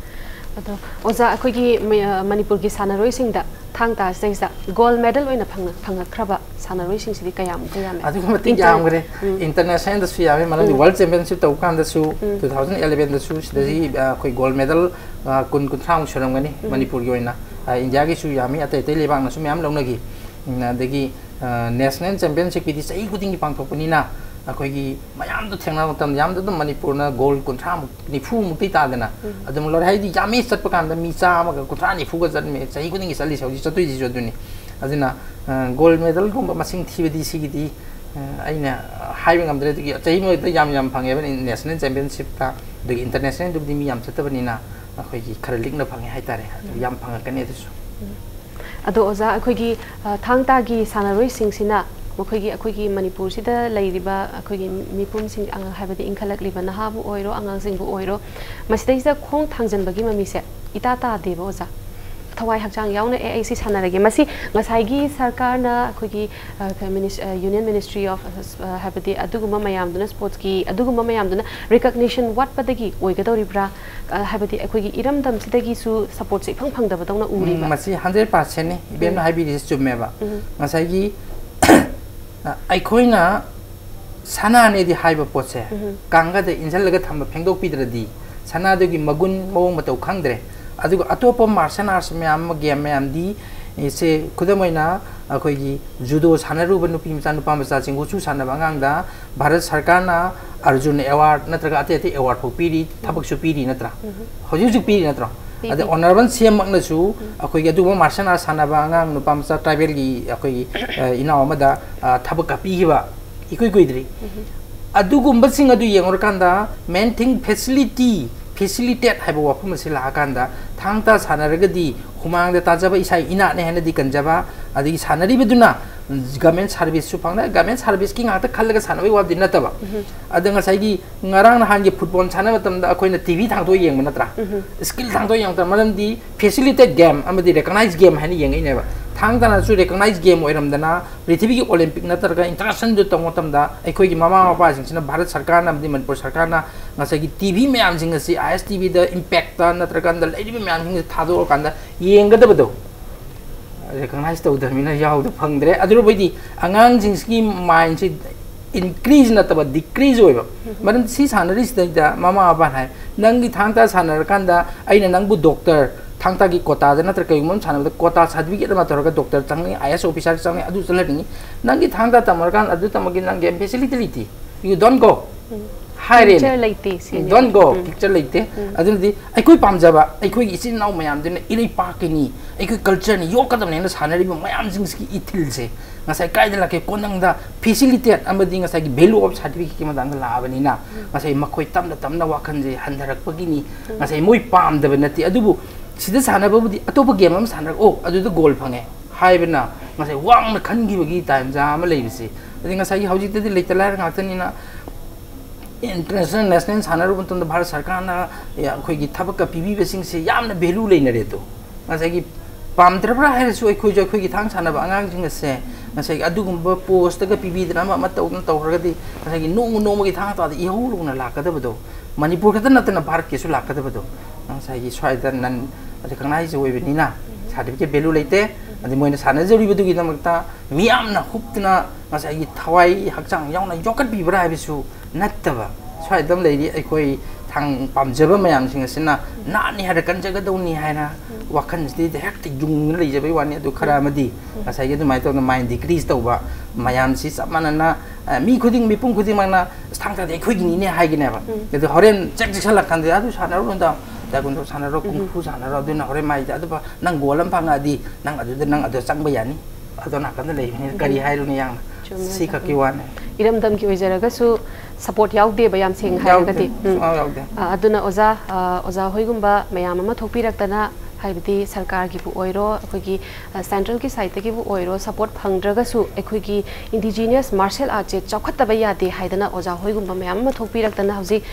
ꯑꯗꯣ ꯑꯣꯖꯥ, ꯑꯩꯈꯣꯏꯒꯤ ꯃ-, ꯃꯅꯤꯄꯨꯔꯒꯤ ꯁꯥꯟꯅꯔꯣꯏꯁꯤꯡꯗ ꯊꯥꯡ ꯇꯥꯁꯤꯗꯩꯁꯤꯗ gold medal ꯑꯣꯏꯅ ꯐꯪꯉ-, ꯐꯪꯉꯛꯈ꯭ꯔꯕ ꯁꯥꯟꯅꯔꯣꯏꯁꯤꯡꯁꯤꯗꯤ ꯀꯌꯥꯃꯨꯛꯀ ꯌꯥꯝꯃꯦ? ꯑꯗꯨꯛꯀꯤ ꯃꯇꯤꯛ ꯏꯟꯇꯔ-, ꯌꯥꯝꯈ꯭ꯔꯦ꯫ ꯎꯝ꯫ International ꯗꯁꯨ ꯌꯥꯝꯃꯦ, ꯃꯔꯝꯗꯤ ꯎꯝ꯫ World Championship ꯇꯧꯕ ꯀꯥꯟꯗꯁꯨ, ꯎꯝ꯫ Two thousand eleven ꯗꯁꯨ ꯁꯤꯗꯒꯤ, ꯑ, ꯑꯩꯈꯣꯏ gold medal, ꯑ, ꯀꯨꯟ, ꯀꯨꯟꯊ꯭ꯔꯥꯃꯨꯛ ꯁꯨꯔꯝꯒꯅꯤ ꯎꯝ꯫ ꯃꯅꯤꯄꯨꯔꯒꯤ ꯑꯣꯏꯅ꯫ ꯑ, ꯏꯟꯗꯤꯌꯥꯒꯤꯁꯨ ꯌꯥꯝꯃꯤ, ꯑꯇꯩ ꯑꯇꯩ ꯂꯩꯕꯥꯛꯅꯁꯨ ꯃꯌꯥꯝ ꯂꯧꯅꯈꯤ꯫ ꯎꯝ, ꯑꯗꯒꯤ, ꯑ, national championship ꯀꯤꯗꯤ ꯆꯍꯤ ꯈꯨꯗꯤꯡꯒꯤ ꯄꯥꯡꯊꯣꯛꯄꯅꯤꯅ ꯑꯩꯈꯣꯏꯒꯤ ꯃꯌꯥꯝꯗꯣ ꯊꯦꯡꯅꯕ ꯃꯇꯝꯗ ꯌꯥꯝꯗ ꯑꯗꯨꯝ ꯃꯅꯤꯄꯨꯔꯅ gold ꯀꯨꯟꯊ꯭ꯔꯥꯃꯨꯛ, ꯅꯤꯐꯨꯃꯨꯛꯇꯤ ꯇꯥꯗꯅ ꯎꯝ꯫ ꯑꯗꯨꯝ ꯂꯧꯔꯦ꯫ ꯍꯥꯏꯗꯤ ꯌꯥꯝꯃꯤ ꯆꯠꯄ ꯀꯥꯟꯗ ꯃꯤ ꯆꯥꯝꯃꯒ ꯀꯨꯟꯊ꯭ꯔꯥ ꯅꯤꯐꯨꯒ ꯆꯠꯂꯤ ꯆꯍꯤ ꯈꯨꯗꯤꯡꯒꯤ ꯆꯠꯂꯤꯁꯤꯁꯨ ꯑꯗꯨꯅꯤ꯫ ꯑꯗꯨꯅ, ꯑ, gold medal ꯒꯨꯝꯕ ꯃꯁꯤꯡ ꯊꯤꯕꯗꯤ ꯁꯤꯒꯤꯗꯤ, ꯑ, ꯑꯩꯅ ꯍꯥꯏꯕ ꯉꯝꯗ꯭ꯔꯦ꯫ ꯑꯗꯨꯒꯤ ꯆꯍꯤ ꯑꯃꯗ ꯌꯥꯝ ꯌꯥꯝ ꯐꯪꯉꯦꯕ national championship ꯇ, ꯑꯗꯨꯒꯤ international ꯗꯨꯕꯨꯗꯤ ꯃꯤ ꯌꯥꯝ ꯆꯠꯇꯕꯅꯤꯅ ꯑꯩꯈꯣꯏꯒꯤ ꯈꯔ ꯂꯤꯛꯅ ꯐꯪꯉꯦ ꯍꯥꯏꯇꯥꯔꯦ꯫ ꯑꯗꯨ ꯎꯝ꯫ ꯌꯥꯝ ꯐꯪꯉꯛꯀꯅꯤ ꯑꯗꯨꯁꯨ꯫ ꯎꯝ꯫ ꯑꯗꯣ ꯑꯣꯖꯥ, ꯑꯩꯈꯣꯏꯒꯤ, ꯑ, ꯊꯥꯡ ꯇꯥꯒꯤ ꯁꯥꯟꯅꯔꯣꯏꯁꯤꯡꯁꯤꯅ ꯃꯈꯣꯏꯒꯤ, ꯑꯩꯈꯣꯏꯒꯤ ꯃꯅꯤꯄꯨꯔꯁꯤꯗ ꯂꯩꯔꯤꯕ ꯑꯩꯈꯣꯏꯒꯤ ꯃꯤꯄꯨꯝꯁꯤꯡ, ꯑꯉꯥꯡ, ꯍꯥꯏꯕꯗꯤ ꯏꯟꯈꯠꯂꯛꯂꯤꯕ ꯅꯍꯥꯕꯨ ꯑꯣꯏꯔꯣ, ꯑꯉꯥꯡꯁꯤꯡꯕꯨ ꯑꯣꯏꯔꯣ, ꯃꯁꯤꯗꯩꯁꯤꯗ ꯈꯣꯡ ꯊꯥꯡꯖꯟꯕꯒꯤ ꯃꯃꯤꯁꯦ ꯏꯇꯥ ꯇꯥꯗꯦꯕ, ꯑꯣꯖꯥ꯫ ꯊꯋꯥꯏ ꯍꯛꯆꯥꯡ ꯌꯥꯎꯅ, "ꯑꯦ, ꯑꯩ ꯁꯤ ꯁꯥꯟꯅꯔꯒꯦ"꯫ ꯃꯁꯤ ꯉꯁꯥꯏꯒꯤ ꯁꯔꯀꯥꯔꯅ, ꯑꯩꯈꯣꯏꯒꯤ, ꯑ, ꯀ-, ꯃꯤꯅꯤꯁ-, ꯑ, Union Ministry of, ꯑ, ꯍꯥꯏꯕꯗꯤ ꯑꯗꯨꯒꯨꯝꯕ ꯃꯌꯥꯝꯗꯨꯅ, sportsꯀꯤ ꯑꯗꯨꯒꯨꯝꯕ ꯃꯌꯥꯝꯗꯨꯅ recognition ꯋꯥꯠꯄꯗꯒꯤ ꯑꯣꯏꯒꯗꯧꯔꯤꯕ꯭ꯔꯥ? ꯑ, ꯍꯥꯏꯕꯗꯤ ꯑꯩꯈꯣꯏꯒꯤ ꯏꯔꯝꯗꯝꯁꯤꯗꯒꯤꯁꯨ supportꯁꯦ ꯏꯐꯪ ꯐꯪꯗꯕꯗꯧꯅ ꯎꯔꯤꯕ꯫ ꯎꯝ, ꯃꯁꯤ hundred percentꯅꯤ꯫ ꯏꯕꯦꯝꯅ ꯎꯝ꯫ ꯍꯥꯏꯕꯤꯔꯤꯁꯤ ꯆꯨꯝꯃꯦꯕ꯫ ꯎꯝ꯫ ꯉꯁꯥꯏꯒꯤ ꯑ, ꯑꯩꯈꯣꯏꯅ ꯁꯅꯥꯅꯦꯗꯤ ꯍꯥꯏꯕ ꯄꯣꯠꯁꯦ ꯎꯝ꯫ ꯀꯥꯡꯒꯗ ꯏꯟꯁꯤꯜꯂꯒ ꯊꯝꯕ, ꯐꯦꯡꯗꯣꯛꯄꯤꯗ꯭ꯔꯗꯤ ꯁꯅꯥꯗꯨꯒꯤ ꯃꯒꯨꯟ, ꯃꯑꯣꯡ ꯃꯇꯧ ꯈꯪꯗ꯭ꯔꯦ꯫ ꯑꯗꯨꯒ ꯑꯇꯣꯞꯄ martial arts ꯃꯌꯥꯝ ꯑꯃ, game ꯃꯌꯥꯝꯗꯤ, ꯁꯦ, ꯈꯨꯗꯝ ꯑꯣꯏꯅ ꯑꯩꯈꯣꯏꯒꯤ judo ꯁꯥꯟꯅꯔꯨꯕ ꯅꯨꯄꯤ ꯃꯆꯥ, ꯅꯨꯄꯥ ꯃꯆꯥꯁꯤꯡ, wushu ꯁꯥꯟꯅꯕ ꯑꯉꯥꯡꯗ ꯚꯥꯔꯠ ꯁꯔꯀꯥꯔꯅ ꯑꯔꯖꯨꯟ award ꯅꯠꯇ꯭ꯔꯒ ꯑꯇꯩ ꯑꯇꯩ award ꯐꯥꯎ ꯄꯤꯔꯤ, ꯊꯕꯛꯁꯨ ꯄꯤꯔꯤ ꯅꯠꯇ꯭ꯔꯥ? ꯎꯝ꯫ ꯍꯧꯖꯤꯛ ꯍꯧꯖꯤꯛ ꯄꯤꯔꯤ ꯅꯠꯇ꯭ꯔꯣ? ꯄꯤ, ꯑꯗ ꯄꯤ꯫ Honourable CM ꯃꯛꯅꯁꯨ ꯎꯝ꯫ ꯑꯩꯈꯣꯏꯒꯤ ꯑꯗꯨꯒꯨꯝꯕ martial arts ꯁꯥꯟꯅꯕ ꯑꯉꯥꯡ ꯅꯨꯄꯥ ꯃꯆꯥ tribalꯒꯤ ꯑꯩꯈꯣꯏꯒꯤ, ꯑ, ꯏꯅꯥꯎ ꯑꯃꯗ, ꯑ, ꯊꯕꯛꯀ ꯄꯤꯈꯤꯕ ꯏꯀꯨꯏ ꯀꯨꯏꯗ꯭ꯔꯤ꯫ ꯎꯝ꯫ ꯑꯗꯨꯒꯨꯝꯕꯁꯤꯡ ꯑꯗꯨ ꯌꯦꯡꯉꯨꯔꯀꯥꯟꯗ main thing facility, facilitate ꯍꯥꯏꯕ ꯋꯥꯐꯝ ꯑꯁꯤ ꯂꯥꯛꯑꯀꯥꯟꯗ ꯊꯥꯡ ꯇꯥ ꯁꯥꯟꯅꯔꯒꯗꯤ ꯍꯨꯃꯥꯡꯗ ꯇꯥꯖꯕ ꯏꯁꯥ ꯏꯅꯥꯠꯅꯦ ꯍꯥꯏꯅꯗꯤ ꯀꯟꯖꯕ, ꯑꯗꯒꯤ ꯁꯥꯟꯅꯔꯤꯕꯗꯨꯅ government serviceꯁꯨ ꯐꯪꯅ, government serviceꯀꯤ ꯉꯥꯛꯇ ꯈꯜꯂꯒ ꯁꯥꯟꯅꯕꯒꯤ ꯋꯥꯗꯤ ꯅꯠꯇꯕ꯫ ꯎꯝ꯫ ꯑꯗ ꯉꯁꯥꯏꯒꯤ ꯉꯔꯥꯡ ꯅꯍꯥꯟꯒꯤ football ꯁꯥꯟꯅꯕ ꯃꯇꯝꯗ ꯑꯩꯈꯣꯏꯅ TV ꯊꯥꯡꯗꯣꯛꯑ ꯌꯦꯡꯕ ꯅꯠꯇ꯭ꯔꯥ? ꯎꯝ꯫ Skill ꯊꯥꯡꯗꯣꯛꯑ ꯌꯦꯡꯕ ꯃꯇꯝꯗ, ꯃꯔꯝꯗꯤ facilitate game ꯑꯃꯗꯤ recognize game ꯍꯥꯏꯅ ꯌꯦꯡꯉꯛꯏꯅꯦꯕ꯫ ꯊꯥꯡ ꯇꯥꯅꯁꯨ recognize game ꯑꯣꯏꯔꯝꯗꯅ ꯄ꯭ꯔꯤꯊꯤꯕꯤꯒꯤ Olympic ꯅꯠꯇ꯭ꯔꯒ internationalꯗꯨ ꯇꯧꯕ ꯃꯇꯝꯗ ꯑꯩꯈꯣꯏꯒꯤ ꯃꯃꯥ ꯃꯄꯥꯁꯤꯡꯁꯤꯅ, ꯚꯥꯔꯠ ꯁꯔꯀꯥꯔꯅ ꯑꯃꯗꯤ ꯃꯅꯤꯄꯨꯔ ꯁꯔꯀꯥꯔꯅ ꯉꯁꯥꯏꯒꯤ TV ꯃꯌꯥꯝꯁꯤꯡ ꯑꯁꯤ, ISTVꯗ, Impactꯇ ꯅꯠꯇ꯭ꯔꯀꯥꯟꯗ ꯂꯩꯔꯤꯕ ꯃꯌꯥꯝꯁꯤꯡꯁꯦ ꯊꯥꯗꯣꯛꯑꯀꯥꯟꯗ ꯌꯦꯡꯒꯗꯕꯗꯣ recognize ꯇꯧꯗꯕꯅꯤꯅ ꯌꯥꯎꯗ ꯐꯪꯗ꯭ꯔꯦ꯫ ꯑꯗꯨꯕꯨꯗꯤ ꯑꯉꯥꯡꯁꯤꯡꯁꯤꯒꯤ mindꯁꯤ increase ꯅꯠꯇꯕ decrease ꯑꯣꯏꯕ꯫ ꯎꯝ꯫ ꯃꯔꯝꯗꯤ ꯁꯤ ꯁꯥꯟꯅꯔꯤꯁꯤꯗꯩꯗ ꯃꯃꯥ ꯃꯄꯥꯅ ꯍꯥꯏ, "ꯅꯪꯒꯤ ꯊꯥꯡ ꯇꯥ ꯁꯥꯟꯅꯔꯀꯥꯟꯗ ꯑꯩꯅ ꯅꯪꯕꯨ doctor, ꯊꯥꯡ ꯇꯥꯒꯤ quotaꯗ ꯅꯠꯇ꯭ꯔ ꯀꯩꯒꯨꯝꯕ ꯑꯃ ꯁꯥꯟꯅꯕꯗ quota certificate ꯑꯃ ꯇꯧꯔꯒ doctor ꯆꯪꯅꯤ, IAS officer ꯆꯪꯅꯤ, ꯑꯗꯨ ꯆꯠꯍꯟꯅꯤꯡꯉꯤ꯫ ꯅꯪꯒꯤ ꯊꯥꯡ ꯇꯥ ꯇꯝꯃꯨꯔꯀꯥꯟꯗ ꯑꯗꯨ ꯇꯝꯃꯒꯤ ꯅꯪ game facility ꯂꯩꯇꯦ꯫ You don't go." Um. ꯍꯥꯏꯔꯦꯅꯦ꯫ Future ꯂꯩꯇꯦ ꯁꯤꯅꯦ꯫ "Don't go, um. Future ꯂꯩꯇꯦ꯫" ꯎꯝ꯫ ꯑꯗꯨꯅꯗꯤ ꯑꯩꯈꯣꯏ ꯄꯥꯝꯖꯕ, ꯑꯩꯈꯣꯏꯒꯤ ꯏꯆꯤꯟ ꯏꯅꯥꯎ ꯃꯌꯥꯝꯗꯨꯅ ꯏꯔꯩꯄꯥꯛꯀꯤꯅꯤ, ꯑꯩꯈꯣꯏ cultureꯅꯤ, ꯌꯣꯛꯀꯗꯕꯅꯦꯅ ꯁꯥꯟꯅꯔꯤꯕ ꯃꯌꯥꯝꯁꯤꯡꯁꯤꯒꯤ ꯏꯊꯤꯜꯁꯦ ꯉꯁꯥꯏ ꯀꯥꯏꯗ ꯂꯥꯛꯀꯦ? ꯀꯣꯟꯅꯪꯗ facilitate ꯑꯃꯗꯤ ꯉꯁꯥꯏꯒꯤ value of certificateꯀꯤ ꯃꯇꯥꯡꯗ ꯂꯥꯛꯑꯕꯅꯤꯅ, ꯎꯝ꯫ ꯉꯁꯥꯏ ꯃꯈꯣꯏ ꯇꯞꯅ ꯇꯞꯅ ꯋꯥꯈꯜꯁꯦ ꯍꯟꯊꯔꯛꯄꯒꯤꯅꯤ꯫ ꯎꯝ꯫ ꯉꯁꯥꯏ ꯃꯣꯏ ꯄꯥꯝꯗꯕ ꯅꯠꯇꯦ, ꯑꯗꯨꯕꯨ ꯁꯤꯗ ꯁꯥꯟꯅꯕꯕꯨꯗꯤ ꯑꯇꯣꯞꯄ game ꯑꯃ ꯁꯥꯟꯅꯔꯒ, "ꯑꯣ, ꯑꯗꯨꯗ goal ꯐꯪꯉꯦ" ꯍꯥꯏꯕꯅ ꯉꯁꯥꯏ ꯋꯥꯡꯅ ꯈꯟꯈꯤꯕꯒꯤ ꯇꯥꯟꯖꯥ ꯑꯃ ꯂꯩꯕꯁꯦ꯫ ꯑꯗꯩ ꯉꯁꯥꯏꯒꯤ ꯍꯧꯖꯤꯛꯇꯗꯤ ꯂꯩꯇ ꯂꯥꯏꯔ ꯉꯥꯛꯇꯅꯤꯅ, international, national ꯁꯥꯟꯅꯔꯨꯕ ꯃꯇꯝꯗ ꯚꯥꯔꯠ ꯁꯔꯀꯥꯔꯅ ꯑꯩꯈꯣꯏꯒꯤ ꯊꯕꯛꯀ ꯄꯤꯕꯤꯕꯁꯤꯡꯁꯦ ꯌꯥꯝꯅ value ꯂꯩꯅꯔꯦ ꯑꯗꯣ꯫ ꯉꯁꯥꯏꯒꯤ ꯄꯥꯝꯗ꯭ꯔꯕ꯭ꯔꯥ ꯍꯥꯏꯔꯁꯨ, ꯑꯩꯈꯣꯏꯁꯨ ꯑꯩꯈꯣꯏꯒꯤ ꯊꯥꯡ ꯁꯥꯟꯅꯕ ꯑꯉꯥꯡꯁꯤꯡ ꯑꯁꯦ ꯉꯁꯥꯏꯒꯤ ꯑꯗꯨꯒꯨꯝꯕ post ꯀ ꯄꯤꯕꯤꯗꯅ ꯑꯃ ꯑꯃ ꯇꯧꯗꯅ ꯇꯧꯔꯒꯗꯤ, ꯉꯁꯥꯏꯒꯤ ꯅꯣꯡꯃ ꯅꯣꯡꯃꯒꯤ ꯊꯥꯡ ꯇꯥꯗ ꯏꯍꯧ ꯂꯧꯅ ꯂꯥꯛꯀꯗꯕꯗꯣ, ꯃꯅꯤꯄꯨꯔ ꯈꯛꯇ ꯅꯠꯇꯅ ꯚꯥꯔꯠꯀꯤꯁꯨ ꯂꯥꯛꯀꯗꯕꯗꯣ, ꯉꯁꯥꯏꯒꯤ ꯁ꯭ꯋꯥꯏꯗ non recognized ꯑꯣꯏꯕꯅꯤꯅ certificate value ꯂꯩꯇꯦ꯫ ꯑꯗꯩ ꯃꯣꯏꯅ ꯁꯥꯟꯅꯖꯔꯤꯕꯗꯨꯒꯤꯗꯃꯛꯇ ꯃꯤꯌꯥꯝꯅ ꯍꯨꯞꯇꯨꯅ ꯉꯁꯥꯏꯒꯤ ꯊꯋꯥꯏ ꯍꯛꯆꯥꯡ ꯌꯥꯎꯅ ꯌꯣꯛꯈꯠꯄꯤꯕ꯭ꯔꯥ ꯍꯥꯏꯕꯁꯨ ꯅꯠꯇꯕ, ꯁ꯭ꯋꯥꯏꯗ ꯂꯩꯔꯤ ꯑꯩꯈꯣꯏ ꯊꯥꯡ ꯄꯥꯝꯖꯕ ꯃꯌꯥꯝꯁꯤꯡ ꯑꯁꯤꯅ ꯅꯥꯠꯅꯤ ꯍꯥꯏꯔ ꯀꯟꯖꯒꯗꯧꯅꯤ ꯍꯥꯏꯅ ꯋꯥꯈꯜꯁꯤꯗ ꯍꯦꯛꯇ ꯌꯨꯡꯗꯨꯅ ꯂꯩꯖꯕꯩ ꯋꯥꯅꯤ꯫ ꯑꯗꯨ ꯈꯔ ꯑꯃꯗꯤ ꯉꯁꯥꯏꯒꯤ ꯑꯗꯨꯃꯥꯏꯅ ꯇꯧꯗꯅ mind decrease ꯇꯧꯕ ꯃꯌꯥꯝꯁꯤ ꯆꯞ ꯃꯥꯟꯅꯅ, ꯑ, ꯃꯤ ꯈꯨꯗꯤꯡ, ꯃꯤꯄꯨꯝ ꯈꯨꯗꯤꯡꯃꯛꯅ "ꯑꯁ, ꯊꯥꯡ ꯇꯥꯗꯤ ꯑꯩꯈꯣꯏꯒꯤꯅꯤꯅꯦ" ꯍꯥꯏꯒꯅꯦꯕ꯫ ꯑꯗꯨ ꯍꯣꯔꯦꯟ ꯆꯦꯛ ꯆꯦꯛꯁꯤꯜꯂꯛꯀꯥꯟꯗ, "ꯑꯗꯨ ꯁꯥꯟꯅꯔꯨꯅꯨꯗ, ꯇꯥꯏꯀꯨꯟꯗꯣ ꯁꯥꯟꯅꯔꯣ, ꯀꯨꯡꯐꯨ ꯁꯥꯟꯅꯔꯣ, ꯑꯗꯨꯅ ꯍꯣꯔꯦꯟ ꯃꯥꯏꯗ ꯑꯗꯨ ꯅꯪ goal ꯑꯃ ꯐꯪꯉꯛꯑꯗꯤ ꯅꯪ ꯑꯗꯨꯗ, ꯅꯪ ꯑꯗꯨ ꯆꯪꯕ ꯌꯥꯅꯤ, ꯑꯗꯣ ꯅꯥꯀꯟꯗ ꯂꯩꯕꯅꯤꯅ ꯀꯔꯤ ꯍꯥꯏꯔꯨꯅꯤ ꯌꯥꯝꯅ?" ꯆꯨꯝꯃꯦ, ꯁꯤ ꯈꯛꯀꯤ ꯋꯥꯅꯤ꯫ ꯏꯔꯝꯗꯝꯒꯤ ꯑꯣꯏꯖꯔꯒꯁꯨ support ꯌꯥꯎꯗꯦꯕ ꯌꯥꯝ ꯁꯦꯡꯅ ꯌꯥꯎꯗꯦ, ꯍꯥꯏꯔꯒꯗꯤ꯫ ꯎꯝ꯫ ꯁꯨꯡꯌꯥꯎ ꯌꯥꯎꯗꯦ꯫ ꯑ, ꯑꯗꯨꯅ ꯑꯣꯖꯥ, ꯑ, ꯑꯣꯖꯥ ꯍꯣꯏꯒꯨꯝꯕ ꯃꯌꯥꯝ ꯑꯃ ꯊꯣꯛꯄꯤꯔꯛꯇꯅ, ꯍꯥꯏꯕꯗꯤ ꯁꯔꯀꯥꯔꯒꯤꯕꯨ ꯑꯣꯏꯔꯣ, ꯑꯩꯈꯣꯏꯒꯤ, ꯑ, central ꯒꯤ side ꯇꯒꯤꯕꯨ ꯑꯣꯏꯔꯣ, support ꯐꯪꯗ꯭ꯔꯒꯁꯨ ꯑꯩꯈꯣꯏꯒꯤ indigenous martial art ꯁꯦ ꯆꯥꯎꯈꯠꯇꯕ ꯌꯥꯗꯦ ꯍꯥꯏꯗꯅ ꯑꯣꯖꯥ ꯍꯣꯏꯒꯨꯝꯕ ꯃꯌꯥꯝ ꯑꯃ ꯊꯣꯛꯄꯤꯔꯛꯇꯅ ꯍꯧꯖꯤꯛ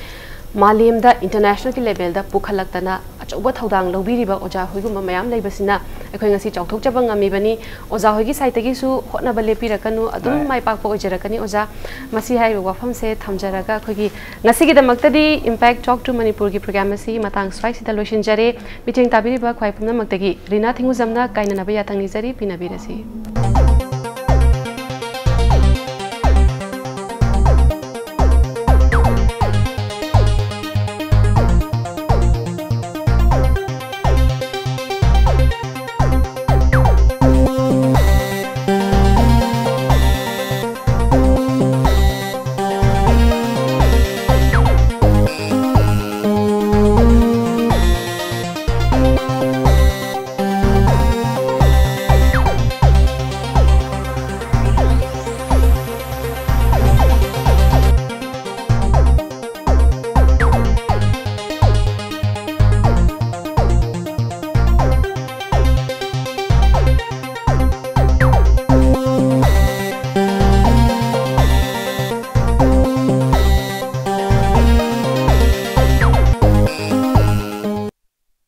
ꯃꯥꯂꯦꯝꯗ international ꯒꯤ level ꯗ ꯄꯨꯈꯠꯂꯛꯇꯅ ꯑꯆꯧꯕ ꯊꯧꯗꯥꯡ ꯂꯧꯕꯤꯔꯤꯕ ꯑꯣꯖꯥ ꯍꯣꯏꯒꯨꯝꯕ ꯃꯌꯥꯝ ꯂꯩꯕꯁꯤꯅ ꯑꯩꯈꯣꯏ ꯉꯁꯤ ꯆꯥꯎꯊꯣꯛꯆꯕ ꯉꯝꯃꯤꯕꯅꯤ꯫ ꯑꯣꯖꯥ ꯍꯣꯏꯒꯤ side ꯇꯒꯤꯁꯨ ꯍꯣꯠꯅꯕ ꯂꯦꯞꯄꯤꯔꯛꯀꯅꯨ, ꯑꯗꯨꯝ ꯍꯣꯏ꯫ ꯃꯥꯏ ꯄꯥꯛꯄ ꯑꯣꯏꯖꯔꯛꯀꯅꯤ ꯑꯣꯖꯥ꯫ ꯃꯁꯤ ꯍꯥꯏꯔꯤꯕ ꯋꯥꯐꯝꯁꯦ ꯊꯝꯖꯔꯒ ꯑꯩꯈꯣꯏꯒꯤ ꯉꯁꯤꯒꯤꯗꯃꯛꯇꯗꯤ Impact Talk to ꯃꯅꯤꯄꯨꯔꯒꯤ program ꯑꯁꯤ ꯃꯇꯥꯡ ꯁ꯭ꯋꯥꯏꯁꯤꯗ ꯂꯣꯏꯁꯤꯟꯖꯔꯦ꯫ ꯃꯤꯠꯌꯦꯡ ꯇꯥꯕꯤꯔꯤꯕ ꯈ꯭ꯋꯥꯏ ꯄꯨꯝꯅꯃꯛꯇꯒꯤ ꯔꯤꯅꯥ ꯊꯤꯡꯒꯨꯖꯝꯅ ꯀꯥꯏꯅꯅꯕ ꯌꯥꯊꯪ ꯅꯤꯖꯔꯤ, ꯄꯤꯅꯕꯤꯔꯁꯤ꯫